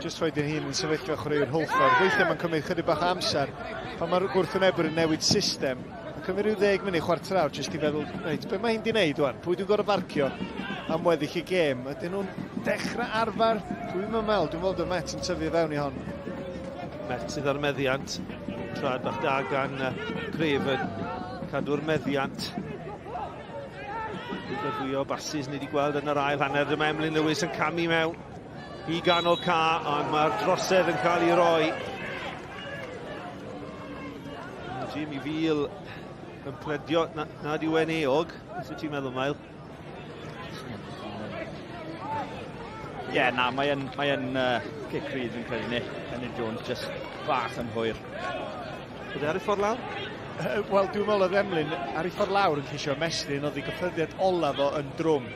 Jyst rhoi dyn hun yn sefyllfa chwaraewyr Hwlffordd. Weithiau mae'n cymryd chydig bach o amser. Pan mae'r gwrthwynebwyr yn newid system, mae'n cymryd rhyw ddeg munud, chwarter awr, jyst i feddwl, reit, be mae hi'n di wneud wan? Pwy dwi'n gorfod farcio am weddill y gêm? Ydyn nhw'n dechrau arfer? Dwi'n meddwl, dwi'n meddwl bod y Met yn tyfu fewn i hon. Met sydd ar meddiant. Trad bach da gan Craven. Cadw'r meddiant. Bydd y fwy o basis ni wedi gweld yn yr ail hanner. Dyma Emlyn Lewis yn camu mewn i ganol ca, ond mae'r drosedd yn cael ei roi. Jimmy Veal yn pledio na, nad yw e'n eog. Beth wyt ti'n meddwl, Mael? Ie, yeah, na, mae'n mae yn, uh, cic rhydd fi'n credu ni. Henry Jones just bach yn hwyr. Oedd e ar ei ffordd lawr? Wel, dwi'n meddwl oedd Emlyn ar ei ffordd lawr yn ceisio ymestyn, oedd ei gyffyrddiad olaf o yn drwm.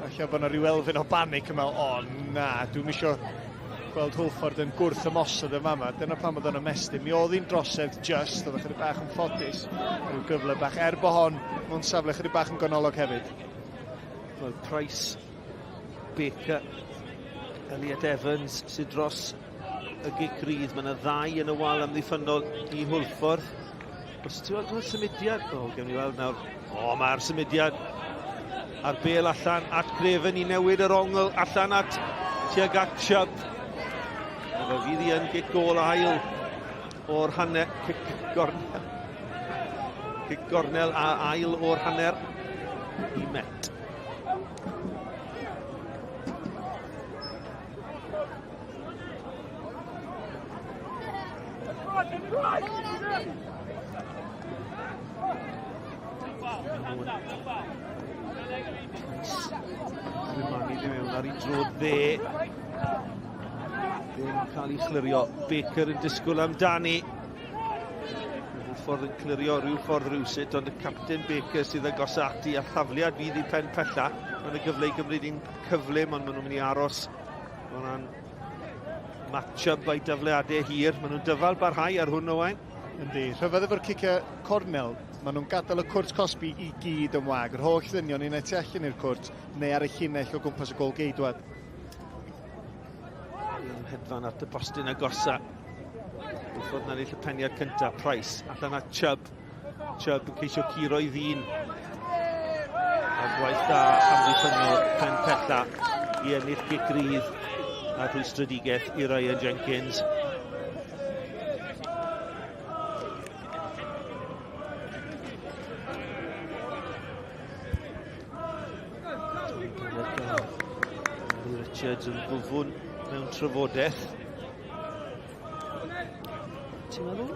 Falle bod yna rhyw elfen o banic yn meddwl, o na, dwi'm isio gweld Hwlffordd yn gwrth ymosod yn fama. Dyna pam oedd o'n ymestyn. Mi oedd hi'n drosedd just, oedd chydig bach yn ffodus. Rhyw gyfle bach, er bod hon mewn safle chydig bach yn ganolog hefyd. Wel, Price, Baker, Elliot Evans sydd dros y gic rydd. Mae yna ddau yn y wal amddiffynnol i Hwlffordd. Os ti'n gweld symudiad? O, gewn ni weld nawr. O, mae'r symudiad a'r bel allan at Craven i newid yr ongl allan at tuag at Chubb. A fe fydd hi yn gic gol ail o'r hanner, cic gornel. Cic gornel a ail o'r hanner i Met. Grimani ddim mewn ar ei drod dde. Ddim cael ei chlirio. Baker yn disgwyl amdani. Rhyw ffordd yn clirio rhyw ffordd rhywsut, ond y capten Baker sydd agos ati a thafliad fydd i pen pella. Mae'n y gyfle i gymryd un cyflym, ond maen nhw'n mynd i aros o ran match-up a'i dafliadau hir. Maen nhw'n dyfal barhau ar hwn, Owain. Yndi, rhyfedd efo'r ciciau cornel, maen nhw'n gadael y cwrt cosbi i gyd yn wag. Yr holl ddynion unai tu allan i'r cwrt neu ar y llinell o gwmpas y gôl geidwad. Yn hedfan at y postyn agosa. Wrth na ennill y peniad cyntaf, Price allan at Chubb. Chubb yn ceisio curo i ddyn. A gwaith da amddiffynnol pen pella i ennill gic rydd a rhwystredigaeth i Ryan Jenkins. Richards yn ddwfwn mewn trafodaeth. Ti'n meddwl,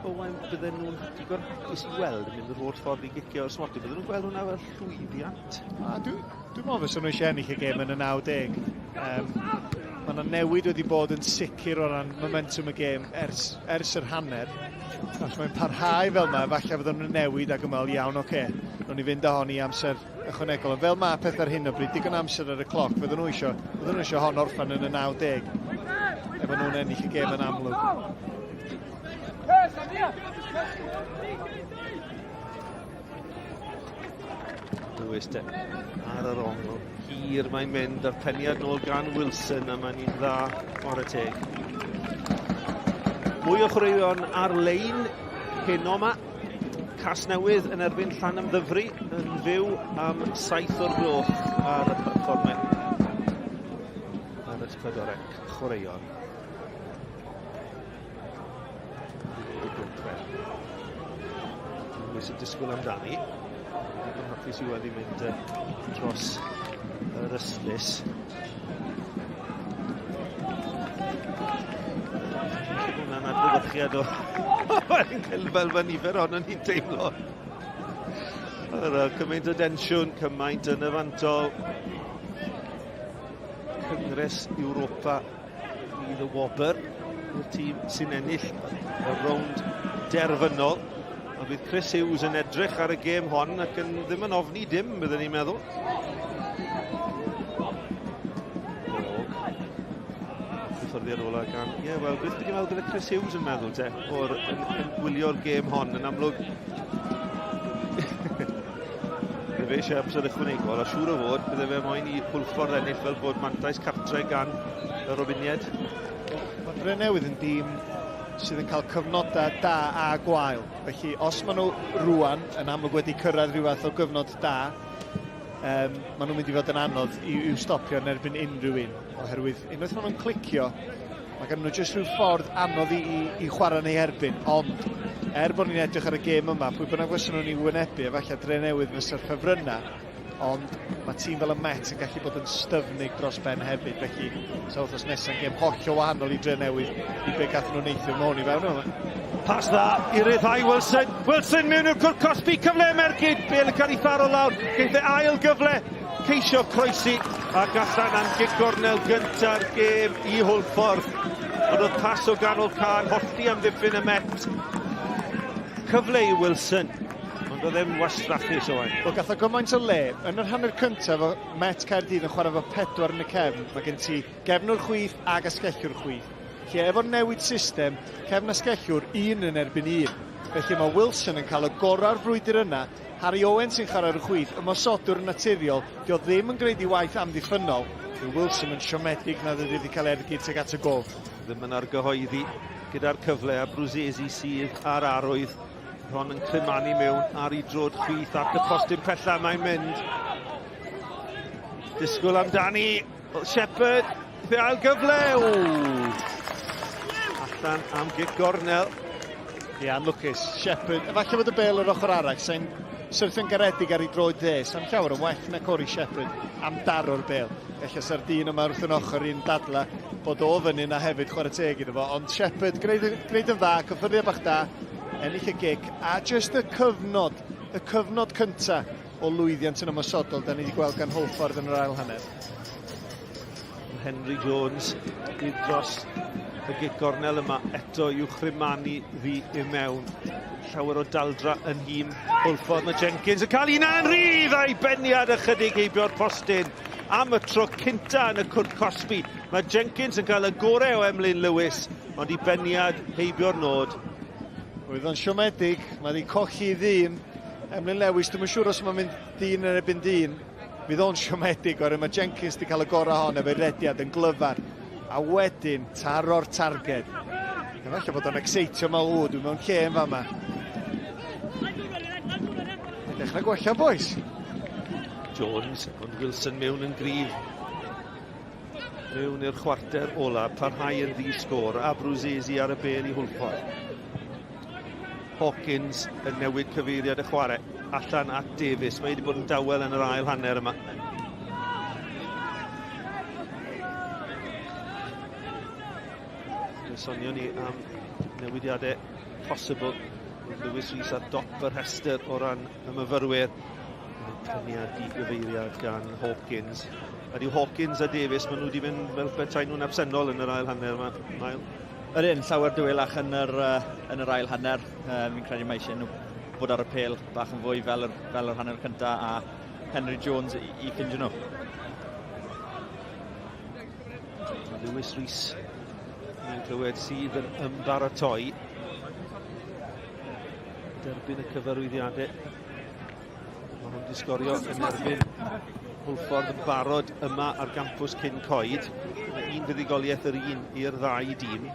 Owain, bydden nhw'n digon hapus i weld yn mynd yr holl ffordd i gicio o'r smotyn? Bydden nhw'n gweld hwnna fel llwyddiant? A dwi'n dwi meddwl fysa nhw eisiau ennill y gêm yn y 90. Um, mae yna newid wedi bod yn sicr o ran momentum y gêm ers, ers yr hanner. Os mae'n parhau fel yma, falle fydden nhw'n newid ac yn meddwl, iawn, oce, okay, nhw'n i fynd â hon i amser ychwanegol. Ond fel mae pethau ar hyn o bryd, digon amser ar y cloc, fydden nhw eisiau, fydden nhw eisiau hon orffen yn y 90. Efo nhw'n ennill y gêm yn amlwg. Lewis de ar yr ongl. Hir mae'n mynd a'r peniad nôl gan Wilson a mae'n un dda o'r y teg. Mwy o chwaraeon ar-lein heno yma. Casnewydd yn erbyn Llanymddyfri yn fyw am 7 o'r gloch ar y platfformau. S4C Chwaraeon. Lewis yn disgwyl amdani. Wedi bod yn hapus i weld i mynd dros yr ystlys. Hwna'n adlewyrchiad o... Mae'n cael fel fy nifer ohonon ni'n teimlo. Yr, cymaint o densiwn, cymaint yn y fantol. Cyngres Europa fydd y wobr i'r tîm sy'n ennill y rownd derfynol. A bydd Chris Hughes yn edrych ar y gêm hon ac yn ddim yn ofni dim, byddwn ni'n meddwl. Hyfforddiad ola gan... Ie, yeah, wel, beth byddi'n meddwl bydde Chris Hughes yn meddwl te, o'r, yn, yn gwylio'r gêm hon, yn amlwg. Fe fe eisiau amser ychwanegol, a siŵr o fod, bydde fe moyn i Hwlffordd ennill fel bod mantais cartre gan y Robiniaid. Mae Dre Newydd yn dîm sydd yn cael cyfnodau da a gwael. Felly, os maen nhw rwan yn amlwg wedi cyrraedd rhyw fath o gyfnod da, um, maen nhw'n mynd i fod yn anodd i'w stopio yn erbyn unrhyw un. Oherwydd unwaith maen nhw'n clicio, mae gan nhw jyst rhyw ffordd anodd i, i, i chwarae yn ei erbyn. Ond, er bod ni'n edrych ar y gêm yma, pwy bynnag fysa nhw'n ei wynebu, efallai Dre Newydd fysa'r ffefrynnau, ond mae tîm fel y Met yn gallu bod yn styfnig dros ben hefyd, felly sa wythnos nesaf yn gêm holl o wahanol i Dre Newydd i be gath nhw'n neithiwr. Mae hwn i fewn yma. Pas dda i ryddhau Wilson. Wilson mewn i'r cwrt cosbi, cyfle am ergyd, bel yn cael ei tharo lawr, geith e ail gyfle, ceisio croesi ac allan am gic gornel gynta'r gêm i Hwlffordd. Ond oedd pas o ganol can, hollti amddiffyn y Met. Cyfle i Wilson, ond oedd e'n wastraffus Owain. Wel, gath o gymaint o le. Yn yr hanner cyntaf, o Met Caerdydd yn chwarae fo pedwar yn y cefn. Mae gen ti gefnwr chwith ag asgellwr chwith. Lle efo newid system, cefn asgellwr, un yn erbyn un. Felly mae Wilson yn cael y gorau'r frwydr yna. Harry Owen sy'n chwarae ar y chwith, ymosodwr naturiol, dio ddim yn gwneud ei waith amddiffynnol. Dyw Wilson yn siomedig nad ydy wedi cael ergyd tuag at y gol. Ddim yn argyhoeddi gyda'r cyfle a Bruzzesi sydd ar arwydd. Hon yn crymanu mewn ar ei drod chwith at y postyn pella mae'n mynd. Disgwyl amdani. Shepherd, fe ail gyfle. Ww. Allan am gic gornel. Ie, anlwcus. Shepherd, efallai fod y bel yr ochr arall, sa'n syrthio'n garedig ar ei droed dde, sa'n llawer yn well na Corey Shepherd am daro'r bel. Ella sa'r dyn yma wrth yn ochr i'n dadla bod o fyny yna hefyd, chwarae teg iddo fo. Ond Shepherd, gwneud, gwneud yn dda, cyffyrddiad bach da, ennill y gic, a jyst y cyfnod, y cyfnod cynta o lwyddiant yn ymosodol, da ni wedi gweld gan Hwlffordd yn yr ail hanner. Henry Jones i dros y gic gornel yma eto i'w chrymanu ddi i mewn. Llawer o daldra yn nhîm Hwlffordd. Mae Jenkins yn cael un yn rhydd a'i beniad ychydig heibio'r postyn am y tro cynta yn y cwrt cosbi. Mae Jenkins yn cael y gorau o Emlyn Lewis, ond i beniad heibio'r nod. Roedd o'n siomedig, mae wedi colli ddyn. Emlyn Lewis, dwi'm yn siŵr os mae'n mynd dyn yn erbyn dyn. Fydd o'n siomedig oherwydd mae Jenkins wedi cael y gorau hon efo'i rediad yn glyfar. A wedyn taro'r targed. Efallai bod o'n exeitio ma o, dwi mewn lle yn fama. Mae'n dechrau gwella, boys. Jones, ond Wilson mewn yn gryf. Mewn i'r chwarter ola, parhau yn ddi sgôr, a Bruzzesi ar y bel i Hwlffordd. Hawkins yn newid cyfeiriad y chwarae allan at Davies. Mae wedi bod yn dawel yn yr ail hanner yma. Fe sonion ni am newidiadau posibl. Lewis Rees ar dop y rhestr o ran y myfyrwyr. Peniad di gyfeiriad gan Hawkins. A dyw Hawkins a Davies, maen nhw wedi mynd fel petai nhw'n absennol yn yr ail hanner yma. Mael. Yr un, llawer dwyelach yn yr, uh, yn yr ail hanner. Um, fi'n credu mae eisiau nhw bod ar y pêl bach yn fwy fel yr, fel yr hanner cyntaf a Henry Jones i, i ffindio nhw. Lewis Rees ni'n clywed sydd yn ymbaratoi derbyn y cyfarwyddiadau. Mae nhw'n wedi sgorio yn erbyn Hwlffordd yn barod yma ar gampws Cyn Coed. Mae un fuddugoliaeth yr un i'r ddau dîm.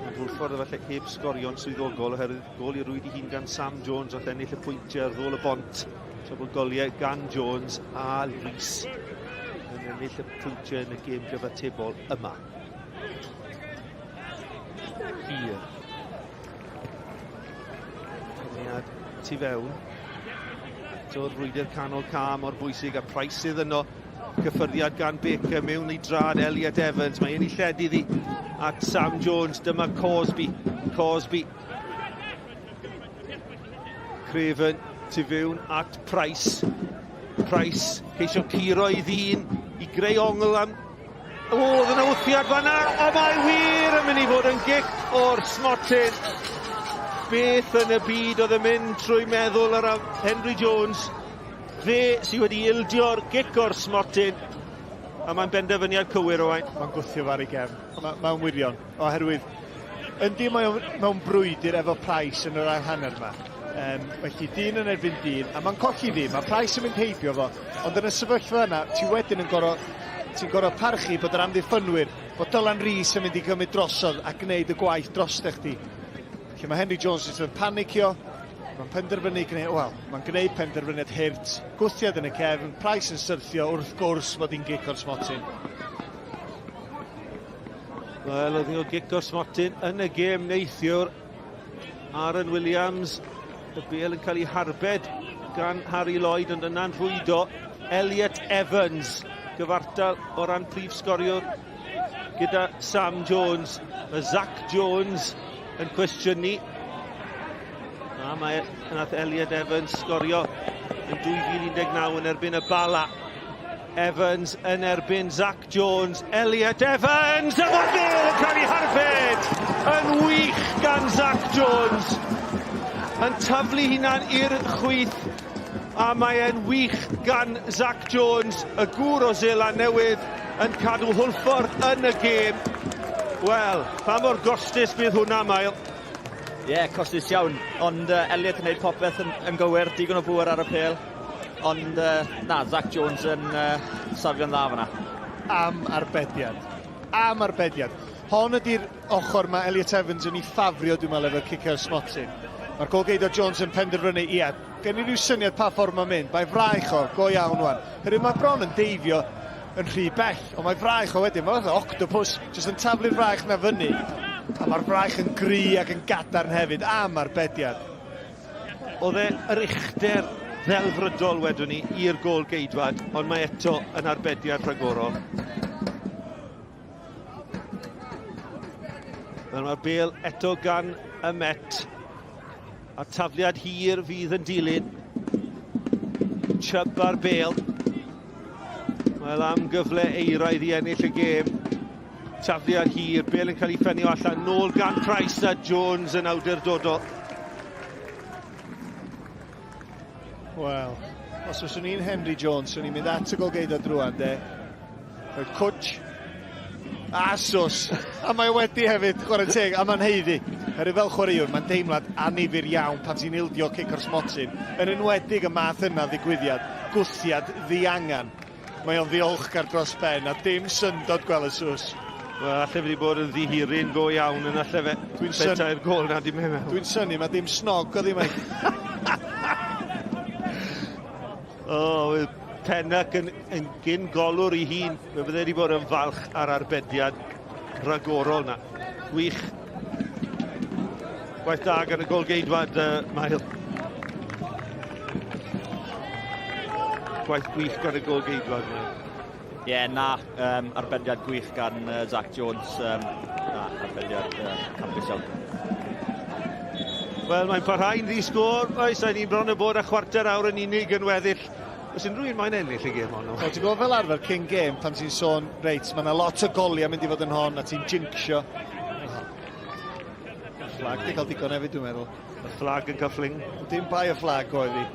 Ond Hwlffordd efallai heb sgorio'n swyddogol oherwydd gol i rwyd i hun gan Sam Jones wrth ennill y pwyntiau ar ddôl y bont. Tra bod goliau gan Jones a Rees yn ennill y pwyntiau yn y gêm gyfatebol yma. Hir. Peniad tu fewn. Eto'r frwydr canol ca mor bwysig a Price sydd yno. Cyffyrddiad gan Baker mewn i drad Elliot Evans. Mae ennill iddi at Sam Jones. Dyma Cosby. Cosby. Craven tu fewn at Price. Price ceisio curo i ddyn i greu ongl am... O, oedd yna wthiad fanna, a mae wir yn mynd i fod yn gic o'r smotyn. Beth yn y byd oedd yn mynd trwy meddwl ar Henry Jones. Fe sydd wedi ildio'r gic o'r smotyn, a mae'n benderfyniad cywir, Owain. Mae'n gwthio fo ar ei gefn. Mae'n ma wirion, oherwydd yndi mae o mewn brwydr efo Price yn yr ail hanner yma. Um, felly dyn yn erbyn dyn, a mae'n colli fi, mae Price yn mynd heibio fo, ond yn y sefyllfa yna, ti wedyn yn gorau, ti'n gorau parchu bod yr amddiffynwyr, bod Dylan Rees yn mynd i gymryd drosodd a gwneud y gwaith droste chdi. Felly mae Henry Jones yn panicio, mae'n penderfynu gwneud, wel, mae'n gwneud penderfyniad hurt, gwthiad yn y cefn, Price yn syrthio, wrth gwrs fod hi'n gic o'r smotyn. Wel, oedd hi o gic o'r smotyn yn y gêm neithiwr. Aaron Williams, y bel yn cael ei harbed gan Harry Lloyd, ond yna'n rhwydo Elliot Evans, gyfartal o ran prif sgoriwr gyda Sam Jones. Mae Zach Jones yn cwestiynu. A mae nath Elliot Evans sgorio yn 2019 yn erbyn y Bala. Evans yn erbyn Zach Jones, Elliot Evans, a mae'r bêl yn cael ei harbed yn wych gan Zach Jones. Yn taflu hunan i'r chwith, a mae e'n wych gan Zach Jones, y gŵr o Seland Newydd, yn cadw Hwlffordd yn y gêm. Wel, pa mor gostus bydd hwnna, Mael? Ie, yeah, costus iawn, ond uh, Elliot yn gwneud popeth yn, yn gywir, digon o bŵer ar y pêl. Ond uh, na, Zach Jones yn uh, safio'n dda fyna. Am arbediad. Am arbediad. Hon ydy'r ochr mae Elliot Evans yn ei ffafrio, dwi'n meddwl, efo'r cicio smotyn. Mae'r golgeidwad Jones yn penderfynu, ia, gen i ryw syniad pa ffordd mae'n mynd. Mae fraich o, go iawn wan. Herwydd mae bron yn deifio yn rhy bell, ond mae fraich o wedyn, mae fatha octopus, jyst yn taflu'r fraich na fyny. A mae'r fraich yn gry ac yn gadarn hefyd, am arbediad. Oedd e yr uchder ddelfrydol wedwn ni i'r gôl geidwad, ond mae eto yn arbediad rhagorol. Wel, mae'r bel eto gan y Met. A tafliad hir fydd yn dilyn. Chubb ar bel. Wel, am gyfle eiraidd i ennill y gêm. Tafliad hir, Bale yn cael ei ffenio allan, nôl gan Price a Jones yn awdurdodol. Wel, os fyswn i'n Henry Jones, swn i'n mynd at y golgeidwad rwan, de. Rhoi cwtch. A sws. A mae wedi hefyd, chwarae teg, a mae'n heiddi. Herwydd fel chwaraewr, mae'n deimlad annifyr iawn pan ti'n ildio cic o'r smotyn. Yn enwedig y math yna ddigwyddiad, gwthiad ddiangan. Mae o'n ddiolchgar dros ben a dim syndod gweld y sws. Wel, alle fe wedi bod yn ddihiryn go iawn yn alle fe. Dwi'n synnu. Petai'r gol na di mynd mewn. Dwi'n synnu, mae dim snog o ddim ei. O, oh, Pennac yn, yn gyn golwr i hun. Fe fydde wedi bod yn falch ar arbediad rhagorol na. Gwych. Gwaith da gan y golgeidwad, uh, Mael. Gwaith gwych gan y golgeidwad, Mael. Ie, yeah, na, um, arbediad gwych gan uh, Zach Jones. Um, na, arbediad uh, campus iawn. Wel, mae'n parhau'n ddi-sgôr. Oes, a ni'n bron y bod a chwarter awr yn unig yn weddill. Oes unrhyw un mae'n ennill y gêm honno? Wel, ti'n gwybod fel arfer cyn gêm, pan ti'n sôn, reit, mae yna lot o goliau mynd i fod yn hon, a ti'n jinxio. Y fflag di cael digon hefyd, dwi'n meddwl. Y fflag yn cael ffling. Dim bai y fflag oedd hi.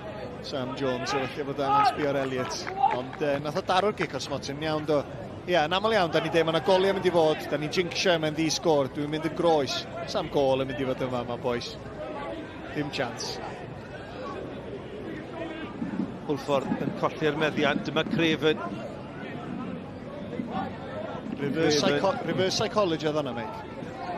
Sam Jones, o felly bod angen sbio ar Elliot. Ond eh, nath o daro'r gic o'r smotyn, iawn do. Ie, yeah, yn aml iawn, da ni'n dweud, mae yna goliau mynd i fod, da ni'n jinxio, mae'n ddi sgôr, dwi'n mynd yn groes. Sam gol yn mynd i fod yma, ma boys. Dim chance. Hwlffordd yn colli'r meddiant, dyma Craven. Reverse, psycho reverse psychology oedd hwnna, Mike.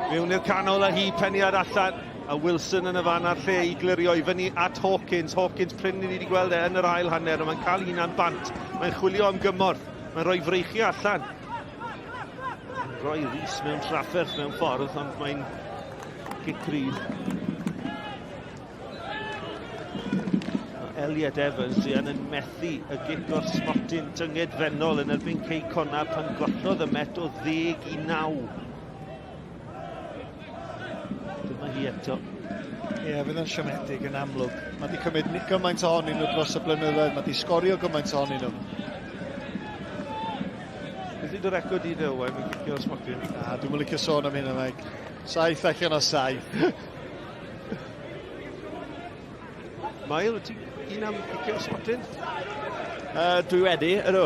Mewn i'r canol a hi, peniad allan. A Wilson yn y fan a'r lle i glirio i fyny at Hawkins. Hawkins prin ni wedi gweld e yn yr ail hanner, ond mae'n cael hunan bant. Mae'n chwilio am gymorth. Mae'n rhoi freichiau allan. Mae'n rhoi Rhys mewn trafferth mewn ffordd, ond mae'n gic rydd. Mae Elliot Evans druan yn methu y gic o'r smotyn tyngedfennol yn erbyn Cei Connah pan gollodd y Met o 10 i 9. Dyma hi eto. Ie, yeah, fydd yn siomedig yn amlwg. Mae wedi cymryd gymaint ohonyn nhw dros y blynyddoedd, mae wedi sgorio gymaint ohonyn nhw. Beth yw dy record i dde, Owain, mae'n cicio o'r smotyn? Na, dwi'n licio sôn am hynna, Mike. 7 allan o 7. Mael, wyt ti un am cicio o'r smotyn? Dwi wedi, ydw.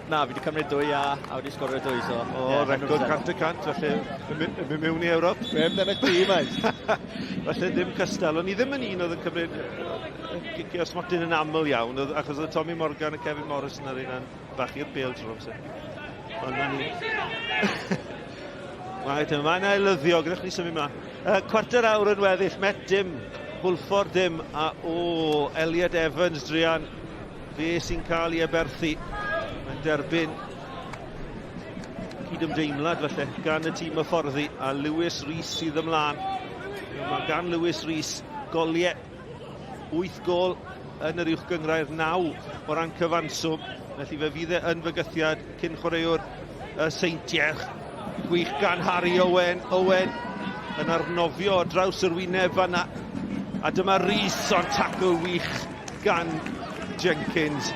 Na, fi wedi cymryd dwy a wedi sgorio dwy, so... O, yeah, record 100%, felly yn mynd mewn i Ewrop. Be amdano chdi, Mike? Felly ddim cystal. O'n i ddim yn un oedd yn cymryd cicio smotyn yn aml iawn, achos oedd Tommy Morgan a Kevin Morris yn yr un bach i'r bêl trwy'r amser. Ond na ni. Mae yna eilyddio, gyda chdi symud mlaen. Cwarter awr yn weddill, Met dim, Hwlffordd dim, a o, Elliot Evans druan, fe sy'n cael ei aberthu. Mae'n derbyn cydymdeimlad falle gan y tîm hyfforddi a Lewis Rees sydd ymlaen. Mae gan Lewis Rees goliau 8 gol yn yr uwch gynghrair 9 o ran cyfanswm. Felly fe fydd e yn fygythiad cyn chwaraewr y Seintiau. Gwych gan Harry Owen. Owen yn arnofio o draws yr wyneb fanna. A dyma Rees ond tackle wych gan Jenkins.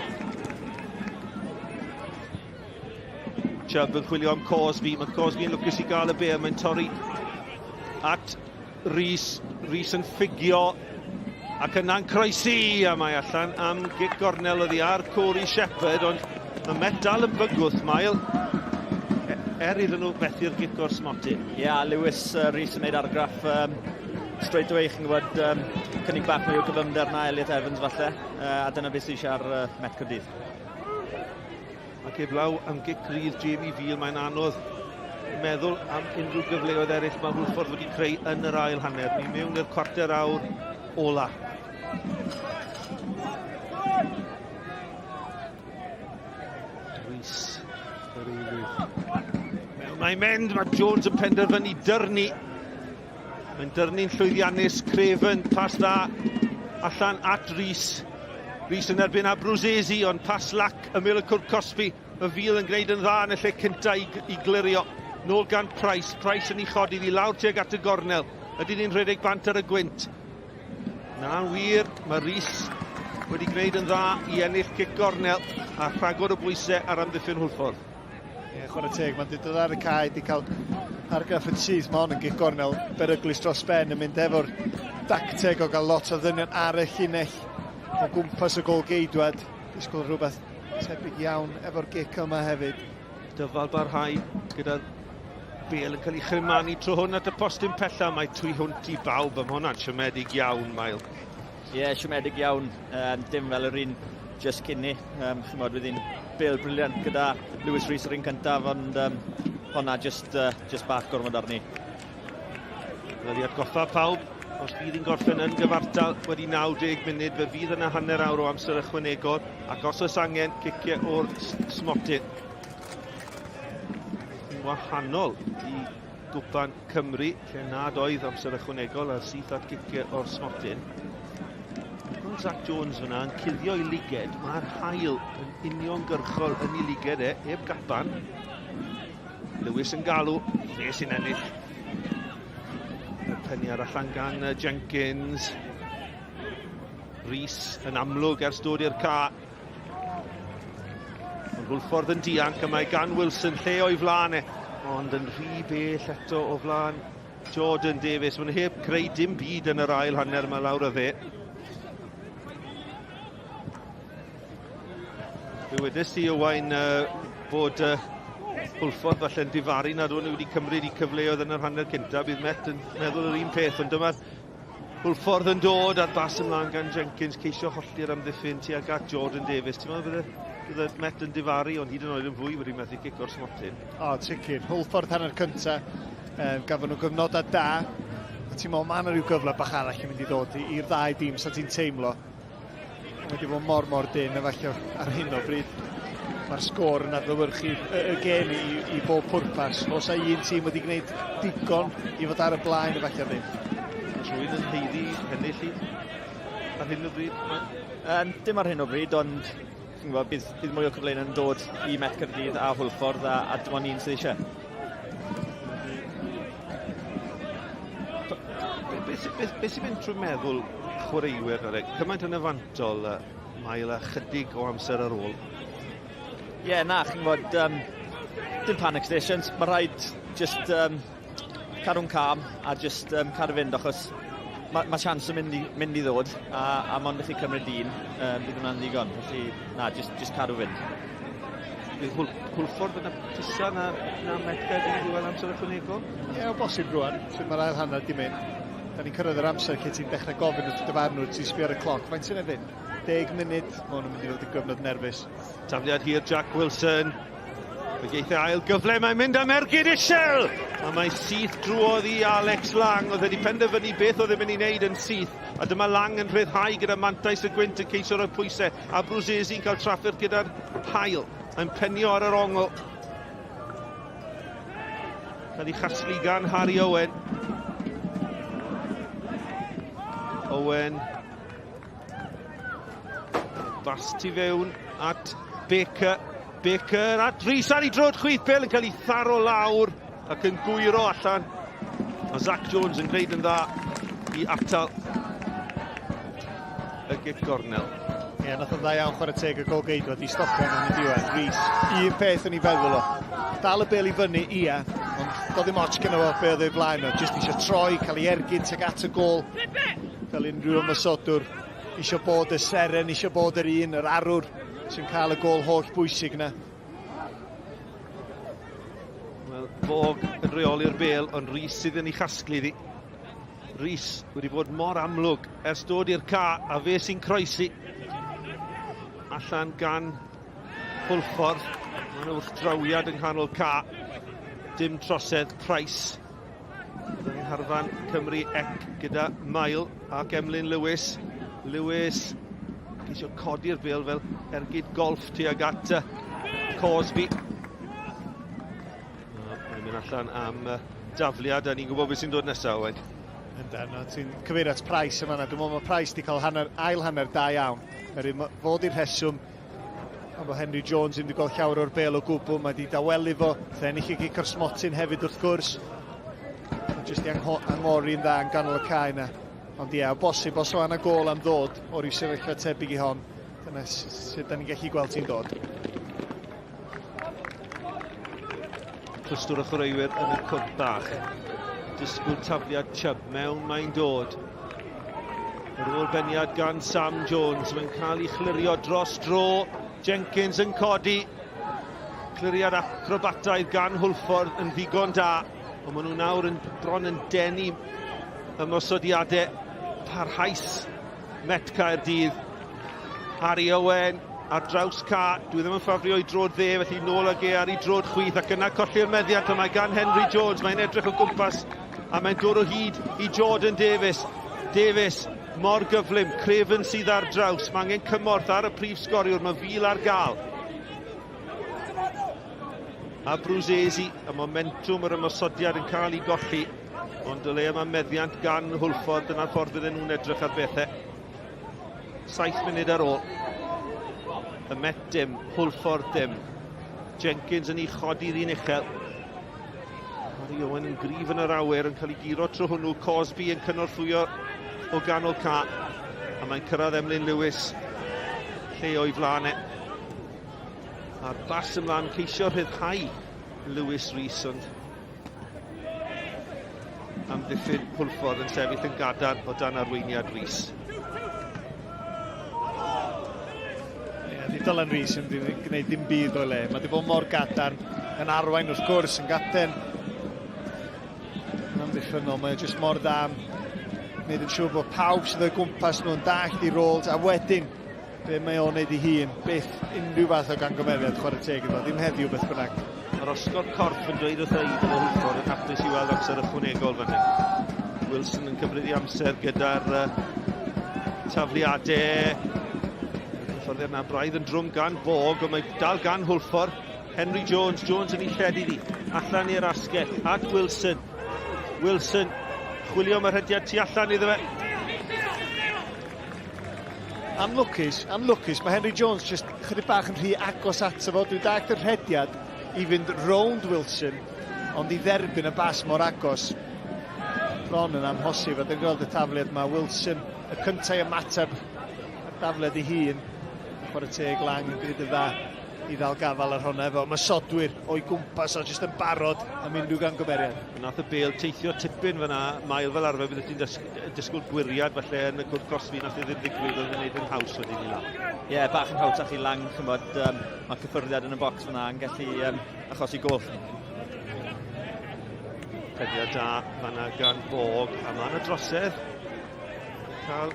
Chubb yn chwilio am Cosby. Mae Cosby yn lwcus i gael y bêl. Mae'n torri at Rees. Rees yn ffugio ac yna'n croesi a mae allan am gic gornel oddi ar Corey Shepherd ond mae Met dal yn bygwth Mael er iddyn nhw fethu'r gic o'r smotyn. Ie, yeah, Lewis Rees yn gwneud argraff straight away, chi'n gwybod, cynnig bach mwy o gyflymder na Elliot Evans falle, a dyna beth sydd eisiau ar Met Caerdydd. Ac heblaw am gic rydd Jamie Veale, mae'n anodd meddwl am unrhyw gyfleoedd eraill mae Hwlffordd wedi creu yn yr ail hanner. Ni mewn i'r cwarter awr ola. Rhys, yr eilydd. Mewn mae'n mynd, mae Jones yn penderfynu dyrnu. Mae'n dyrnu'n llwyddiannus, Craven, pas dda allan at Rhys. Rhys yn erbyn Abruzzese, ond pas lac ymyl y cwrt cosbi. Mae Veale yn gwneud yn dda yn y lle cynta i, i glirio. Nôl gan Price. Price yn ei chodi ddi lawr tuag at y gornel. Ydyn ni'n rhedeg bant ar y gwynt? Na wir, mae Rhys wedi gwneud yn dda i ennill cic gornel a rhagor o bwysau ar amddiffyn Hwlffordd. Ie, chwarae teg, mae'n dod ar y cae, di cael argraff yn syth, mae hon yn gic gornel beryglus dros ben yn mynd efo'r dacteg o gael lot o ddynion ar y llinell o gwmpas y gol geidwad. Disgwyl rhywbeth tebyg iawn efo'r gic yma hefyd. Dyfal barhau gyda'r bel yn cael ei chrymanu tro hwn at y postyn pella. Mae tu hwnt i bawb, am hwnna'n siomedig iawn, Mael. Ie, yeah, siomedig iawn. Dim fel yr un just cyn ni. Chymod, wedi'n bel briliant gyda Lewis Rees yr un cyntaf, ond honna just bach gormod arni. Wel, i atgoffa pawb, os bydd hi'n gorffen yn gyfartal wedi 90 munud, fe fydd yna hanner awr o amser ychwanegol, ac os oes angen, ciciau o'r smotyn. Yn wahanol i Gwpan Cymru, lle nad oedd amser ychwanegol a syth at giciau o'r smotyn. Gweld Zach Jones fyna yn cuddio i liged. Mae'r haul yn uniongyrchol yn ei liged e, heb gapan. Lewis yn galw, fe sy'n ennill. Y peniad allan gan Jenkins. Rhys yn amlwg ers dod i'r ca. Ond Hwlffordd yn dianc a mae gan Wilson lle o'i flaen e. Ond yn rhy bell eto o flaen Jordan Davies. Mae'n heb creu dim byd yn yr ail hanner yma lawr y dde. Fe wedes i Owain bod Hwlffordd falle'n difaru nad o'n nhw wedi cymryd i cyfleoedd yn yr hanner cyntaf. Bydd Met yn meddwl yr un peth, ond dyma'r Hwlffordd yn dod a'r bas ymlaen gan Jenkins, ceisio hollti'r amddiffyn tuag at Jordan Davies. Ti'n meddwl bydde Met yn difaru, ond hyd yn oed yn fwy wedi methu cic o'r smotyn? O, sicr. Hwlffordd hanner cynta, gafon nhw gyfnodau da. A ti'n meddwl, mae yna rhyw gyfle bach arall yn mynd i ddod i'r ddau dîm, sa ti'n teimlo. Mae wedi bod mor, mor dyn, a falle ar hyn o bryd. Mae'r sgôr yn adlewyrchu y, y gêm i, i bob pwrpas. Os a un tîm wedi gwneud digon i fod ar y blaen, efallai ddim. Oes rhywun yn haeddu ennill hi ar hyn o bryd? Um, dim ar hyn o bryd, ond chi'n gwybod, bydd, bydd mwy o cyfleoedd yn dod i Met Caerdydd a Hwlffordd a, a dim ond un sydd eisiau. Beth, beth, beth sy'n mynd trwy meddwl chwaraewyr, cymaint yn y fantol, mae yna chydig o amser ar ôl. Ie, yeah, na, chi'n gwybod, um, dim panic stations, mae rhaid just um, cadw'n calm a just um, cadw fynd, achos mae ma chance yn mynd i, mynd i ddod, a, a mond i chi cymryd un, um, bydd hwnna'n ddigon. Felly, na, just, just cadw fynd. Bydd Hwl Hwlffordd yn apusa na, na Met Caerdydd i weld amser ychwanegol? Ie, yeah, o bosib rwan, sut mae'r ail hanner di mynd. Da ni'n cyrraedd yr amser lle ti'n dechrau gofyn wrth y dyfarnwr, ti'n sbio ar y cloc, faint sy'n ei fynd? 10 munud, mae hwn yn mynd i fod yn gyfnod nerfus. Tafliad hir Jack Wilson. Fe geith e ail gyfle, mae'n mynd am ergyd isel! A mae syth drwodd i Alex Lang, oedd wedi penderfynu beth oedd e'n mynd i wneud yn syth. A dyma Lang yn rhyddhau gyda mantais y gwynt yn ceisio rhoi pwysau. A Bruzzesi'n cael trafferth gyda'r haul. Mae'n penio ar yr ongl. Cael ei chasglu gan Harry Owen. Owen Bas tu fewn at Baker. Baker at Rhys ar ei drod chwith. Bel yn cael ei tharo lawr ac yn gwyro allan. A Zach Jones yn gwneud yn dda i atal y gic gornel. Ie, yeah, nath o'n dda iawn chwarae teg y gol geidwad i stopio yn y diwedd. Rhys, un peth yn ei feddwl o. Dal y bel i fyny, ia, ond doedd ddim ots gyda fo be oedd ei flaen o. Jyst eisiau troi, cael ei ergyd tuag at y gol. Fel unrhyw ymosodwr, eisiau bod y seren, eisiau bod yr un, yr arwr sy'n cael y gol holl bwysig yna. Wel, Fog yn rheoli'r bel, ond Rhys sydd yn ei chasglu iddi. Rhys wedi bod mor amlwg ers dod i'r ca, a fe sy'n croesi allan gan Hwlffordd. Mae'n wrthdrawiad yng nghanol ca. Dim trosedd, Price. Byddwn ni'n harfan Cymru ec gyda Mael ac Emlyn Lewis. Lewis ceisio codi'r bel fel ergyd golff tuag at Cosby. Mae'n mynd allan am dafliad a ni'n gwybod beth sy'n dod nesaf, Owen. Yndan, no, ti'n cyfeirio at Price yma. Dwi'n meddwl mae Price wedi cael hanner, ail hanner da iawn. Er fod i'r rheswm Ond bod Henry Jones ddim wedi gweld llawer o'r bel o gwbl, mae wedi dawelu fo, fe ennill i gic o'r smotyn hefyd wrth gwrs. Mae jyst i angori'n dda yn ganol y cae yna. Ond ie, o bosib, os o yna gol am ddod o ryw sefyllfa tebyg i hon, dyna sut da ni'n gallu gweld ti'n dod. Clwstwr o chwaraewyr yn y cwrt bach. Disgwyl tafliad Chubb mewn mae'n dod. Yr ôl beniad gan Sam Jones. Mae'n cael ei chlirio dros dro. Jenkins yn codi. Cliriad acrobataidd gan Hwlffordd yn ddigon da. Ond maen nhw nawr yn bron yn denu ymosodiadau parhaus Met Caerdydd. Harry Owen ar draws ca. Dwi ddim yn ffafrio i drod dde, felly nôl ag e ar ei drod chwith ac yna colli'r meddiant a mae gan Henry Jones. Mae'n edrych o gwmpas a mae'n dod o hyd i Jordan Davies. Davies mor gyflym, Craven sydd ar draws. Mae angen cymorth ar y prif sgoriwr, mae Fil ar gael. A Bruzzesi, y momentwm yr ymosodiad yn cael ei golli. Ond o leia mae meddiant gan Hwlffordd, dyna'r ffordd fydden nhw'n edrych ar bethau. 7 munud ar ôl. Y Met dim, Hwlffordd dim. Jenkins yn ei chodi'r un uchel. Harry Owen yn gryf yn yr awyr yn cael ei guro tro hwnnw. Cosby yn cynorthwyo o ganol ca. A mae'n cyrraedd Emlyn Lewis lle o'i flaen e. A'r bas ymlaen ceisio rhyddhau Lewis Rees, ond amddiffyn Hwlffordd yn sefyll yn gadarn o dan arweiniad Rees. Ie, di Dylan Rees yn gwneud dim byd o'i le. Mae wedi bod mor gadarn yn arwain wrth gwrs, yn gapten. Yn amddiffynnol, mae o jyst mor dda am wneud yn siŵr bod pawb sydd o'i gwmpas nhw'n dallt i roles, a wedyn be mae o'n neud ei hun, byth unrhyw fath o gangymeriad chwarae teg iddo, ddim heddiw beth bynnag. Mae'r osgo'r corff yn dweud wrtha i bod Hwlffordd yn hapus i weld amser ychwanegol fan hyn. Wilson yn cymryd ei amser gyda'r tafliadau. Cyffyrddiad na braidd yn drwm gan Bog, ond mae dal gan Hwlffordd. Henry Jones, Jones yn ei lledu ddi. Allan i'r asgell, at Wilson. Wilson, chwilio am y rhediad tu allan iddo fe. Anlwcus, anlwcus. Mae Henry Jones jyst chydig bach yn rhy agos ato fo. Dwi'n dallt y rhediad i fynd rownd Wilson, ond i dderbyn y bas mor agos, bron yn amhosib. A dwi'n gweld y tafliad mae Wilson, y cyntaf i ymateb y dafliad ei hun. Chwarae teg Lang yn gwneud yn dda i ddal gafael ar hwnna efo ymosodwyr o'i gwmpas o jyst yn barod am unrhyw gamgymeriad. Nath y bêl teithio tipyn fyna, Mael fel arfer bydde ti'n disgwyl gwyriad falle yn y cwrt cosbi, nath e ddim ddigwydd, oedd yn gwneud yn haws wedyn i Lang. Ie, yeah, bach yn hawsach i Lang, chymod, um, mae cyffyrddiad yn y bocs fyna yn gallu um, achosi gol. Rhediad da fanna gan Bog, a mae yna drosedd cael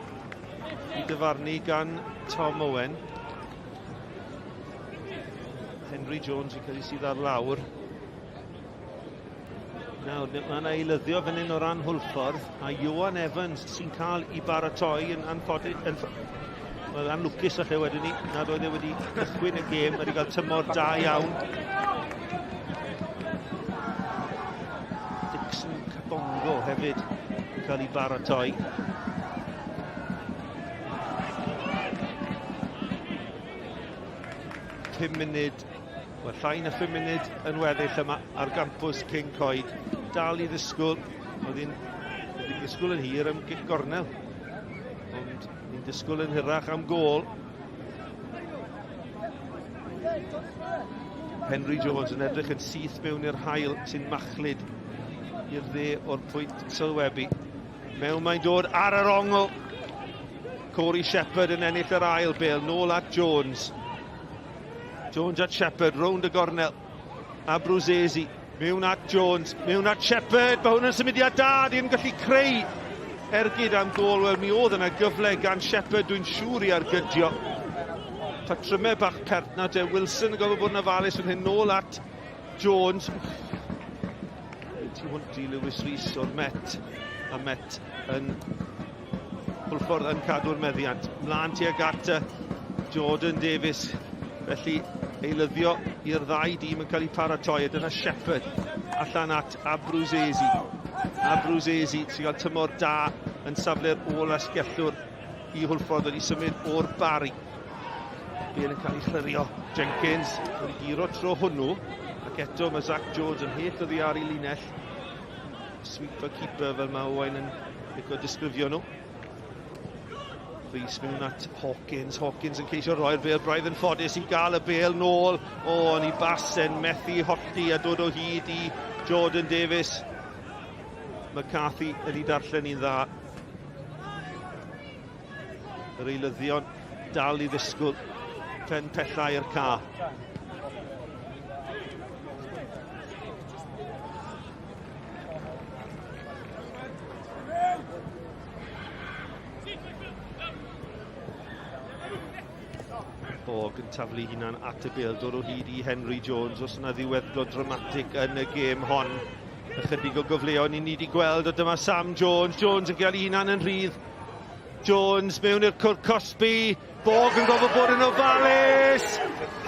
i dyfarnu gan Tom Owen. Henry Jones yn cael ei sydd ar lawr. Nawr, mae yna eilyddio fan hyn o ran Hwlffordd, a Ioan Evans sy'n cael ei baratoi yn anffodus, yn, wel, anlwcus falle wedyn ni, nad oedd e wedi cychwyn y gêm, wedi cael tymor da iawn. Dixon Cabongo hefyd yn cael ei baratoi. 5 munud, wel llai na 5 munud yn weddill yma ar gampws King Coed. Dal i ddisgwyl, oedd hi'n ddisgwyl yn hir am gic gornel, ond ni'n disgwyl yn hirach am gôl. Henry Jones yn edrych yn syth mewn i'r haul sy'n machlud i'r dde o'r pwynt sylwebu. Mewn mae'n dod ar yr ongl. Corey Shepherd yn ennill yr ail bel, nôl at Jones. Jones at Shepherd, rownd y gornel. Abruzesi, mewn at Jones, mewn at Shepherd, mae hwn yn symudiad da, ddim gallu creu ergyd am gôl. Wel, mi oedd yna gyfle gan Shepherd, dwi'n siŵr i argydio. Patrymau bach pert na de Wilson yn gofio bod yn ofalus yn hyn nôl at Jones. Tu hwnt i Lewis Rees o'r Met, a Met yn Hwlffordd yn cadw'r meddiant. Mlaen tuag at Jordan Davies. Felly eilyddio i'r ddau dîm yn cael eu paratoi. A dyna Shepherd allan at Abruzesi. Abruzesi sy'n cael tymor da yn safle'r ôl asgellwr i Hwlffordd wedi symud o'r Bari. Bale yn cael ei chlirio. Jenkins wedi guro tro hwnnw. Ac eto mae Zach Jones yn hell oddi ar ei linell. Sweeper keeper fel mae Owain yn licio disgrifio nhw. Rhys mewn at Hawkins. Hawkins yn ceisio roi'r bel braidd yn ffodus i gael y bel nôl. O, yn ei bas yn methu hollti a dod o hyd i Jordan Davies. McCarthy yn ei darllen i'n dda. Yr eilyddion dal i ddisgwyl pen pella i'r ca. Borg yn taflu hunan at y bêl, dod o hyd i Henry Jones, os yna ddiweddglo dramatig yn y gêm hon. Ychydig o gyfleon i ni wedi gweld, a dyma Sam Jones, Jones yn cael ei hunan yn rhydd. Jones mewn i'r cwrt cosbi, Borg yn gofod bod yn ofalus!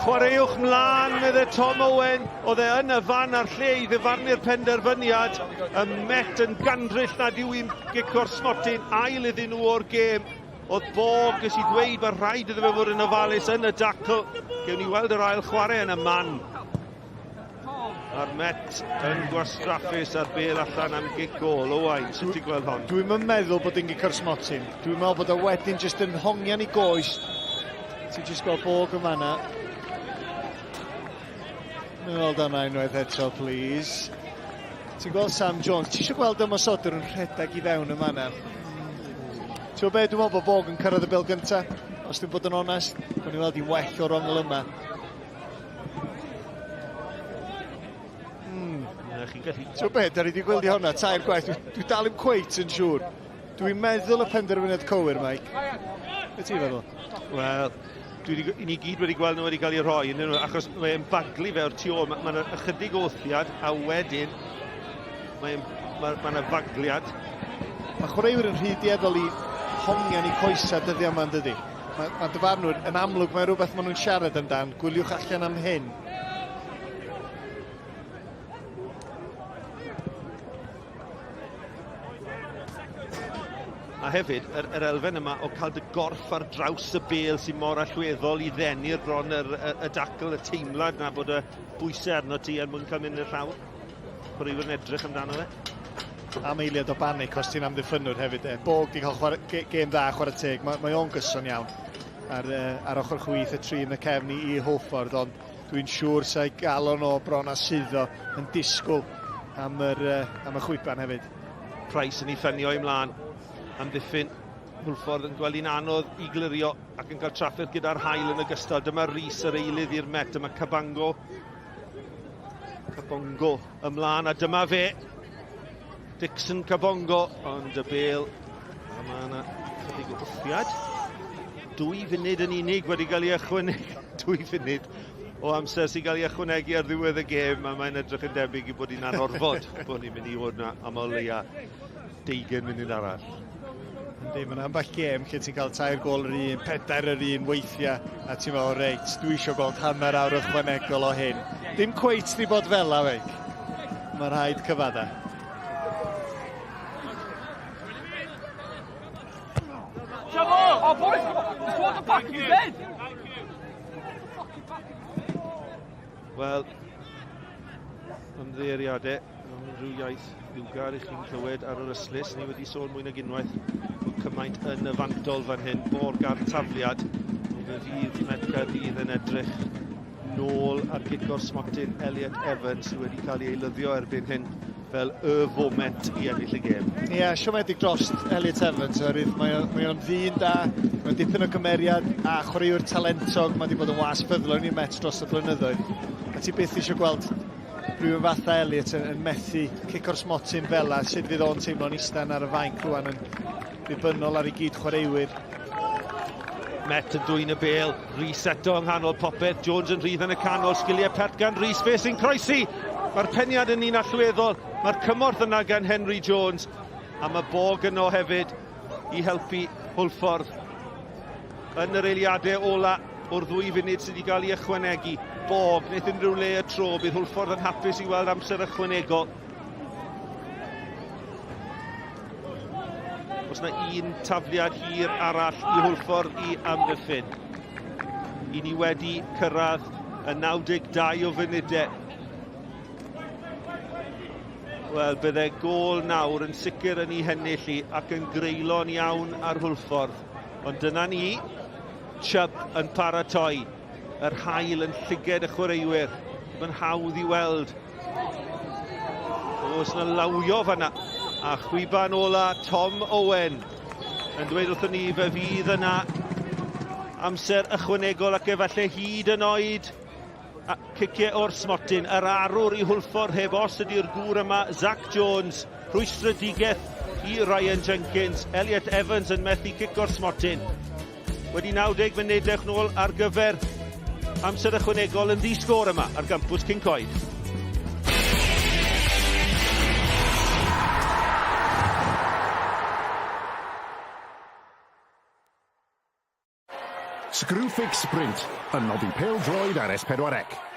Chwaraewch mlaen, medde Tom Owen. Oedd e yn y fan a'r lle i ddyfarnu'r penderfyniad. Y Met yn gandryll nad yw hi'n gico'r smotyn ail iddyn nhw o'r gêm. Oedd Borg, ges i ddweud, mae rhaid iddo fe fod yn ofalus yn y dacl. Gewn ni weld yr ail chwarae yn y man. A'r Met yn gwastraffus a'r bel allan am gic gôl. Owain, sut ti'n gweld hon? Dwi'm yn meddwl bod hi'n gico'r smotyn. Dwi'n meddwl bod o wedyn jyst yn hongian i goes. Ti'n jyst gweld Borg yn fanna. Mae'n weld yna unwaith eto, please. Ti'n gweld Sam Jones. Ti eisiau gweld ymosodwr yn rhedeg i fewn yn fanna. Ti'n gwybod be, dwi'n meddwl bod Borg yn cyrraedd y bel gyntaf. Os dwi'n bod yn onest, gwni i weld hi'n well o'r ongl yma. Na, chi'n gallu... Ti'n be, da ni wedi gwylio hwnna tair gwaith. Dwi, dwi dal yn cweit yn siŵr. Dwi'n meddwl y penderfyniad cywir, Mike. Be ti'n feddwl? Wel, dwi wedi, ni gyd wedi gweld nhw wedi cael ei rhoi, yn nhw, achos mae'n baglu fe o'r tu ôl. Mae'n ma ychydig o wthiad, a wedyn mae'n ma, ma yna fagliad. Mae chwaraewyr yn rhy dueddol i hongian i coesau dyddiau yma, yn dydi? Mae ma dyfarnwr yn amlwg, mae rhywbeth maen nhw'n siarad amdan. Gwyliwch allan am hyn. A hefyd, yr, yr elfen yma o cael dy gorff ar draws y bel sy'n mor allweddol i ddenu'r bron yr, y, y dacl, y teimlad na bod y bwysau arno ti er mwyn cael mynd i'r llawr. Chwaraewyr yn edrych amdano fe. Am eiliad o banic os ti'n amddiffynnwr hefyd. E. Bog di cael chwarae, ge, gêm dda chwarae teg. Mae, mae o'n gyson iawn ar, ar ochr chwith y tri yn y cefn i, i Hwlffordd, ond dwi'n siŵr sa'i galon o bron a suddo yn disgwyl am, yr, am y chwiban hefyd. Price yn ei ffynio i mlaen. Amddiffyn Hwlffordd yn gweld hi'n anodd i glirio ac yn cael trafferth gyda'r haul yn ogystal. Dyma Rhys yr eilydd i'r Met. Dyma Cabango. Kabongo ymlaen a dyma fe. Dixon Kabongo, ond y bel, a mae yna chydig o wthiad. Dwy funud yn unig wedi cael ei ychwanegu. Dwy funud o amser sy'n cael ei ychwanegu ar ddiwedd y gêm, a mae'n edrych yn debyg i bod hi'n anorfod bod ni'n mynd i fod yna am o leia 20 munud arall. Yndi, mae'n ambell gêm lle ti'n cael tair gol yr un, pedair yr un weithiau, a ti'n meddwl, reit, dwi eisiau gweld hanner awr ychwanegol o hyn. Dim cweit di bod fel la, feic. Mae rhaid cyfadda. Oh, boys, towards the back of his head. Wel, ymddiheuriadau am unrhyw iaith liwgar i chi'n clywed ar yr ystlys. Ni wedi sôn mwy nag unwaith bod cymaint yn y fantol fan hyn, Borg a'r tafliad. Ond fe fydd Met Caerdydd yn edrych nôl ar gico'r smotyn Elliot Evans sydd wedi cael ei eilyddio erbyn hyn fel y foment i ennill y gêm. Ie, yeah, siomedig dros Elliot Evans, oherwydd mae o'n mae o ddyn da, mae'n dipyn o gymeriad a chwaraewr talentog, mae wedi bod yn was ffyddlon i'r Mets dros y blynyddoedd. A ti byth eisiau gweld rhywun fatha Elliot yn, yn methu cico'r smotyn fel la, sut fydd o'n teimlo'n istan ar y fainc rwan yn ddibynnol ar ei gyd chwaraewyr. Met yn dwyn y bel, Rhys eto yng nghanol popeth, Jones yn rhydd yn y canol, sgiliau pert gan Rhys, fe sy'n croesi! Mae'r peniad yn un allweddol, mae'r cymorth yna gan Henry Jones, a mae Bog yno hefyd i helpu Hwlffordd yn yr eiliadau ola o'r ddwy funud sydd wedi cael ei ychwanegu. Bog, wnaeth unrhyw le y tro, bydd Hwlffordd yn hapus i weld amser ychwanegol. Os na un tafliad hir arall i Hwlffordd i amddiffyn. I ni wedi cyrraedd y 92 o funudau. Wel, bydde gôl nawr yn sicr yn ei hennill i ac yn greulon iawn ar Hwlffordd. Ond dyna ni, Chubb yn paratoi. Yr haul yn llyged y chwaraewyr. Mae'n hawdd i weld. Oes na lawio fanna. A chwiban ola Tom Owen yn dweud wrthon ni fe fydd yna amser ychwanegol ac efallai hyd yn oed a ciciau o'r smotyn. Yr arwr i Hwlffordd heb os ydy'r gŵr yma, Zach Jones. Rhwystredigaeth i Ryan Jenkins. Elliot Evans yn methu cic o'r smotyn. Wedi 90 munud dewch nôl ar gyfer amser ychwanegol yn ddi-sgôr yma ar gampws Cyncoed. Screwfix Sprint yn noddi pêl-droed ar S4C.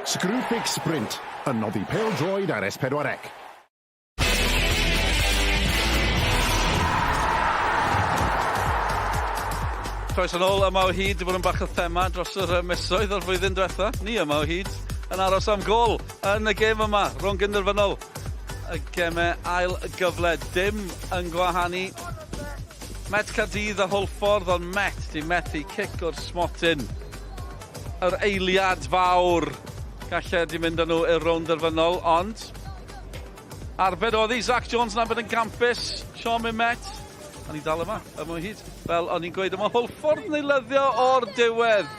Screwfix Sprint, yn noddi pêl-droed ar S4C. Croeso nôl yma o hyd, 'di bod yn bach o thema dros yr misoedd o'r flwyddyn diwetha. Ni yma o hyd yn aros am gôl yn y gêm yma, rownd gynderfynol y gemau ail gyfle. Dim yn gwahanu Met Caerdydd a Hwlffordd, ond Met di methu cic o'r smotyn. Yr eiliad fawr gallai di mynd â nhw i'r rownd derfynol, ond arbed oedd hi. Zach Jones yn arbed yn gampus. Siom i Met. A ni dal yma, yma o hyd. Fel o'n i'n gweud, yma Hwlffordd yn eilyddio o'r diwedd.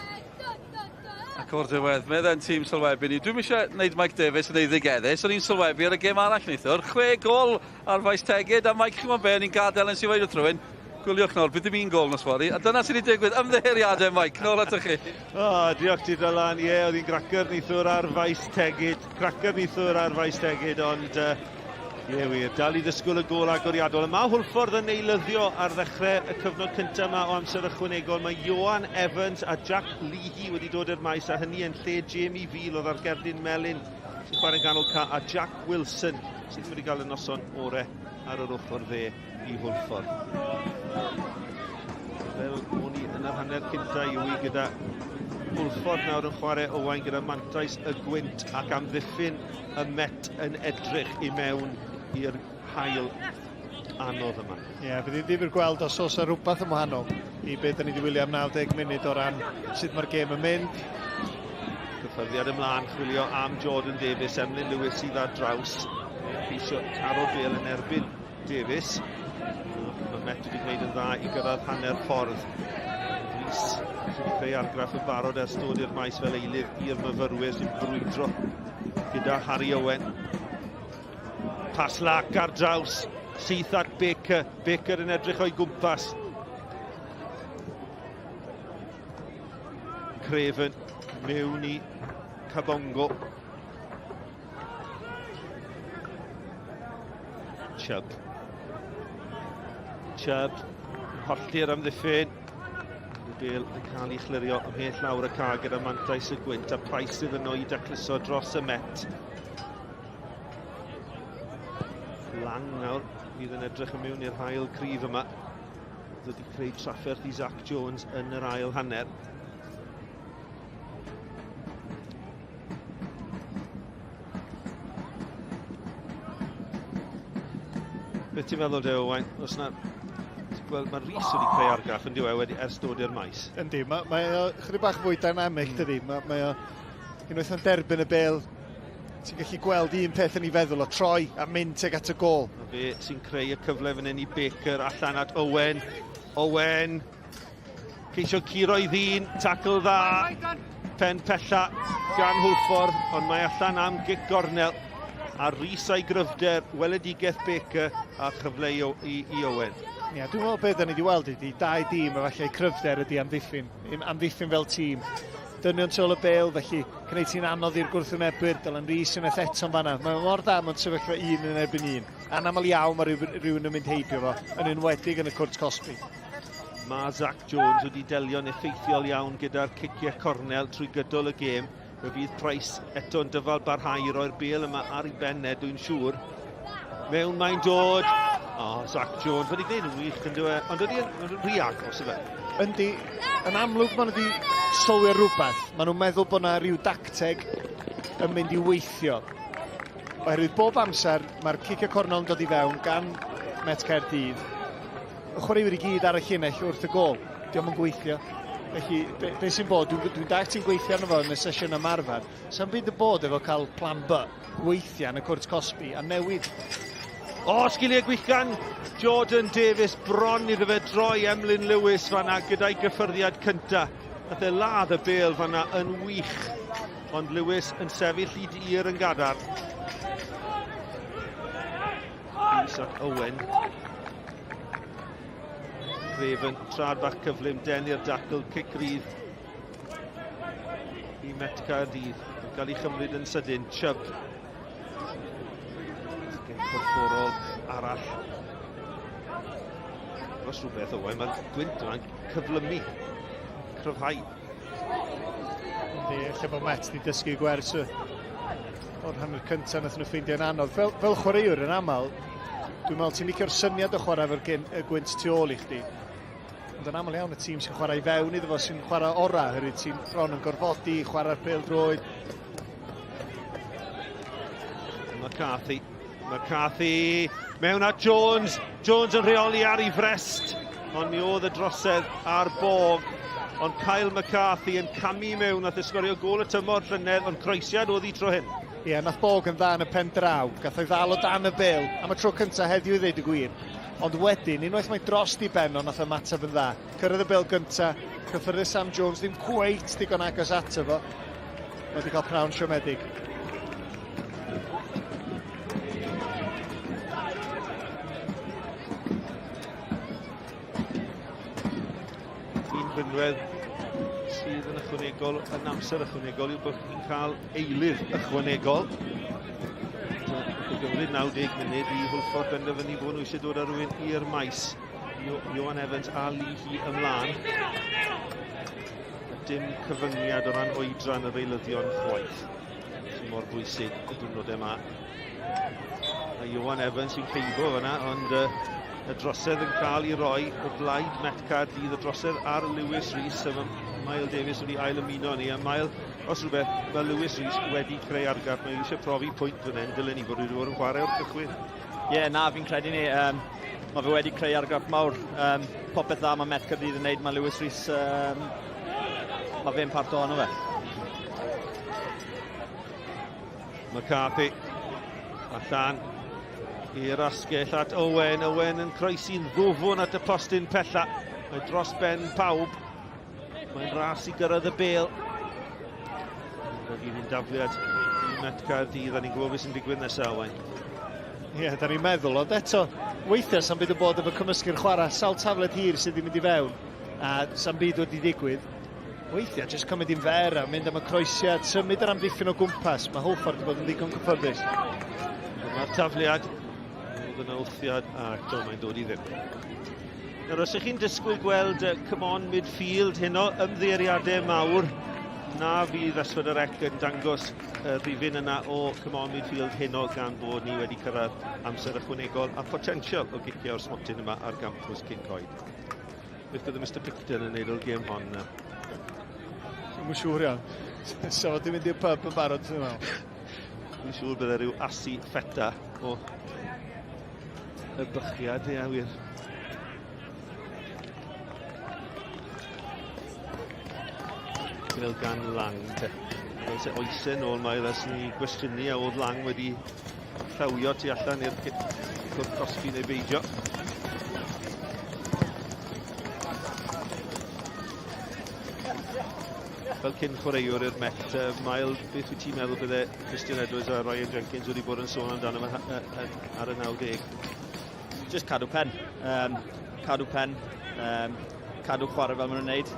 Ac o'r diwedd, meddai'n tîm sylwebu ni. Dwi'm eisiau gwneud Mike Davies yn eiddigeddus, o'n i'n sylwebu ar y gêm arall neithiwr. Chwe gol ar faes Tegid, a Mike, chi'n be, ni'n gadael yn sy'n weid wrth rhywun, gwyliwch nawr, bydd dim un gol nos fory. A dyna sydd wedi digwydd, ymddiheuriadau Mike, nôl atoch chi. O, oh, diolch ti Dylan, ie, yeah, oedd hi'n gracer neithiwr ar faes Tegid, cracer neithiwr ar faes Tegid, ond uh, Ie wir, dal i ddisgwyl y gôl agoriadol. A mae Hwlffordd yn eilyddio ar ddechrau y cyfnod cyntaf yma o amser ychwanegol. Mae Ioan Evans a Jack Leahy wedi dod i'r maes, a hynny yn lle Jamie Veal oedd ar gerdyn melyn sy'n chwarae'n ganol ca, a Jack Wilson sydd ddim wedi cael y noson ore ar yr ochr dde i Hwlffordd. Fel o'n i yn yr hanner cynta i wy gyda Hwlffordd nawr yn chwarae Owain gyda mantais y gwynt ac amddiffyn y Met yn edrych i mewn i'r haul anodd yma. Ie, yeah, fydd hi'n ddifyr gweld os oes rhywbeth yn wahanol i beth da ni wedi wylio am 90 munud o ran sut mae'r gêm yn mynd. Cyffyrddiad ymlaen, chwilio am Jordan Davies, Emlyn Lewis sydd ar draws. Ceisio taro bel yn erbyn Davies. Mae Met wedi gwneud yn dda i gyrraedd hanner ffordd. Rhys sydd wedi creu argraff yn barod ers dod i'r maes fel eilydd i'r myfyrwyr sy'n brwydro gyda Harry Owen. Pas lac ar draws, syth at Baker. Baker yn edrych o'i gwmpas. Craven mewn i Cabongo. Chubb. Chubb. Hollti'r amddiffyn. Y bel yn cael ei chlirio ymhell lawr y ca gyda mantais y gwynt a Price sydd yno i dacluso dros y met. Lang nawr fydd yn edrych yn mewn i'r hael cryf yma. Wedi creu trafferth i Zach Jones yn yr ail hanner. Beth ti'n meddwl de, Owain? Os na... Wel, mae Rhys wedi creu argraff yn diwedd wedi ers dod i'r maes. Yndi, mae, mae o chydig bach fwy dynamic, mm. dydy. Mae, mae o, unwaith yn derbyn y bel, ti'n gallu gweld un peth yn ei feddwl o troi a mynd tuag at y gol. A fe sy'n creu y cyfle fan hyn i Baker allan at Owen. Owen Ceisio curo i ddyn, tacl dda, pen pella gan Hwlffordd, ond mae allan am gic gornel. A Rhys a'i gryfder, weledigaeth Baker a chyfle i, i, i Owen. Ie, yeah, dwi'n meddwl beth da ni wedi weld ydy dau dîm a falle cryfder ydy amddiffyn, amddiffyn fel tîm. Dynion tu ôl y bel, felly gwneud ti'n anodd i'r gwrthwynebwyr, Dylan Rhys yn eith eto'n fanna. Mae mor dda mewn sefyllfa un yn erbyn un. Anaml iawn mae rhywun yn mynd heibio fo, yn enwedig yn y cwrt cosbi. Mae Zach Jones wedi delio'n effeithiol iawn gyda'r ciciau cornel trwy gydol y gêm. Fe fydd Price eto'n dyfal barhau i roi'r bel yma ar ei ben e, dwi'n siŵr. Mewn mae'n dod. O, oh, Zach Jones wedi gwneud yn wych yn dweud, ond ydy yn rhy agos yfe. Yndi, yn amlwg maen nhw wedi sylwi ar rhywbeth. Maen nhw'n meddwl bod yna rhyw dacteg yn mynd i weithio. Oherwydd bob amser mae'r cicio cornel yn dod i fewn gan Met Caerdydd y chwaraewyr i gyd ar y llinell wrth y gol. Diolch yn gweithio. Felly, be, be sy'n bod, dwi'n dwi dall ti'n gweithio arno fo yn y sesiwn ymarfer. Sa'n byd y bod efo cael plan B weithiau yn y cwrt cosbi a newid. O, oh, sgiliau gwych gan Jordan Davies bron iddo fe droi Emlyn Lewis fanna gyda'i gyffyrddiad cynta. Nath e ladd y bel fanna yn wych. Ond Lewis yn sefyll i dir yn gadarn. Isaac Owen. Craven, trad bach cyflym, denu'r dacl, cic rydd i Met Caerdydd. Yn cael ei chymryd yn sydyn, Chubb. Gen corfforol arall. Dros rhywbeth Owen, mae'r gwynt yma'n cyflymu, cryfhau. Yndi, lle bod Met wedi dysgu gwers o'r hanner cyntaf nath nhw ffeindio'n anodd. Fel, fel chwaraewr yn aml, dwi'n meddwl ti'n licio'r syniad o chwarae efo'r y gwynt tu ôl i chdi. Ond yn aml iawn y tîm sy'n chwarae i fewn iddo fo sy'n chwarae orau, oherwydd ti'n bron yn gorfodi chwarae'r pêl droed. McCarthy. McCarthy mewn at Jones. Jones yn rheoli ar ei frest. Ond mi oedd y drosedd ar bog. Ond Kyle McCarthy yn camu mewn nath e sgorio gôl y tymor llynedd, ond croesiad oedd hi tro hyn. Ie, yeah, nath Bog yn dda yn y pen draw. Gath o'i ddal o dan y bel am y tro cyntaf heddiw i ddeud y gwir. Ond wedyn, unwaith mae dros di ben o, nath ymateb yn dda. Cyrraedd y bel gynta, cyffyrddus Sam Jones ddim cweit digon agos ato fo. Mae wedi cael prawn siomedig. Un rhinwedd sydd yn ychwanegol, yn amser ychwanegol, yw bod chi'n cael eilydd ychwanegol. So, gymryd 90 munud i Hwlffordd benderfynu bod nhw eisiau dod â rhywun i'r maes. Johan Evans a Lee Hi ymlaen. Dim cyfyngiad o ran oedran yr eilyddion chwaith, sy'n mor bwysig y diwrnodau yma. Mae Johan Evans sy'n ceibo fyna, ond y drosedd yn cael ei roi o blaid Met Caerdydd, y drosedd ar Lewis Rees, a mae Mael Davies wedi ail ymuno ni, a Mael, os rhywbeth, mae Lewis Rees wedi creu argraff, mae eisiau profi pwynt fan hyn, dylen ni fod wedi bod yn chwarae o'r cychwyn. Ie, yeah, na, fi'n credu ni. Mae fe wedi creu argraff mawr. Popeth dda mae Met Caerdydd yn neud, mae Lewis Rees, mae fe'n part ohono fe. McCarthy allan i'r asgell at Owen. Owen yn croesi'n ddwfwn at y postyn pella. Mae dros ben pawb. Mae'n ras i gyrraedd y bel. Fe fydd hi'n dafliad i Met Caerdydd, a ni'n gwybod beth sy'n digwydd nesaf, Owen. Ie, yeah, da ni'n meddwl, ond eto, weithiau sa'n byd yn bod efo cymysgu'r chwarae, sawl tafled hir sydd wedi mynd i fewn, a sa'n byd wedi digwydd. Weithiau, jyst cymryd i'n fer a mynd am y croesiad, symud yr amddiffyn o gwmpas. Mae Hwlffordd wedi bod yn ddigon cyffyrddus. Dyma'r tafliad, oedd yna wthiad, a eto mae'n dod i ddim. Nawr, os ych chi'n disgwyl gweld come on midfield heno, ymddiheuriadau mawr, na fydd S4C yn dangos y rhifyn yna o come on midfield heno gan bod ni wedi cyrraedd amser ychwanegol a potensial o gicio o'r smotyn yma ar gampws Cyncoed. Beth bydd Mr Picton yn neud o'r gêm hon? Dwi'n siŵr iawn. Sa fo di mynd i'r pub yn barod, dwi'n meddwl. Dwi'n siŵr bydde rhyw asu ffeta o y bychiad, ia wir. Fel gan Lang, te. Fel se oesau nôl mae ers ni gwestiynu a oedd Lang wedi llawio tu allan i'r cwrt cosbi neu beidio. Fel cyn chwaraewr i'r Met, Mael, beth wyt ti'n meddwl bydde Christian Edwards a Ryan Jenkins wedi bod yn sôn amdano fe ar y 90? Just cadw pen. Cadw pen. Cadw chwarae fel maen nhw'n neud.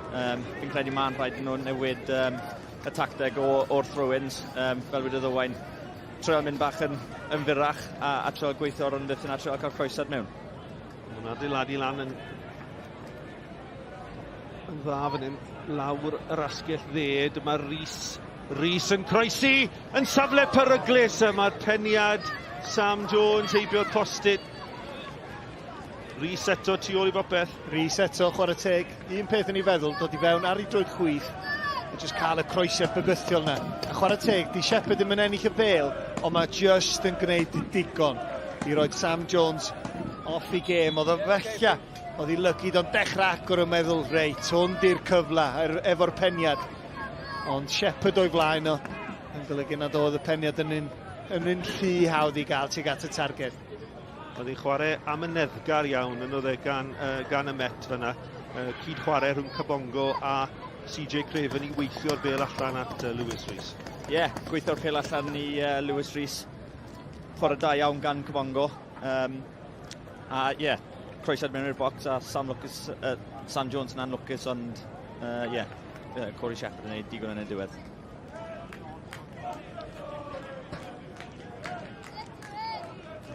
Fi'n credu mae'n rhaid i nhw newid y tacteg o'r throw-ins, fel wedodd Owain. Treial mynd bach yn, yn fyrrach a treial gweithio ar amddiffyn a treial cael croesiad mewn. Mae'n adeiladu lan yn yn dda fan hyn, lawr yr asgell dde, dyma Rhys. Rhys yn croesi yn safle peryglus, a mae'r peniad Sam Jones heibio'r postyn. Rhys eto tu ôl i bopeth. Rhys eto, chwarae teg. Un peth yn ei feddwl, dod i fewn ar ei droed chwith, a jyst cael y croesiad bygythiol na. A chwarae teg, di Shepherd ddim yn ennill y bêl, ond mae just yn gwneud digon i roi Sam Jones off i gêm. Oedd o fella, oedd ei lygid o'n dechrau agor yn meddwl, reit, hwn di'r cyfle efo'r peniad. Ond Shepherd o'i flaen o, yn golygu nad oedd y peniad yn un, yn un rhy hawdd i gael tuag at y targed. Oedd hi'n chwarae amyneddgar iawn yn oedd e gan, gan y Met fyna. Cyd chwarae rhwng Kabongo a CJ Craven i weithio'r bel allan at Lewis Rees. Ie, yeah, gweithio'r bel allan i Lewis Rees. Chwarae da iawn gan Kabongo. A ie, yeah, croesiad mewn i'r bocs a Sam, Lucas, Sam Jones yn anlwcus, ond ie, yeah, Corey Shepherd yn gwneud digon yn y diwedd.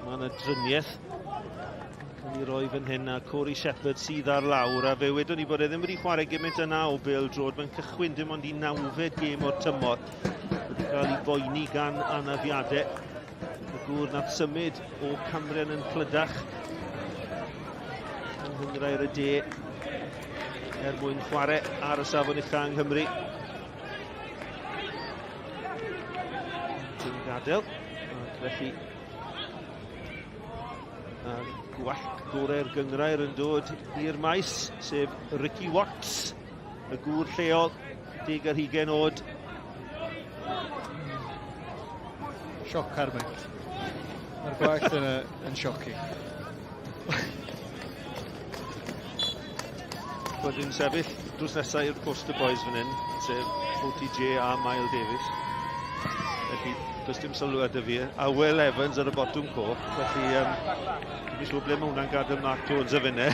Mae yna driniaeth. Cael ei roi fan hyn a Corey Shepherd sydd ar lawr, a fe wedwn ni bod e ddim wedi chwarae gymaint yna o bêl-droed. Mae'n cychwyn dim ond i 9fed gêm o'r tymor. Wedi cael ei boeni gan anafiadau. Y gŵr nath symud o Cambrian yn Clydach yng Nghynghrair y De er mwyn chwarae ar y safon ucha yng Nghymru. Ti'n gadael, ac felly a gwallt gorau'r gynghrair yn dod i'r maes, sef Ricky Watts, y gŵr lleol, 20 oed. Sioc ar Mike. Mae'r gwallt yna yn sioci. Wel, dwi'n sefyll drws nesaf i'r poster boys fan hyn, sef OTJ a Mael Davies. Felly, does dim sylwad 'da fi. A Will Evans ar y botwm coch, felly dwi'n siŵr ble mae hwnna'n gadael Mark Jones a finne.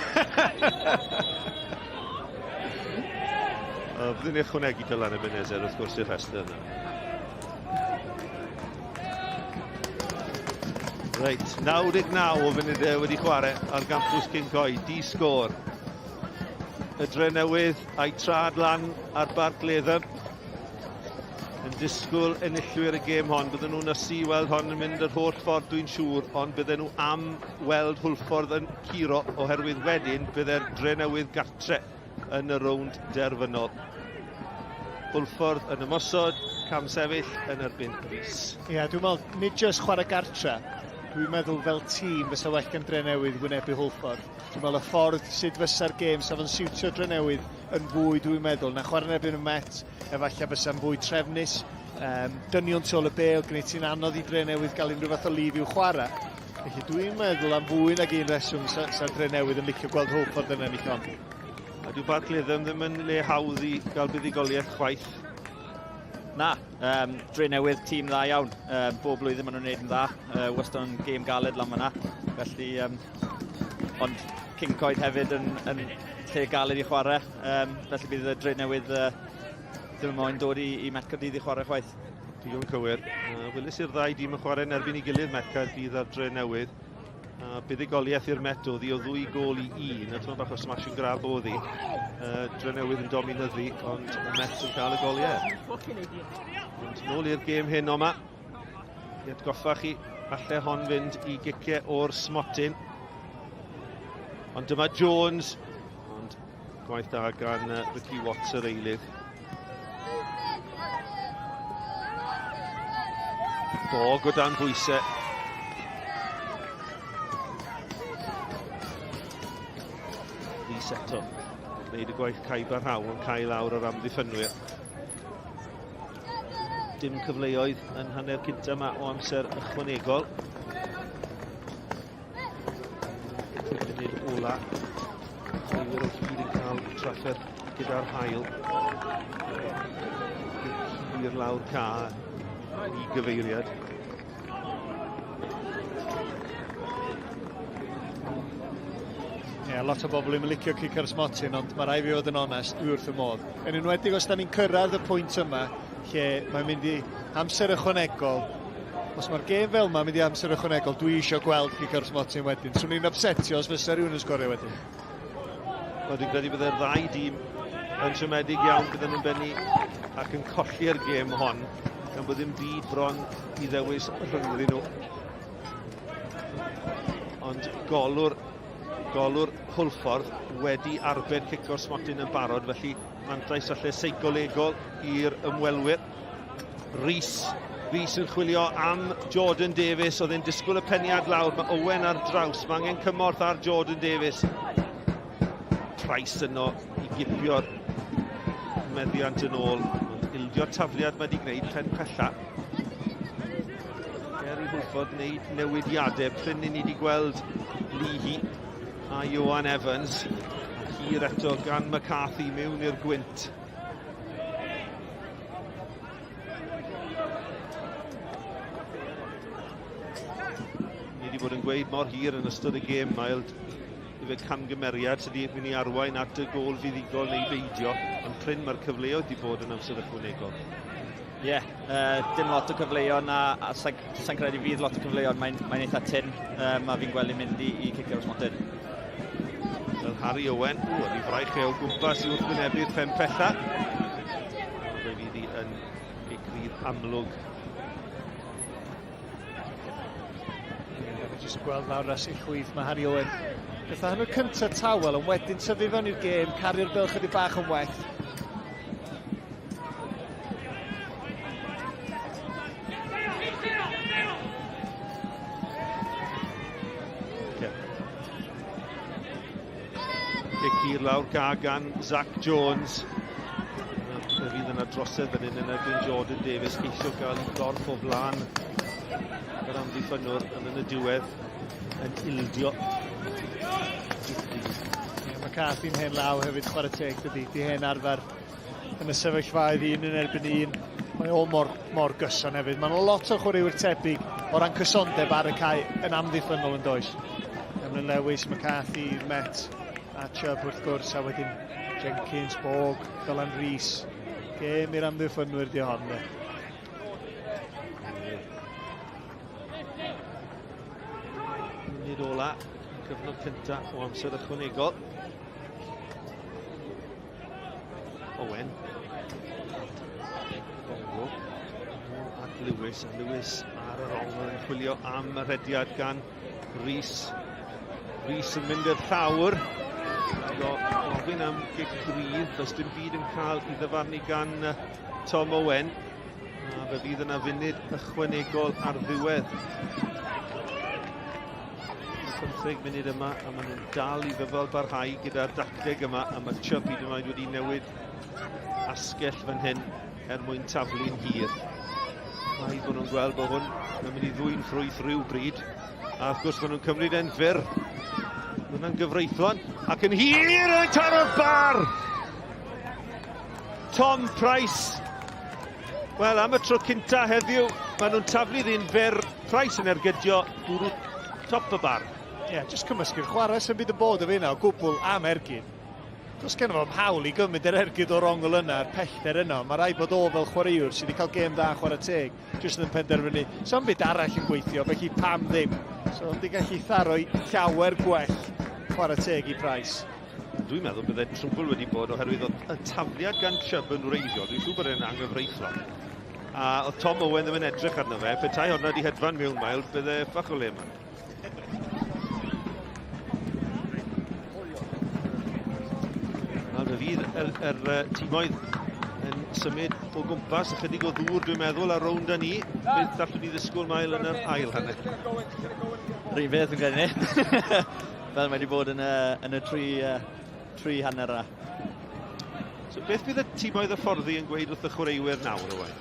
Byddwn ni'n ychwanegu Dylan Ebenezer wrth gwrs i'r rhestr yna. Reit, 99 o funudau wedi chwarae ar gampws Cyncoed, di sgôr. Y Drenewydd a'i trad lan ar Barc Latham yn disgwyl enillwyr y gêm hon. Bydden nhw'n ysu i weld hon yn mynd yr holl ffordd dwi'n siŵr, ond bydden nhw am weld Hwlffordd yn curo oherwydd wedyn bydde'r Drenewydd gartre yn y rownd derfynol. Hwlffordd yn ymosod, cam sefyll yn erbyn Rhys. Ie, yeah, dwi'n meddwl, nid jyst chwarae gartre, dwi'n meddwl fel tîm fysa well gan Drenewydd wynebu Hwlffordd. Dwi'n meddwl y ffordd sut fysa'r gêm, sa fo'n siwtio Drenewydd yn fwy, dwi'n meddwl, na chwarae yn erbyn y Met, efallai fysa'n fwy trefnus, dynion tu ôl y bêl, gwneud ti'n anodd i Drenewydd gael unrhyw fath o lif i'w chwarae. Felly dwi'n meddwl am fwy nag un reswm sa'r Drenewydd yn licio gweld Hwlffordd yn ennill hon. A dyw Barc Latham ddim yn le hawdd i gael buddugoliaeth chwaith. Na, Drenewydd tîm dda iawn. Bob blwyddyn maen nhw'n gwneud yn dda. Wastad yn gêm galed lan fan'na. Felly, ond Cyncoed hefyd yn lle galed i chwarae. Felly bydd y Drenewydd ddim yn moyn dod i Met Caerdydd i chwarae chwaith. Digon cywir. Weles i'r ddau dîm yn chwarae yn erbyn ei gilydd, Met Caerdydd a'r Drenewydd. Buddugoliaeth i'r Met oedd hi o 2-1, a tyma bach o smash and grab oedd hi. Drenewydd yn dominyddu, ond y Met yn cael y goliau. Ond nôl i'r gêm hyn o'ma. I atgoffa chi, alle hon fynd i giciau o'r smotyn. Ond dyma Jones, ond gwaith da gan Ricky Watts yr eilydd. Bog o dan bwysau. Rhys eto. Gwneud y gwaith caib a rhaw yn cael lawr yr amddiffynwyr. Dim cyfleoedd yn hanner cynta yma o amser ychwanegol. Munud ola. Chwaraewyr o hyd yn cael trafferth gyda'r haul. Hir lawr ca i gyfeiriad. Ie, yeah, lot o bobl ddim yn licio cic ar smotyn, ond mae rhaid fi fod yn onest, dwi wrth y modd. Yn enwedig os da ni'n cyrraedd y pwynt yma, lle mae'n mynd i amser ychwanegol, os mae'r gêm fel yma mynd i amser ychwanegol, dwi eisiau gweld cic ar smotyn wedyn. Swn i'n upsetio os fysa rhywun yn sgorio wedyn. Wel, dwi'n credu byddai'r ddau dîm yn siomedig iawn bydden nhw'n bennu ac yn colli'r gêm hon, gan bod ddim byd bron i ddewis rhyngddyn nhw. Ond golwr Hwlffordd wedi arbed cic o'r smotyn yn barod, felly mantais falle seicolegol i'r ymwelwyr. Rhys yn chwilio am Jordan Davies, oedd e'n disgwyl y peniad lawr, mae Owen ar draws, mae angen cymorth ar Jordan Davies. Price yno i gipio'r meddiant yn ôl, ond ildio tafliad mae wedi gwneud pen pella. Er i Hwlffordd wneud newidiadau, prin i ni wedi gweld Leahy a Johan Evans. Hir eto gan McCarthy mewn i'r gwynt. Ni wedi bod yn gweud mor hir yn ystod y gêm, Mild, ife camgymeriad sydd wedi mynd i arwain at y gôl fuddugol neu beidio, ond prin mae'r cyfleoedd wedi bod yn amser ychwanegol. Ie, yeah, dim lot o cyfleoedd a sa'n credu fydd lot o cyfleoedd, mae'n eitha tyn, a fi'n gweld i'n mynd i cicio'r smotyn. Harry Owen, o, yn ei fraich e o gwmpas i wrthwynebu'r pen pella. Fe fydd hi yn gic rydd amlwg. Ie, jyst gweld lawr ras i chwith mae Harry Owen. Beth hanner cyntaf tawel, ond wedyn tyfu fewn i'r gêm, cario'r bel chydig bach yn well. Cic hir lawr ga gan Zach Jones. Fe fydd yna drosedd fan hyn yn erbyn Jordan Davies, ceisio gael ei gorff o flaen yr amddiffynnwr yn yn y diwedd yn ildio. Yeah, McCarthy'n hen law hefyd, chwarae teg dydy, di hen arfer yn y sefyllfaoedd un yn erbyn un. Mae o mor, mor gyson hefyd. Mae'n lot o chwaraewyr tebyg o ran cysondeb ar y cae yn amddiffynnol yn does. Emlyn Lewis, McCarthy, Met a Chubb wrth gwrs, a wedyn Jenkins, Borg, Dylan Rees. Gêm i'r amddiffynwyr di hon. De. Munud ola, cyfnod cyntaf o amser ychwanegol. Owen. Bongo. At Lewis, a Lewis ar yr ongl yn chwilio am y rhediad gan Rhys. Rhys yn mynd i'r llawr. Gofyn am gic rydd, does dim byd yn cael ei ddyfarnu gan Tom Owen. A fe fydd yna funud ychwanegol ar ddiwedd y 15 munud yma a maen nhw'n dal i ddyfal barhau gyda'r dacteg yma a mae Chubb hyd yn oed wedi newid asgell fan hyn er mwyn taflu'n hir. Rhaid bod nhw'n gweld bod hwn yn mynd i ddwy'n ffrwyth rhyw bryd. A wrth gwrs maen nhw'n cymryd e'n fyr. Mae hwnna'n gyfreithlon ac yn hir yn taro'r bar! Tom Price. Wel, am y tro cynta heddiw, maen nhw'n taflu'r un fer. Price yn ergydio bwrw top y bar. Ie, yeah, jyst cymysgu'r chwarae sy'n byd yn bod o fi yna o gwbl am ergyd. Does gen fo'm hawl i gymryd yr ergyd o'r ongl yna, a'r pellter yno. Mae rhaid bod o fel chwaraewr sydd wedi cael gêm dda chwarae teg, jyst yn penderfynu. So'm byd arall yn gweithio, felly pam ddim? So, wedi gallu tharo llawer gwell chwarae teg i Price. Dwi'n meddwl bydde trwbl wedi bod oherwydd oedd y tafliad gan Chubb yn wreiddiol. Dwi'n siŵr bod e'n anghyfreithlon. A oedd Tom Owen ddim yn edrych arno fe. Petai hwnna wedi hedfan mewn mael, bydde ffach o le yma. Nawr fe fydd yr, yr, yr timoedd yn symud o gwmpas ychydig o ddŵr dwi'n meddwl ar rownd â ni. Beth allwn ni ddisgwyl mael yn yr ail hanner? Rhywun beth yn credu ni. Fel mae wedi bod yn y, yn y tri, uh, tri hanner yna. So beth bydd y timoedd hyfforddi yn gweud wrth y chwaraewyr nawr, Owain?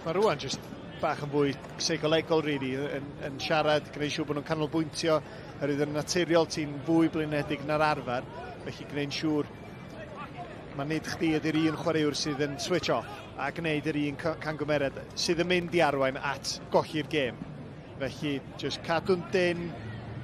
Mae rwan jyst bach yn fwy seicolegol, really, yn, yn siarad, gwneud siŵr bod nhw'n canolbwyntio, oherwydd yn naturiol ti'n fwy blinedig na'r arfer, felly gwneud siŵr mae nid chdi ydy'r un chwaraewr sydd yn switch off a gwneud yr un cangymeriad sydd yn mynd i arwain at golli'r gêm. Felly, jyst cadw'n dyn,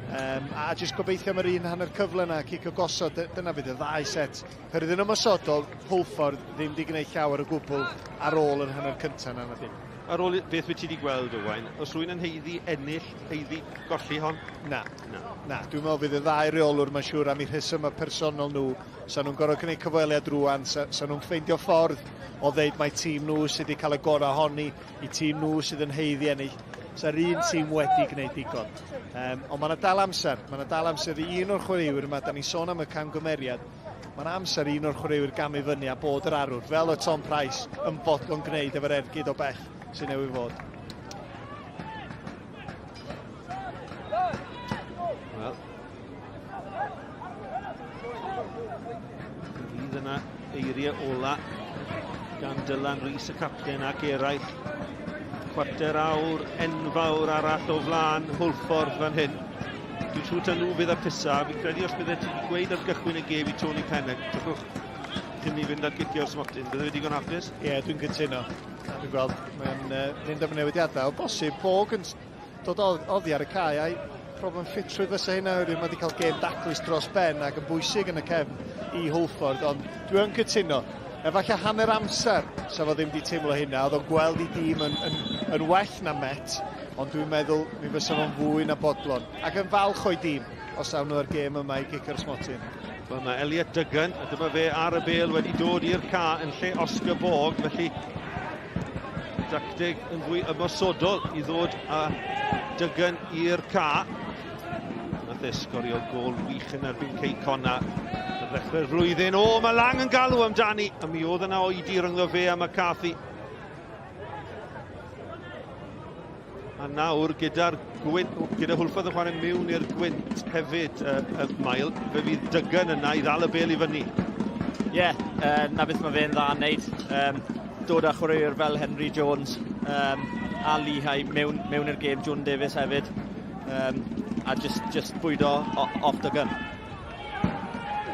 um, a jyst gobeithio am yr un hanner cyfle yna, cicio gosod, dyna fydd y ddau set. Herwydd yn ymosodol, Hwlffordd ddim wedi gwneud llawer o gwbl ar ôl yr hanner cyntaf yna, na dim. Ar ôl beth wyt ti wedi gweld, Owain, os rwy'n yn heiddi ennill, heiddi golli hon? Na. Na. Na, dwi'n meddwl fydd y ddau reolwr, mae'n siŵr, am eu rhesymau personol nhw, sa nhw'n gorfod gwneud cyfweliad rwan, sa, sa nhw'n ffeindio ffordd o ddeud mai tîm nhw sydd wedi cael y gorau ohoni, i tîm nhw sydd yn haeddu ennill. Sa'r un tîm wedi gwneud digon. Um, ond mae yna dal amser, mae yna dal amser i un o'r chwaraewyr yma, da ni'n sôn am y camgymeriad, mae yna amser i un o'r chwaraewyr gamu fyny a bod yr arwr, fel y Tom Price yn fodlon gwneud efo'r ergyd o bell sy'n newydd fod. Wel, fydd yna eiriau ola gan Dylan Rees y capten ac eraill. Chwarter awr enfawr arall o flaen Hwlffordd fan hyn. Dwi'n siŵr ta nhw fydd â pisa. Fi'n credu os bydde ti wedi gweud ar gychwyn y gêm i Tony Pennock, drychwch cyn ni fynd ar gicio'r smotyn, bydde fe digon hapus? Ie, yeah, dwi'n cytuno. Dwi'n gweld, mae'n uh, mynd am y newidiadau. O bosib, Borg yn dod oddi ar y cae a'i problem ffitrwydd fysa hynna oherwydd mae wedi cael gêm daclus dros ben ac yn bwysig yn y cefn i Hwlffordd ond dwi yn cytuno efallai hanner amser sa fo ddim wedi teimlo hynna oedd o'n gweld i dîm yn, yn, yn well na Met ond dwi'n meddwl mi fysa fo'n fwy na bodlon ac yn falch o'i dîm. os awn nhw ar gêm yma i gicio'r smotyn. Wel, mae Elliot Duggan, a dyma fe ar y bêl wedi dod i'r ca yn lle Oscar Borg, felly dacteg yn fwy ymosodol i ddod â Duggan i'r ca. Nath e sgorio gôl wych yn erbyn Cei Conna ar ddechrau'r flwyddyn. O, mae Lang yn galw amdani, a mi oedd yna oedi rhyngddo fe a McCarthy. A nawr gyda'r gwynt, gyda Hwlffordd yn chwarae mewn i'r gwynt hefyd, uh, Mael, fe fydd Duggan yna i ddal y bel i fyny. Ie, yeah, na beth mae fe'n dda yn neud. Um, dod â chwaraewyr fel Henry Jones um, a Lehigh mewn, mewn i'r gêm, John Davies hefyd, um, a just, just bwydo off Duggan.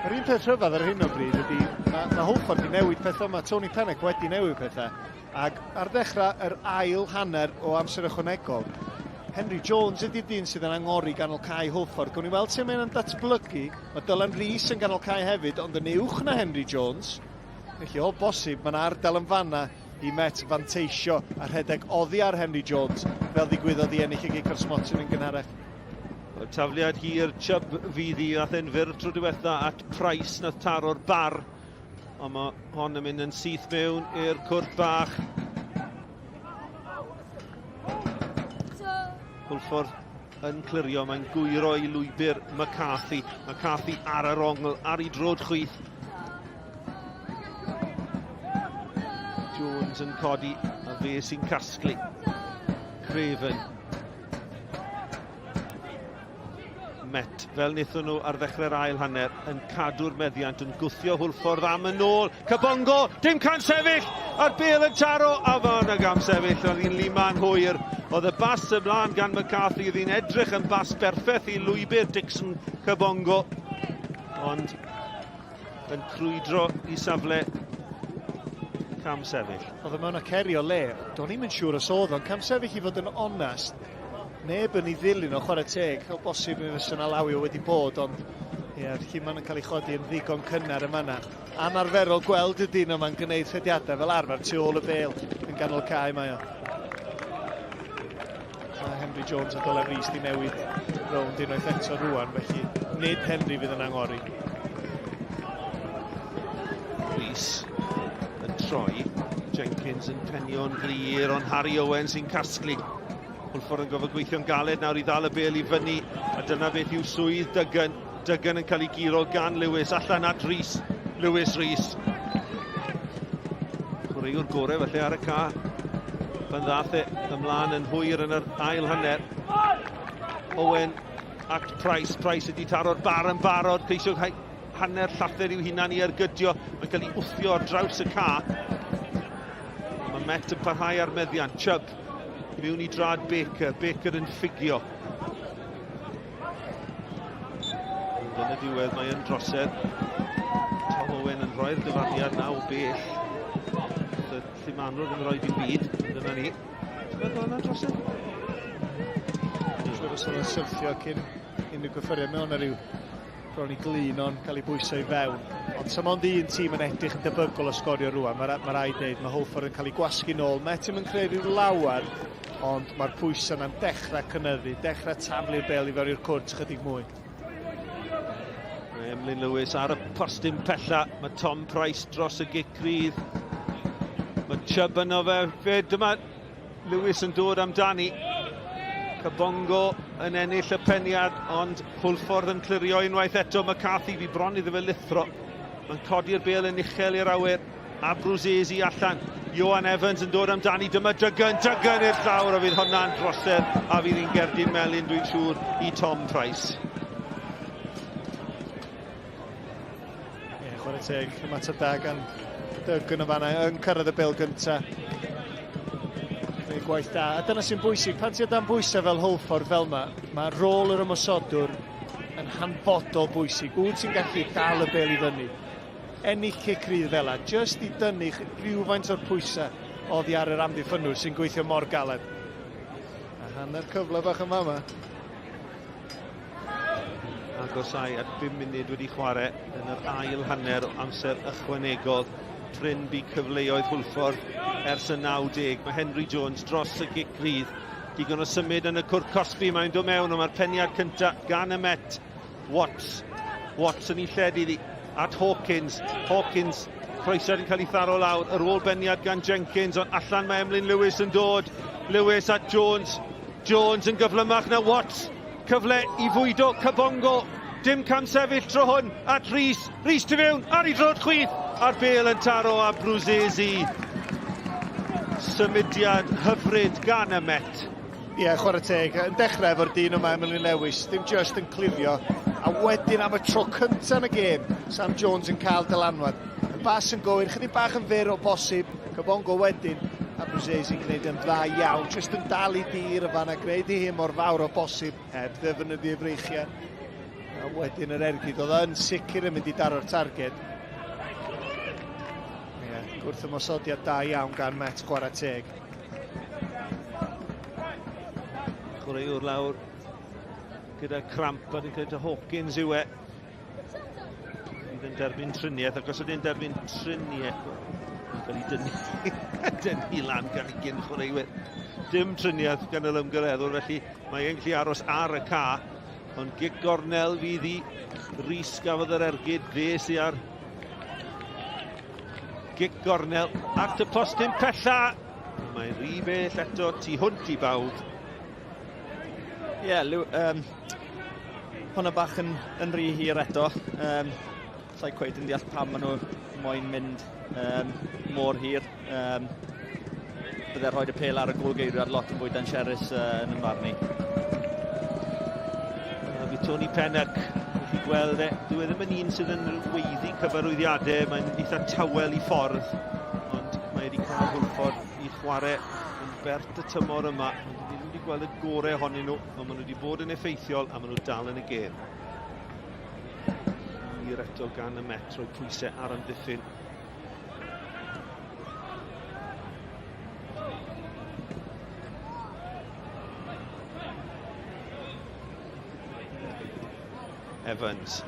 Yr un peth rhyfedd ar hyn o bryd ydy, mae, mae Hwlffordd wedi newid pethau, mae Tony Pennock wedi newid pethau. Ac ar ddechrau yr ail hanner o amser ychwanegol, Henry Jones ydy'r dyn sydd yn angori ganol cae Hwlffordd. Gawn ni weld sut mae'n datblygu. Mae Dylan Rees yn ganol cae hefyd, ond yn uwch na Henry Jones. Felly o bosib, mae'n ardal yn fanna i Met fanteisio a rhedeg oddi ar Henry Jones, fel ddigwyddodd i ennill y gic o'r smotyn yn gynharach. Wel, tafliad hir Chubb fydd i, nath e'n fyr tro diwetha at Price, nath taro'r bar. Ond mae hon yn mynd yn syth mewn i'r cwrt bach. Hwlffordd yn clirio, mae'n gwyro i lwybr McCarthy. McCarthy ar yr ongl, ar ei drod chwith. Jones yn codi, a fe sy'n casglu. Craven Met, fel wnaethon nhw ar ddechrau'r ail hanner, yn cadw'r meddiant, yn gwthio Hwlffordd am yn ôl. Kabongo, dim can sefyll, a'r bêl yn taro, a fan y gam sefyll, oedd hi'n lima'n hwyr. Oedd y bas ymlaen gan McCarthy, oedd hi'n edrych yn bas berffaith i lwybr Dixon Kabongo, ond yn crwydro i safle cam sefyll. Oedd e mewn aceri o le, do'n i'm yn siŵr os oedd o'n camsefyll i fod yn onest. Neb yn ei ddilyn o chwarae teg, o bosib mi fysa 'na lawio wedi bod, ond ie, yeah, Lluman yn cael ei chodi yn ddigon cynnar yma yna. Anarferol gweld y dyn yma'n gwneud rhediadau fel arfer tu ôl y bêl yn ganol cae mae o. Mae Henry Jones a Dylan Rees di newid rownd unwaith eto rwan, felly nid Henry fydd yn angori. Rees yn troi, Jenkins yn penio'n glir, ond Harry Owen sy'n casglu. Hwlffordd yn gofod gweithio'n galed nawr i ddal y bel i fyny, a dyna beth yw swydd Duggan. Duggan yn cael ei guro gan Lewis, allan at Rees. Lewis Rees. Chwaraewr gorau felly ar y ca. Pan ddath e ymlaen yn hwyr yn yr ail hanner. Owen at Price. Price ydi taro'r bar yn barod. Ceisio hanner llathr i'w hunan i ergydio. Mae'n cael ei wthio ar draws y ca. Mae Met yn parhau ar meddiant. Chubb mewn i drad Baker. Baker yn ffugio. Ond yn y diwedd mae yn drosedd. Tom Owen yn rhoi'r dyfarniad na o bell. Y Llumanwr ddim yn rhoi dim byd. Dyna ni. Ti'n meddwl yna'n drosedd? Dwi'n siŵr os oedd o'n syrthio cyn unrhyw gyffyriad mewn ar ryw bron i glin o'n cael ei bwyso i fewn. Ond sa mond un tîm yn edrych yn debygol o sgorio rwan, mae, ma rhaid dweud, mae Hwlffordd yn cael ei gwasgu nôl. Mae tîm yn creu rhyw lawer, ond mae'r pwysau yna'n dechrau cynyddu, dechrau taflu'r bel i fewn i'r cwrt chydig mwy. Mae Emlyn Lewis ar y postyn pella, mae Tom Price dros y gic rydd. Mae Chubb yno fe, fe dyma Lewis yn dod amdani. Kabongo yn ennill y peniad, ond Hwlffordd yn clirio unwaith eto. McCarthy fi bron iddo fe lithro. Mae'n codi'r bel yn uchel i'r awyr. A Bruzzese allan. Johan Evans yn dod amdani. Dyma Duggan, Duggan i'r llawr a fydd hwnna'n drosedd a fydd hi'n gerdyn melyn dwi'n siŵr i Tom Price. Ie, chwarae teg, ymateb da gan Duggan yn fanna, yn cyrraedd y bel gynta. Gwneud gwaith da. A dyna sy'n bwysig, pan ti o dan bwysau fel Hwlffordd fel yma, mae rôl yr ymosodwr yn hanfodol bwysig. Wyt ti'n gallu dal y bel i fyny. Ennill cic rydd fel la, jyst i dynnu rhywfaint o'r pwysau oddi ar yr amddiffynnwr sy'n gweithio mor galed. A hanner cyfle bach yma yma. Agosau at 5 munud wedi chwarae yn yr ail hanner o amser ychwanegol. Prin bu cyfleoedd Hwlffordd ers y 90. Mae Henry Jones dros y gic rydd. Digon o symud yn y cwrt cosbi, mae'n dod mewn, ond mae'r peniad cyntaf gan y Met Watts. Watts yn ei lled iddi at Hawkins. Hawkins, croesiad yn cael ei tharo lawr. Yr ôl beniad gan Jenkins, ond allan mae Emlyn Lewis yn dod. Lewis at Jones. Jones yn gyflymach na Watts. Cyfle i fwydo Kabongo. Dim camsefyll tro hwn at Rhys. Rhys tu fewn ar ei droed chwith. A'r bêl yn taro a Bruzzese. Symudiad hyfryd gan y Met. Ie, yeah, chwarae teg. Yn dechrau efo'r dyn yma, Emily Lewis, ddim just yn clirio. A wedyn am y tro cyntaf yn y gêm, Sam Jones yn cael dylanwad. Y bas yn gywir, chydig bach yn fyr o bosib. Kabongo wedyn, a Bruzzese yn gwneud yn dda iawn. Just yn dal i dir y fan a gwneud i hyn mor fawr o bosib heb ddefnyddio freichiau. A wedyn yr ergyd oedd yn sicr yn mynd i daro'r targed. Ie, yeah, gwrth ymosodiad da iawn gan Met chwarae teg. Chwaraewr lawr gyda cramp a dwi'n credu Hawkins yw e. Fydd yn derbyn triniaeth, ac os ydy'n derbyn triniaeth, mae'n cael ei dynnu, dynnu lan gan ei gyn chwaraewyr. Dim triniaeth gan yr ymgyreddwr, felly mae e'n gallu aros ar y ca. Ond gic gornel fydd i Rhys gafodd yr ergyd, fe sy ar gic gornel at y postyn pella. Mae rhy bell eto tu hwnt i bawb. Ie, yeah, um, hwnna bach yn, yn rhy hir eto. Um, Sa'i cweit yn deall pam maen nhw moyn mynd um, mor hir. Um, bydde rhoi y pel ar y gôl-geiriad lot yn fwy dangerous uh, yn ymfarn i. Fi Tony Pennock, wedi gweld e, dyw e ddim yn un sydd yn weiddi cyfarwyddiadau, mae'n eitha tawel i ffordd, ond mae wedi cael Hwlffordd i chwarae yn bert y tymor yma, ond ni ddim wedi gweld y gorau ohonyn nhw, ond maen nhw wedi bod yn effeithiol a maen nhw dal yn y gêm. Hir eto gan y Met rhoi pwysau ar amddiffyn. Evans.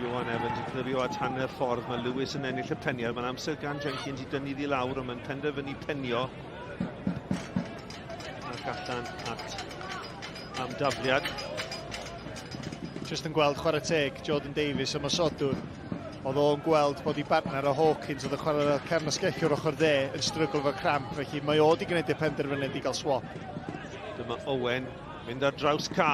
Iwan Evans yn clirio at hanner ffordd. Mae Lewis yn ennill y peniad. Mae'n amser gan Jenkins i dynnu ddi lawr, ond mae'n penderfynu penio. Ac allan at am dafliad. Just yn gweld chwarae teg Jordan Davies, ymosodwr. Oedd o'n gweld bod ei bartner o Hawkins oedd yn chwarae fel cefn ochr dde yn strygl efo cramp, felly mae o wedi gwneud y penderfyniad i gael swap. Dyma Owen mynd ar draws ca.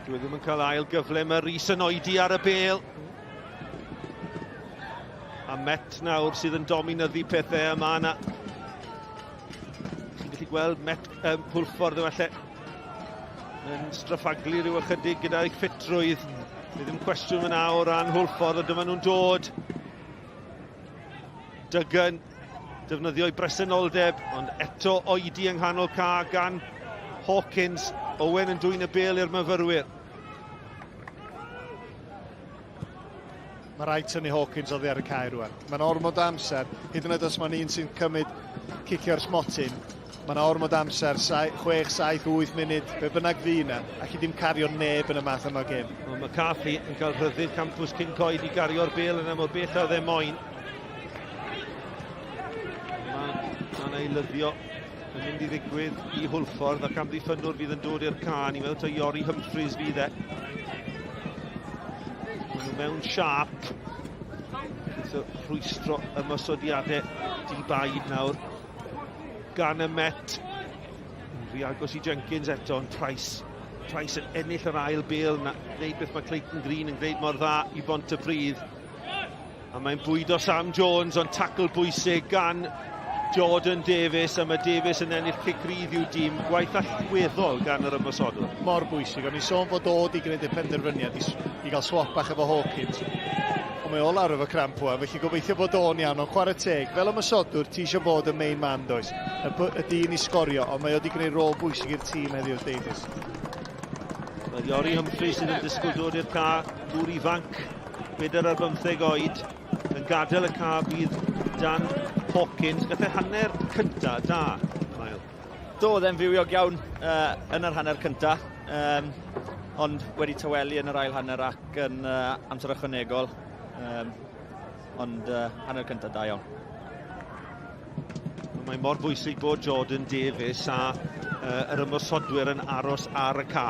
Dwi e ddim yn cael ail gyfle, mae Rhys yn oedi ar y bel. A Met nawr sydd yn dominyddu pethau yma yna. Chi'n gallu gweld Met um, Hwlffordd efallai yn straffaglu rhyw ychydig gyda'i ffitrwydd. Ni ddim cwestiwn fyna o ran Hwlffordd, ond dyma nhw'n dod. Duggan defnyddio'i bresenoldeb, ond eto oedi yng nghanol ca gan Hawkins. Owen yn dwyn y bel i'r myfyrwyr. Mae rhaid tynnu Hawkins oddi ar y cae rwan. Mae'n ormod o amser, hyd yn oed os mae'n un sy'n cymryd cicio'r smotyn, mae'n ormod amser, 6, 7, 8 munud, be bynnag fi yna, ac i ddim cario neb yn y math yma o gêm. Mae McCarthy yn cael rhyddid campus cyn coed i gario'r bel yna mor bell oedd e moyn. Mae'n eilyddio yn mynd i ddigwydd i Hwlffordd ac amddiffynnwr fydd yn dod i'r can. Ni'n meddwl taw Iori Humphreys fydd e. Maen nhw mewn siâp. So, rhwystro ymosodiadau di-baid nawr gan y Met. Yn rhy agos i Jenkins eto, ond Price. Price yn ennill yr ail bel na wneud beth mae Clayton Green yn gwneud mor dda i Bont y Pridd. A mae'n bwydo Sam Jones, ond tacl bwysig gan Jordan Davies, a mae Davies yn ennill cic rydd i'w dîm, gwaith allweddol gan yr ymosodwr. Mor bwysig, o'n i sôn fod o di gwneud y penderfyniad i, i gael swap bach efo Hawkins. Ond mae o lawr efo cramp wan, felly gobeithio bod o'n iawn, ond chwarae teg, fel ymosodwr, ti eisiau bod y main man, does? Y, y dyn i sgorio, ond mae o di gwneud rôl bwysig i'r tîm heddiw, Davies. Mae Iori Humphreys sydd yn disgwyl dod i'r ca, gŵr ifanc, 4 ar oed, yn gadael y ca bydd Dan Hawkins. Gath e hanner cynta da, Mael. Do, oedd e'n fywiog iawn uh, yn yr hanner cynta, um, ond wedi tawelu yn yr ail hanner ac yn uh, amser ychwanegol. Um, ond uh, hanner cynta da iawn. Mae mor bwysig bod Jordan Davies a uh, yr ymosodwyr yn aros ar y ca.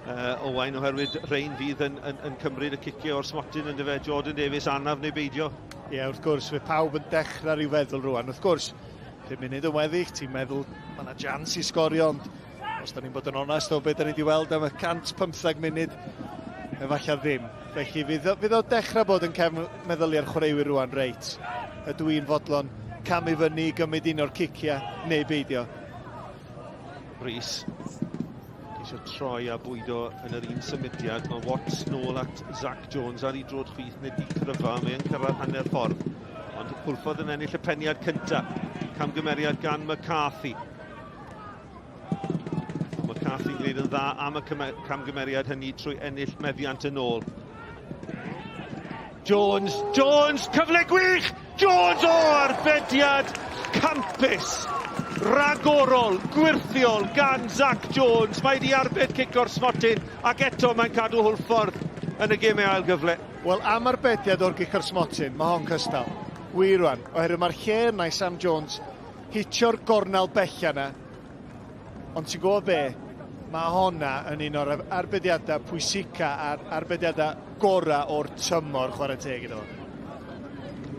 uh, Owain, oherwydd rhain fydd yn, yn, yn cymryd y ciciau o'r smotyn yn dyfe, Jordan Davies anaf neu beidio. Ie, yeah, wrth gwrs, fe pawb yn dechrau rhyw feddwl rwan. Wrth gwrs, 5 munud yn weddill, ti'n meddwl mae yna jans i sgorio, ond os da ni'n bod yn onest o beth da ni wedi weld am y 115 munud, efallai ddim. Felly fydd, fydd o dechrau bod yn cefn meddyliau'r chwaraewyr rwan, reit, ydw i'n fodlon camu fyny i gymryd un o'r ciciau neu beidio. Rhys, ceisio troi a bwydo yn yr un symudiad. Mae Watts nôl at Zach Jones ar ei drod chwith neu di cryfa. Mae'n cyrraedd hanner ffordd. Ond Hwlffordd yn ennill y peniad cyntaf. Camgymeriad gan McCarthy. McCarthy'n gwneud yn dda am y camgymeriad hynny trwy ennill meddiant yn ôl. Jones, Jones, cyfle gwych! Jones, o, arbediad campus! Ragorol, gwirthiol gan Zach Jones. Mae wedi arbed cic o'r smotyn ac eto mae'n cadw Hwlffordd yn y gemau ail gyfle. Wel, am arbediad o'r gic o'r smotyn, mae hon cystal. Wir rwan, oherwydd mae'r lle yna i Sam Jones hitio'r gornel bella yna. Ond ti'n gwybod be? Mae honna yn un o'r arbediadau pwysica a'r arbediadau gorau o'r tymor chwarae teg iddo fo.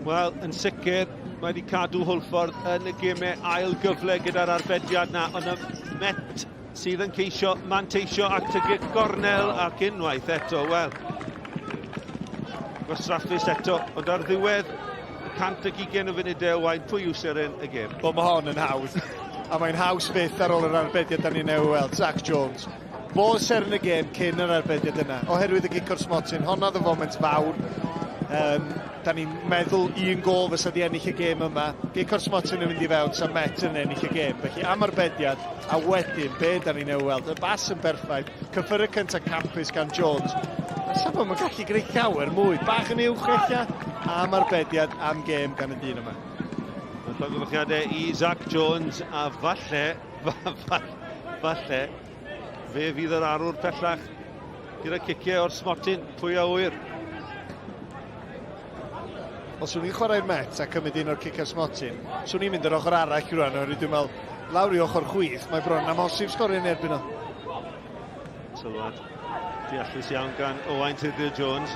Wel, yn sicr, mae wedi cadw Hwlffordd yn y gemau ail gyfle gyda'r arbediad na, ond y Met sydd yn ceisio manteisio ac tygyd gornel ac unwaith eto, wel, gwastraffus eto, ond ar ddiwedd 120 o funudau o wain, pwy yw seren y gêm? Wel, mae hon yn hawdd. A mae'n haws fyth ar ôl yr arbediad da ni newydd weld, Zach Jones. Fo seren y gêm cyn yr arbediad yna, oherwydd y gic o'r smotyn, honna oedd y foment fawr. Um, da ni'n meddwl un gol fysa di ennill y gêm yma. Gic o'r smotyn yn mynd i fewn, sa Met yn ennill y gêm. Felly am arbediad, a wedyn be da ni newydd weld, y bas yn berffaith, cyffyrdd cyntaf campus gan Jones. A sa fo'm yn gallu gwneud llawer mwy, bach yn uwch ella, am arbediad am gêm gan y dyn yma. Mae'n llongyfarchiadau i Zach Jones a falle, falle, fe fydd yr arwr pellach gyda ciciau o'r smotyn, pwy a ŵyr. Os swn i'n chwarae'r Met a cymryd un o'r ciciau smotyn, swn i'n mynd yr ochr arall rwan, oherwydd dwi'n meddwl, lawr i ochr chwith, mae bron yn amhosib sgorio yn erbyn o. Sylwad deallus iawn gan Owain Tudur Jones.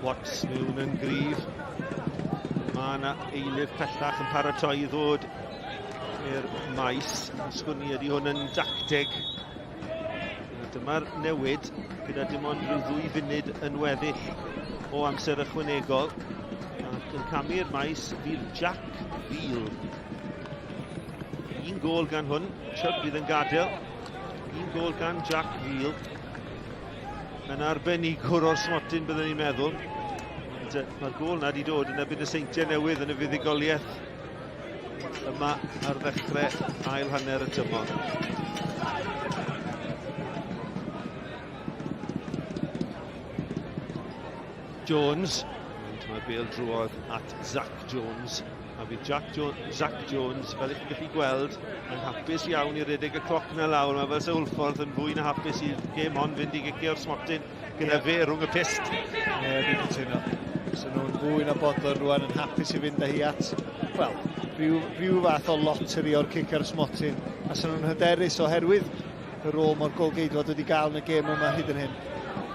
Watts mewn yn gryf. Mae yna eilydd pellach yn paratoi i ddod i'r maes. Sgwn i ydy hwn yn dacteg. Dyma'r newid gyda dim ond rhyw ddwy funud yn weddill o amser ychwanegol. Ac yn camu'r maes fydd Jack Veal. Un gol gan hwn, Chubb fydd yn gadael. Un gol gan Jack Veal. Yn arbenigwr o'r smotyn byddwn ni'n meddwl. Ond mae'r gol na wedi dod yn erbyn y Seintiau Newydd yn y fuddugoliaeth yma ar ddechrau ail hanner y tymor. Jones. Ond mae Bale drwodd at Zach Jones. A fydd Jack jo Zach Jones, fel ych chi'n gallu gweld, yn hapus iawn i redeg y cloc na lawr. Mae fel se Hwlffordd yn fwy na hapus i'r gêm hon fynd i gicio'r smotyn gyda yeah. fe rhwng y pyst. Ie, yeah, dwi'n cytuno. So nhw'n fwy na bodlon rwan yn hapus i fynd â hi at, wel, rhyw, rhyw fath o lottery o'r cic ar y smotyn. A so nhw'n hyderus oherwydd y rôl mae'r golgeidwad wedi gael yn y gêm yma hyd yn hyn.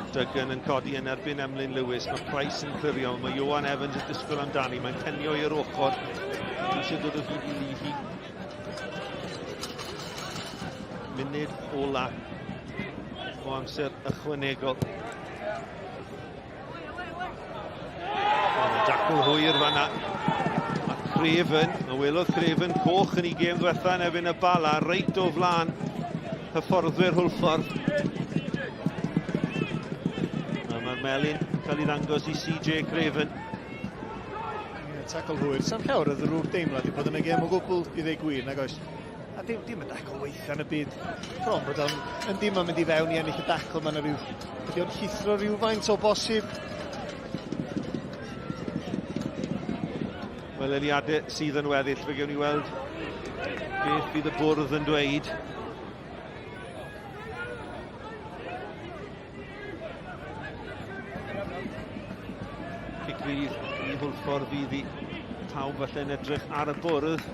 Duggan yn codi yn erbyn Emlyn Lewis. Mae Price yn clirio. Mae Johan Evans yn disgwyl amdani. Mae'n penio i'r ochr. Eisiau dod o hyd i Leahy. Munud ola o amser ychwanegol. Dacl hwyr fanna. A Craven, a welodd Craven coch yn ei gêm ddiwetha yn erbyn y Bala, reit o flaen hyfforddwyr Hwlffordd. A mae'r melyn yn cael ei ddangos i CJ Craven. Ie, tacl hwyr. Sam llawer o ddrwg deimlad i bod yn y gêm o gwbl i ddeu gwir, nag oes? A dim, dim y dacl weitha yn y byd. Bron bod o'n yn dim yn mynd i fewn i ennill y dacl. Mae yna rhyw... Ydy o'n llithro rhywfaint o bosib? Wel, eliadau sydd yn weddill. Fe gewn ni weld beth fydd y bwrdd yn dweud. Cic rydd i Hwlffordd fydd hi. Pawb felly'n edrych ar y bwrdd.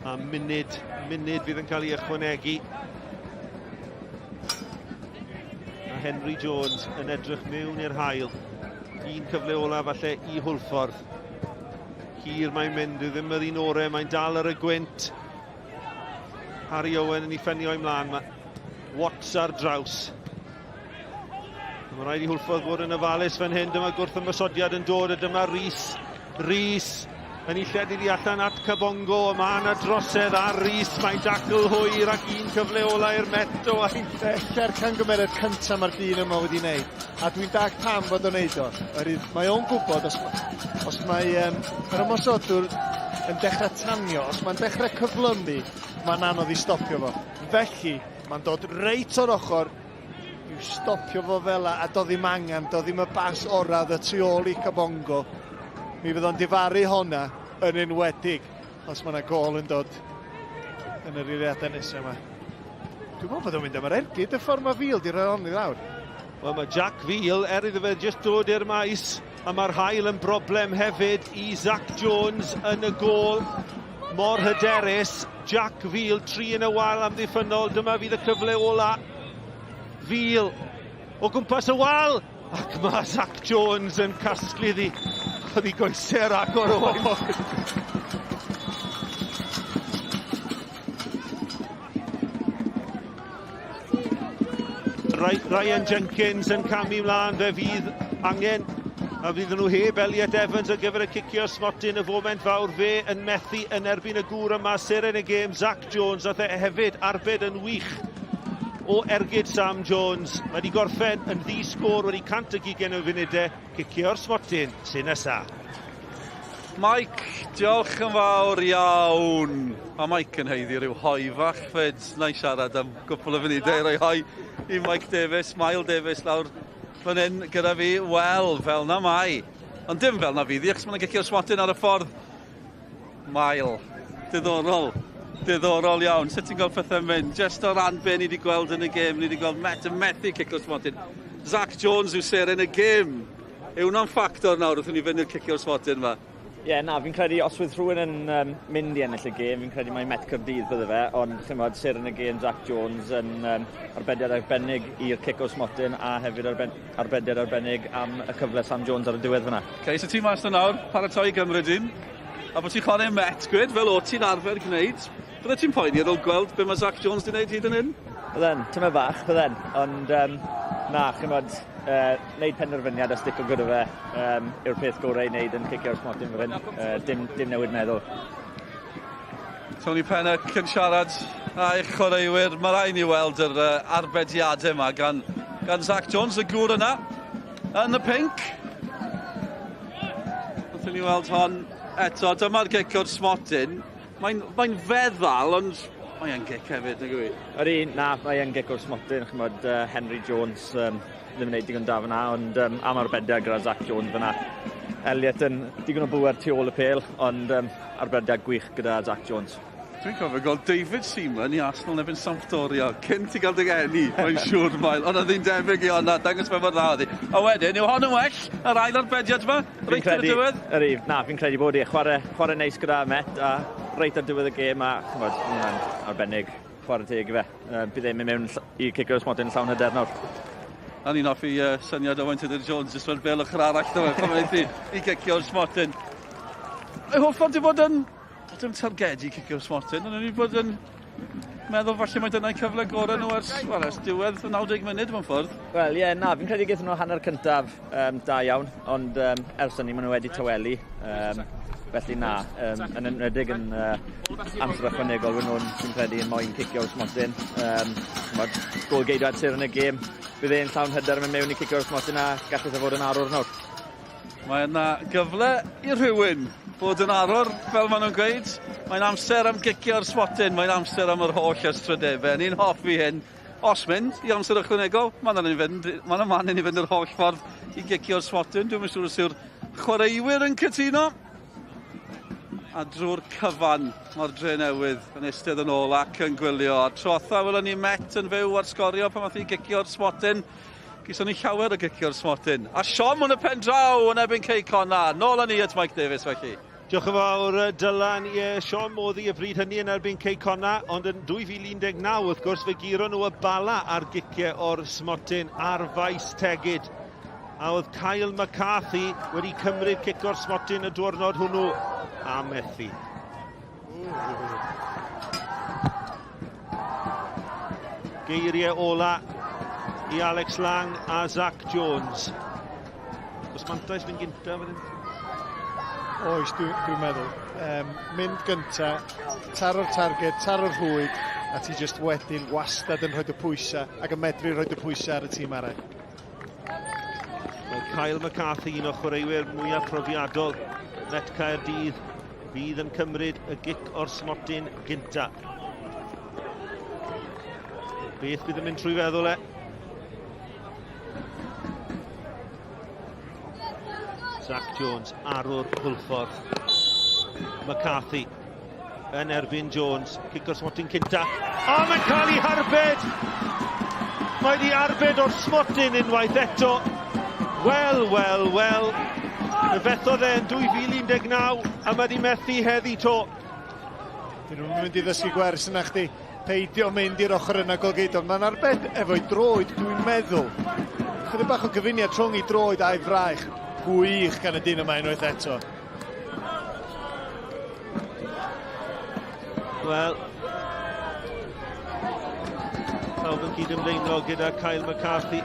A munud, munud fydd yn cael ei ychwanegu. A Henry Jones yn edrych mewn i'r haul. Un cyfle ola falle i Hwlffordd. Hir mae'n mynd, dyw ddim yr un ore, mae'n dal ar y gwynt. Harry Owen yn ei ffenio ymlaen, mae Watts ar draws. Mae rhaid i Hwlffordd fod yn ofalus fan hyn, dyma gwrth ymosodiad yn dod a dyma Rhys. Rhys yn ei lledu di allan at Cabongo, mae yna drosedd ar Rhys, mae'n dacl hwyr ac un cyfle ola i'r Met o waith. Ella'r cangymeriad cyntaf mae'r dyn yma wedi wneud, a dwi'n dag pam fod o'n neud o. Oherwydd mae o'n gwybod os, os mae um, yr ymosodwr yn dechrau tanio, os mae'n dechrau cyflymu, mae'n anodd i stopio fo. Felly, mae'n dod reit o'r ochr i'w stopio fo fel a do ddim angen, do ddim y bas orau y tu ôl i Cabongo. Mi fydd o'n difaru honna yn enwedig os mae yna gol yn dod yn yr eiliadau nesaf yma. Dwi'n meddwl bod o'n mynd am yr ergyd y ffordd mae Field i roi hon i lawr. Wel, mae Jack Veal, er iddo fe jyst dod i'r maes, a mae'r haul yn broblem hefyd i Zach Jones yn y gôl. Mor hyderus, Jack Veal, tri yn y wal amddiffynnol, dyma fydd y cyfle ola. Veal, o gwmpas y wal, ac mae Zach Jones yn casglu ddi. Oedd ei goesau ar agor o Ryan Jenkins yn camu mlaen, fe fydd angen a fydd nhw heb Elliot Evans ar gyfer y cicio smotyn y foment fawr fe yn methu yn erbyn y gŵr yma seren y gêm Zach Jones a e hefyd arbed yn wych o ergyd Sam Jones mae wedi gorffen yn ddi sgôr wedi 120 o funudau cicio'r smotyn sy'n nesaf. Mike, diolch yn fawr iawn. Mae Mike yn heiddi rhyw hoi fach fyd. Na i siarad am gwpl o funudau i roi hoi i Mike Davies, Mael Davies lawr fan hyn gyda fi. Wel, fel na mai. Ond dim fel na fydd i, achos mae'n gicio'r swatyn ar y ffordd. Mael, diddorol, diddorol iawn. Sut ti'n gweld pethau'n mynd? Just o ran be ni wedi gweld yn y gêm, ni wedi gweld Met yn methu cicio'r smotyn. Zach Jones yw seren y gêm. Yw hwnna'n ffactor nawr wrth i ni fynd i'r cicio'r smotyn yma? Ie, yeah, na, fi'n credu os fydd rhywun yn um, mynd i ennill y gêm, fi'n credu mai Met Caerdydd bydde fe, ond chymod, sir yn y gêm Zach Jones yn um, arbediad arbennig i'r cic o smotyn a hefyd arben, arbediad arbennig am y cyfle Sam Jones ar y diwedd fyna. Okay, so ti mas na nawr, paratoi Gymru dyn, a bod ti'n chwarae Met, gwed, fel o ti'n arfer gwneud, bydde ti'n poeni ar ôl gweld be mae Zach Jones di wneud hyd yn hyn? Bydden, tyma bach, bydden, ond um, na, chymod, uh, wneud penderfyniad a stico gyda fe um, yw'r peth gorau i wneud yn cicio'r smotyn fan hyn. Uh, dim, dim newid meddwl. Tony Pennock yn siarad â'i chwaraewyr. Mae rhaid ni weld yr uh, arbediadau yma gan, gan Zach Jones, y gŵr yna, yn y pink. Wrth ni weld hon eto. Dyma'r gic o'r smotyn. Mae'n mae feddal, ond mae'n gic hefyd, nag yw i? Ydy, na, mae'n gic o'r smotyn. Chymod, uh, Henry Jones um, ddim yn gwneud digon da fyna, ond um, am arbediad gyda Zach Jones fyna. Elliot yn digon o bwer tu ôl y pêl, ond um, arbediad gwych gyda Zach Jones. Dwi'n cofio gweld David Seaman i Arsenal yn erbyn Sampdoria, cyn ti gael dy geni, mae'n siŵr mael, ond oedd hi'n debyg i honna, dangos pa mor dda oedd hi. A wedyn, yw hon yn well, yr ail arbediad yma, reit ar y diwedd? Ydy, na, fi'n credu bod hi. Chwarae, chwarae neis gyda Met, a reit ar diwedd y gêm, a chymod, hwnna'n arbennig, chwarae teg i fe. Uh, bydd e'n mynd mewn i cicio'r smotyn llawn hyder nawr. A ni'n hoffi uh, syniad Owain Tudur Jones, jyst roi'r bel ochr arall ddo fe, pan mae'n i, i gicio'r smotyn. Ei Hwlffordd di bod yn, dim targedu cicio'r smotyn, ond wedi bod yn meddwl falle mae dyna'i cyfle gorau nhw ers, well, ers diwedd y 90 munud mewn ffordd. Wel, ie, yeah, na, fi'n credu gaethon nhw hanner cyntaf um, da iawn, ond um, ers hynny maen nhw wedi tawelu. Um, felly na, um, yn enwedig yn uh, amser ychwanegol, wyn nhw'n, fi'n credu, yn moyn cicio'r smotyn. Um, gol geidwad sydd yn y gêm, bydd e'n llawn hyder yn mynd mewn i cicio'r smotyn a gallith e fod yn arwr nawr. Mae yna gyfle i rhywun bod yn arwr, fel maen nhw'n gweud. Mae'n amser am gicio'r smotyn, mae'n amser am yr holl ystrydebau. Ni'n hoffi hyn. Os mynd i amser ychwanegol, mae'n yna fynd, mae'n man i ni fynd yr holl ffordd i gicio'r smotyn. Dwi'n siŵr os yw'r chwaraewyr yn cytuno. A drwy'r cyfan mae'r dre newydd yn eistedd yn ôl ac yn gwylio. A trotha welon ni Met yn fyw ar sgorio pan math i gicio'r smotyn. Gyson ni llawer o gicio'r smotyn. A siom yn y pen draw yn ebyn Cei Connah. Nôl â ni at Mike Davies felly. Diolch yn fawr Dylan. Ie, Sean Moddi y bryd hynny yn erbyn Cei Conna, ond yn 2019 wrth gwrs fe guro nhw y Bala ar giciau o'r smotyn ar faes Tegid. A oedd Kyle McCarthy wedi cymryd cic o'r smotyn y diwrnod hwnnw a methu. Geiriau ola i Alex Lang a Zach Jones. Os mantais mynd gynta fan hyn? Oes, dwi'n dwi meddwl. Um, mynd gynta, taro'r targed, taro'r rhwyd, a ti jyst wedyn wastad yn rhoi y pwysau ac yn medru rhoi y pwysau ar y tîm arall. Mae Kyle McCarthy, un o chwaraewyr mwyaf profiadol Met Caerdydd, fydd yn cymryd y gic o'r smotyn gynta. Beth bydd yn mynd trwy feddwl e? Zach Jones, arwr Hwlffordd. McCarthy yn erbyn Jones. Cic o'r smotyn cynta. A mae'n cael ei harbed! Mae wedi arbed o'r smotyn unwaith eto. Wel, wel, wel. Fe fethodd e yn 2019 a mae wedi methu heddi to. Dyn nhw'n mynd i ddysgu gwers yna chdi. Peidio mynd i'r ochr yna golgeidon. Mae'n arbed efo'i droed, dwi'n meddwl. Chydig bach o gyfuniad rhwng ei droed a'i fraich. Gwych gan y dyn yma unwaith eto. Wel, pawb yn cyd-ymdeimlo gyda Kyle McCarthy,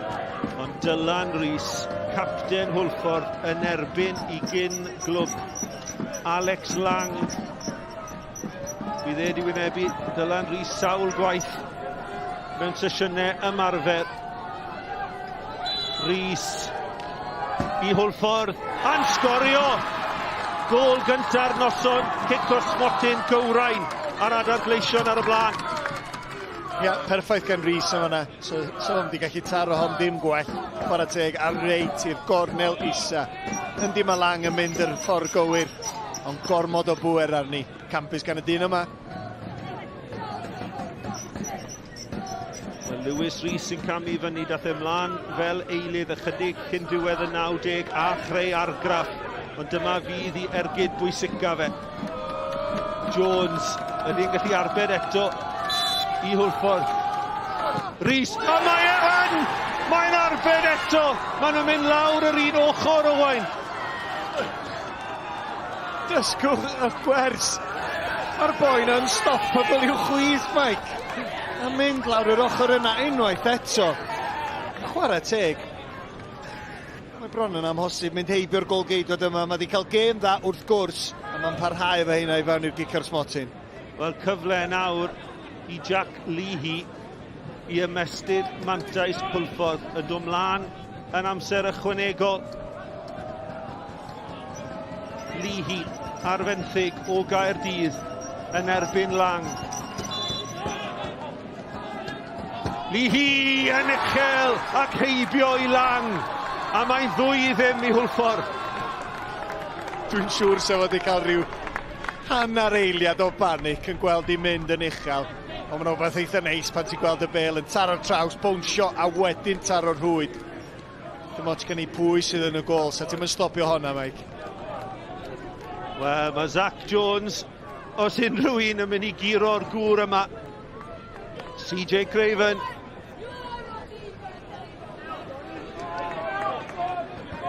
ond Dylan Rees, capten Hwlffordd, yn erbyn i gyn glwb Alex Lang. Bydd e wedi wynebu Dylan Rees sawl gwaith mewn sesiynau ymarfer. Rees i Hwlffordd, a'n sgorio! Gôl gynta'r noson, cic o'r smotyn gywrain a'r adar gleision ar y blaen. Ia, perffaith gan Rees yn fanna. So, so fo'm di gallu taro hon ddim gwell. Chwarae teg ar reit i'r gornel isa. Yndi mae Lang yn mynd yr ffordd gywir, ond gormod o bŵer arni. Campus gan y dyn yma. Mae Lewis Rees yn camu fyny, dath e mlaen fel eilydd ychydig cyn diwedd y 90 a chreu argraff, ond dyma fydd i ergyd bwysica fe. Jones, ydy yn gallu arbed eto i Hwlffordd. Rees, a mae e yn! Mae'n arbed eto! Maen nhw'n mynd lawr yr un ochr, Owain. Dysgwch y gwers. Mae'r boi'n unstoppable i'w chwith, Mike. A mynd lawr yr ochr yna unwaith eto. Chwarae teg. Mae bron yn amhosib mynd heibio'r golgeidwad yma. Mae wedi cael gêm dda wrth gwrs, a mae'n parhau efo hynna i fewn i'r gic o'r smotyn. Wel, cyfle nawr i Jack Leahy i ymestyn mantais Hwlffordd yn dod mlaen yn amser ychwanegol. Leahy ar fenthyg o Gaerdydd yn erbyn Lang. Leahy yn uchel ac heibio i Lang a mae'n ddwy i ddim i Hwlffordd. Dwi'n siŵr sef wedi cael rhyw hanner eiliad o banic yn gweld i mynd yn uchel. Ond mae'n rhywbeth eitha neis pan ti'n gweld y bel yn taro'r traws, bownsio a wedyn taro'r rhwyd. Dim ots gen i pwy sydd yn y gol, sa ti'n mynd stopio honna, Mike. Wel, mae Zach Jones, os unrhyw un yn mynd i guro'r gŵr yma, CJ Craven.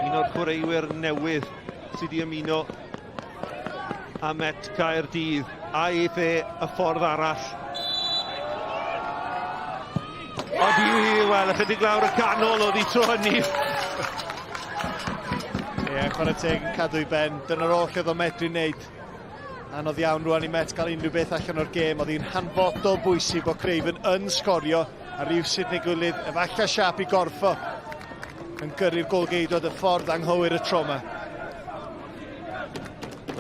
Un o'r chwaraewyr newydd sydd wedi ymuno â Met Caerdydd a eith e y ffordd arall. Ond i, wel, ychydig lawr y canol oedd i tro hynny. Ie, yeah, chwarae teg yn cadw i ben. Dyna'r oll oedd o medru wneud. Anodd iawn rwan i Met gael unrhyw beth allan o'r gêm. Oedd hi'n hanfodol bwysig bod Craven yn sgorio a rhywsut neu gilydd, efallai siap i gorffo yn gyrru'r golgeidwad y ffordd anghywir y tro yma.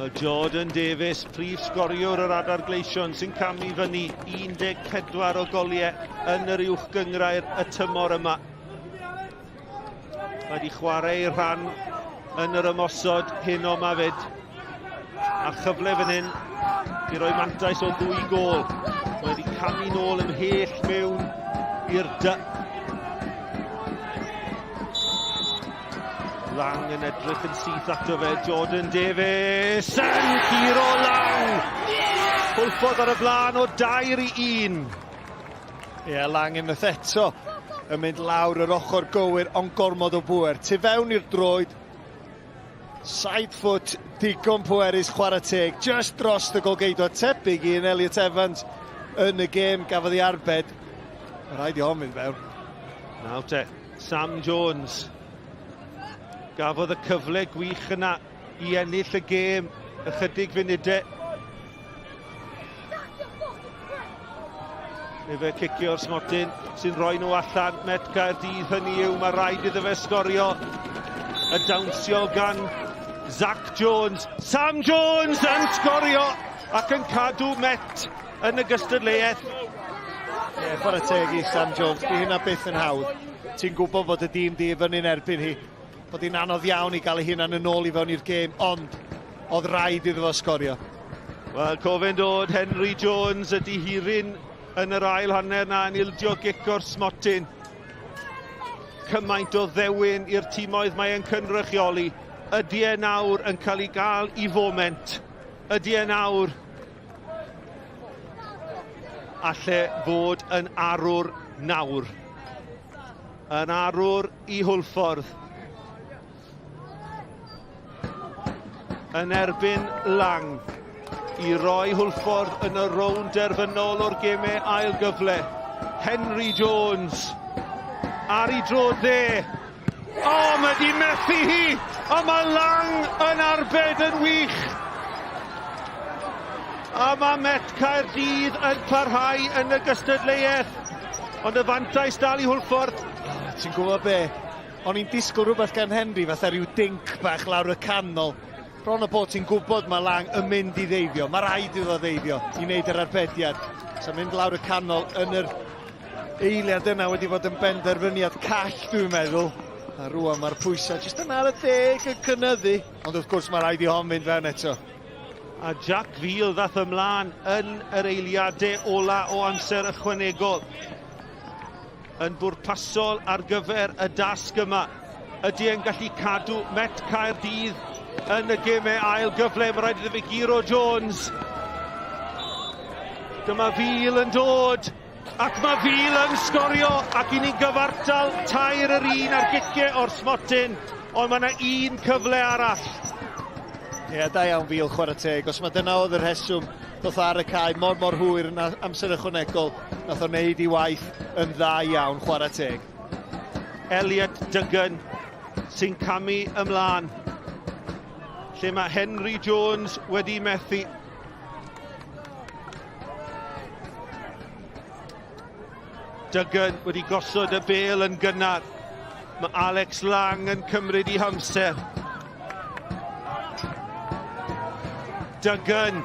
Wel, Jordan Davies, prif sgoriwr yr Adar Gleision, sy'n camu fyny 14 o goliau yn yr uwch gynghrair y tymor yma. Mae wedi chwarae ei rhan yn yr ymosod hyn o ma fyd. A chyfle fan hyn i roi mantais o ddwy gol. Mae wedi camu nôl ymhell mewn i'r dy. Lang yn edrych yn syth ato fe. Jordan Davies yn curo Lang! Hwlffordd ar y blaen o 3-1. Ie, yeah, Lang unwaith eto yn mynd lawr yr ochr gywir, ond gormod o bwer. Tu fewn i'r droed, side foot, digon pwerus, chwarae teg, just dros y golgeidwad, tebyg i un Elliot Evans yn y gêm gafodd ei arbed. Mae rhaid i hon mynd fewn. Nawr te, Sam Jones gafodd y cyfle gwych yna i ennill y gêm ychydig funudau. Efe cicio'r smotyn sy'n rhoi nhw allan. Met Caerdydd hynny yw, mae rhaid iddo fe sgorio. Y dawnsio gan Zach Jones. Sam Jones yn sgorio ac yn cadw Met yn y gystadleuaeth. Ie, yeah, chwarae teg i Sam Jones. Di hynna byth yn hawdd. Ti'n gwybod fod y dîm di fyny'n erbyn hi. Bod hi'n anodd iawn i gael ei hunan yn ôl i fewn i'r gêm, ond oedd rhaid iddo fo sgorio. Wel, cofyn dod Henry Jones ydy hiryn yn yr ail hanner na yn ildio gic o'r smotyn. Cymaint o ddewin i'r timoedd mae e'n cynrychioli. Ydy e nawr yn cael ei gael i foment? Ydy e nawr alle fod yn arwr nawr? Yn arwr i Hwlffordd. Yn erbyn Lang i roi Hwlffordd yn y rownd derfynol o'r gemau ail gyfle. Henry Jones ar ei dro dde. O, mae di methu hi! A mae Lang yn arbed yn wych! A mae Met Caerdydd yn parhau yn y gystadleuaeth. Ond y fantais dal i Hwlffordd. Oh, ti'n gwybod be? O'n i'n disgwyl rhywbeth gan Henry, fatha rhyw dink bach lawr y canol. Bron o bod ti'n gwybod mae Lang yn mynd i ddeifio. Mae rhaid iddo ddeifio i wneud yr arbediad. So mynd lawr y canol yn yr eiliad yna wedi bod yn benderfyniad call, dwi'n meddwl. A rwan mae'r pwysau jyst yn ar y deg yn cynyddu. Ond wrth gwrs mae rhaid i hon fynd fewn eto. A Jack Veal ddath ymlaen yn yr eiliadau ola o amser ychwanegol. Yn bwrpasol ar gyfer y dasg yma. Ydy e'n gallu cadw Met Caerdydd yn y gemau ail gyfle? Mae rhaid iddo fe guro Jones. Dyma Veal yn dod. Ac mae Veal yn sgorio ac i ni'n gyfartal 3-1 ar giciau o'r smotyn. Ond mae yna un cyfle arall. Ie, yeah, da iawn Veal, chwarae teg. Os mae dyna oedd y rheswm ddoth ar y cae mor mor hwyr yn amser ychwanegol, nath o wneud i waith yn dda iawn, chwarae teg. Elliot Duggan sy'n camu ymlaen. Lle mae Henry Jones wedi methu. Duggan wedi gosod y bêl yn gynnar. Mae Alex Lang yn cymryd i hamser. Duggan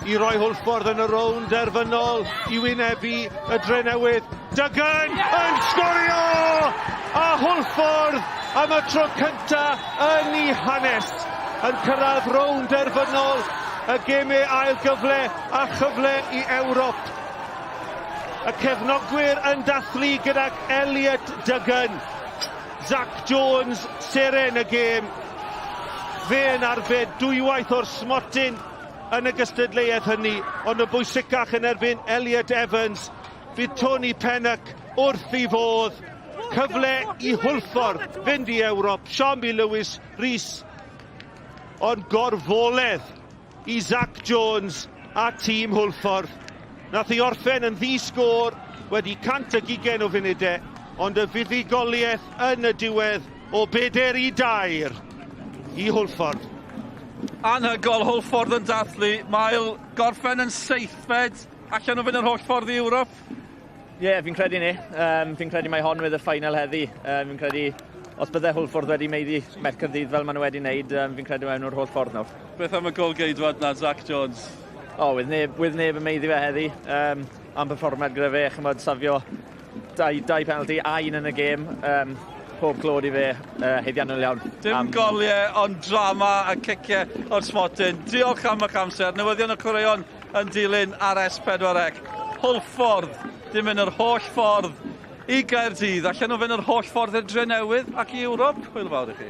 i roi Hwlffordd yn y rownd derfynol i wynebu y Drenewydd. Duggan yn sgorio! A Hwlffordd am y tro cynta yn ei hanes yn cyrraedd rownd derfynol y gemau ail gyfle a chyfle i Ewrop. Y cefnogwyr yn dathlu gydag Elliot Duggan. Zach Jones, seren y gêm. Fe yn arbed dwywaith o'r smotyn yn y gystadleuaeth hynny, ond y bwysicach yn erbyn Elliot Evans. Fydd Tony Pennock wrth ei fodd. Cyfle i Hwlffordd fynd i Ewrop. Sean B. Lewis, Rhys, ond gorfoledd i Zach Jones a tîm Hwlffordd. Nath ei orffen yn ddi-sgôr wedi 120 o funudau, ond y fuddugoliaeth yn y diwedd o 4-3 i Hwlffordd. Anhygoel, Hwlffordd yn dathlu. Mae'l gorffen yn seithfed allan o fynd yr holl ffordd i Ewrop. Ie, yeah, fi'n credu ni. Fi'n credu mai hon fydd y final heddi. Fi'n credu os bydde Hwlffordd wedi meiddi Met Caerdydd fel maen nhw wedi wneud, fi'n credu mewn nhw'r holl ffordd nawr. Beth am y gol-geidwad na, Zach Jones? O, oh, with neb yn meiddi fe heddi. Am perfformiad gyda fe, chymod, safio dau penalty a un yn y gêm. Pob clod i fe, haeddiannol iawn. Dim goliau, ond drama a ciciau o'r smotyn. Diolch am eich amser. Newyddion y chwaraeon yn dilyn ar S4C. Hwlffordd, dim yn yr holl ffordd i Gaerdydd. Allan nhw fynd yr holl ffordd i'r Drenewydd ac i Ewrop. Hwyl fawr i chi.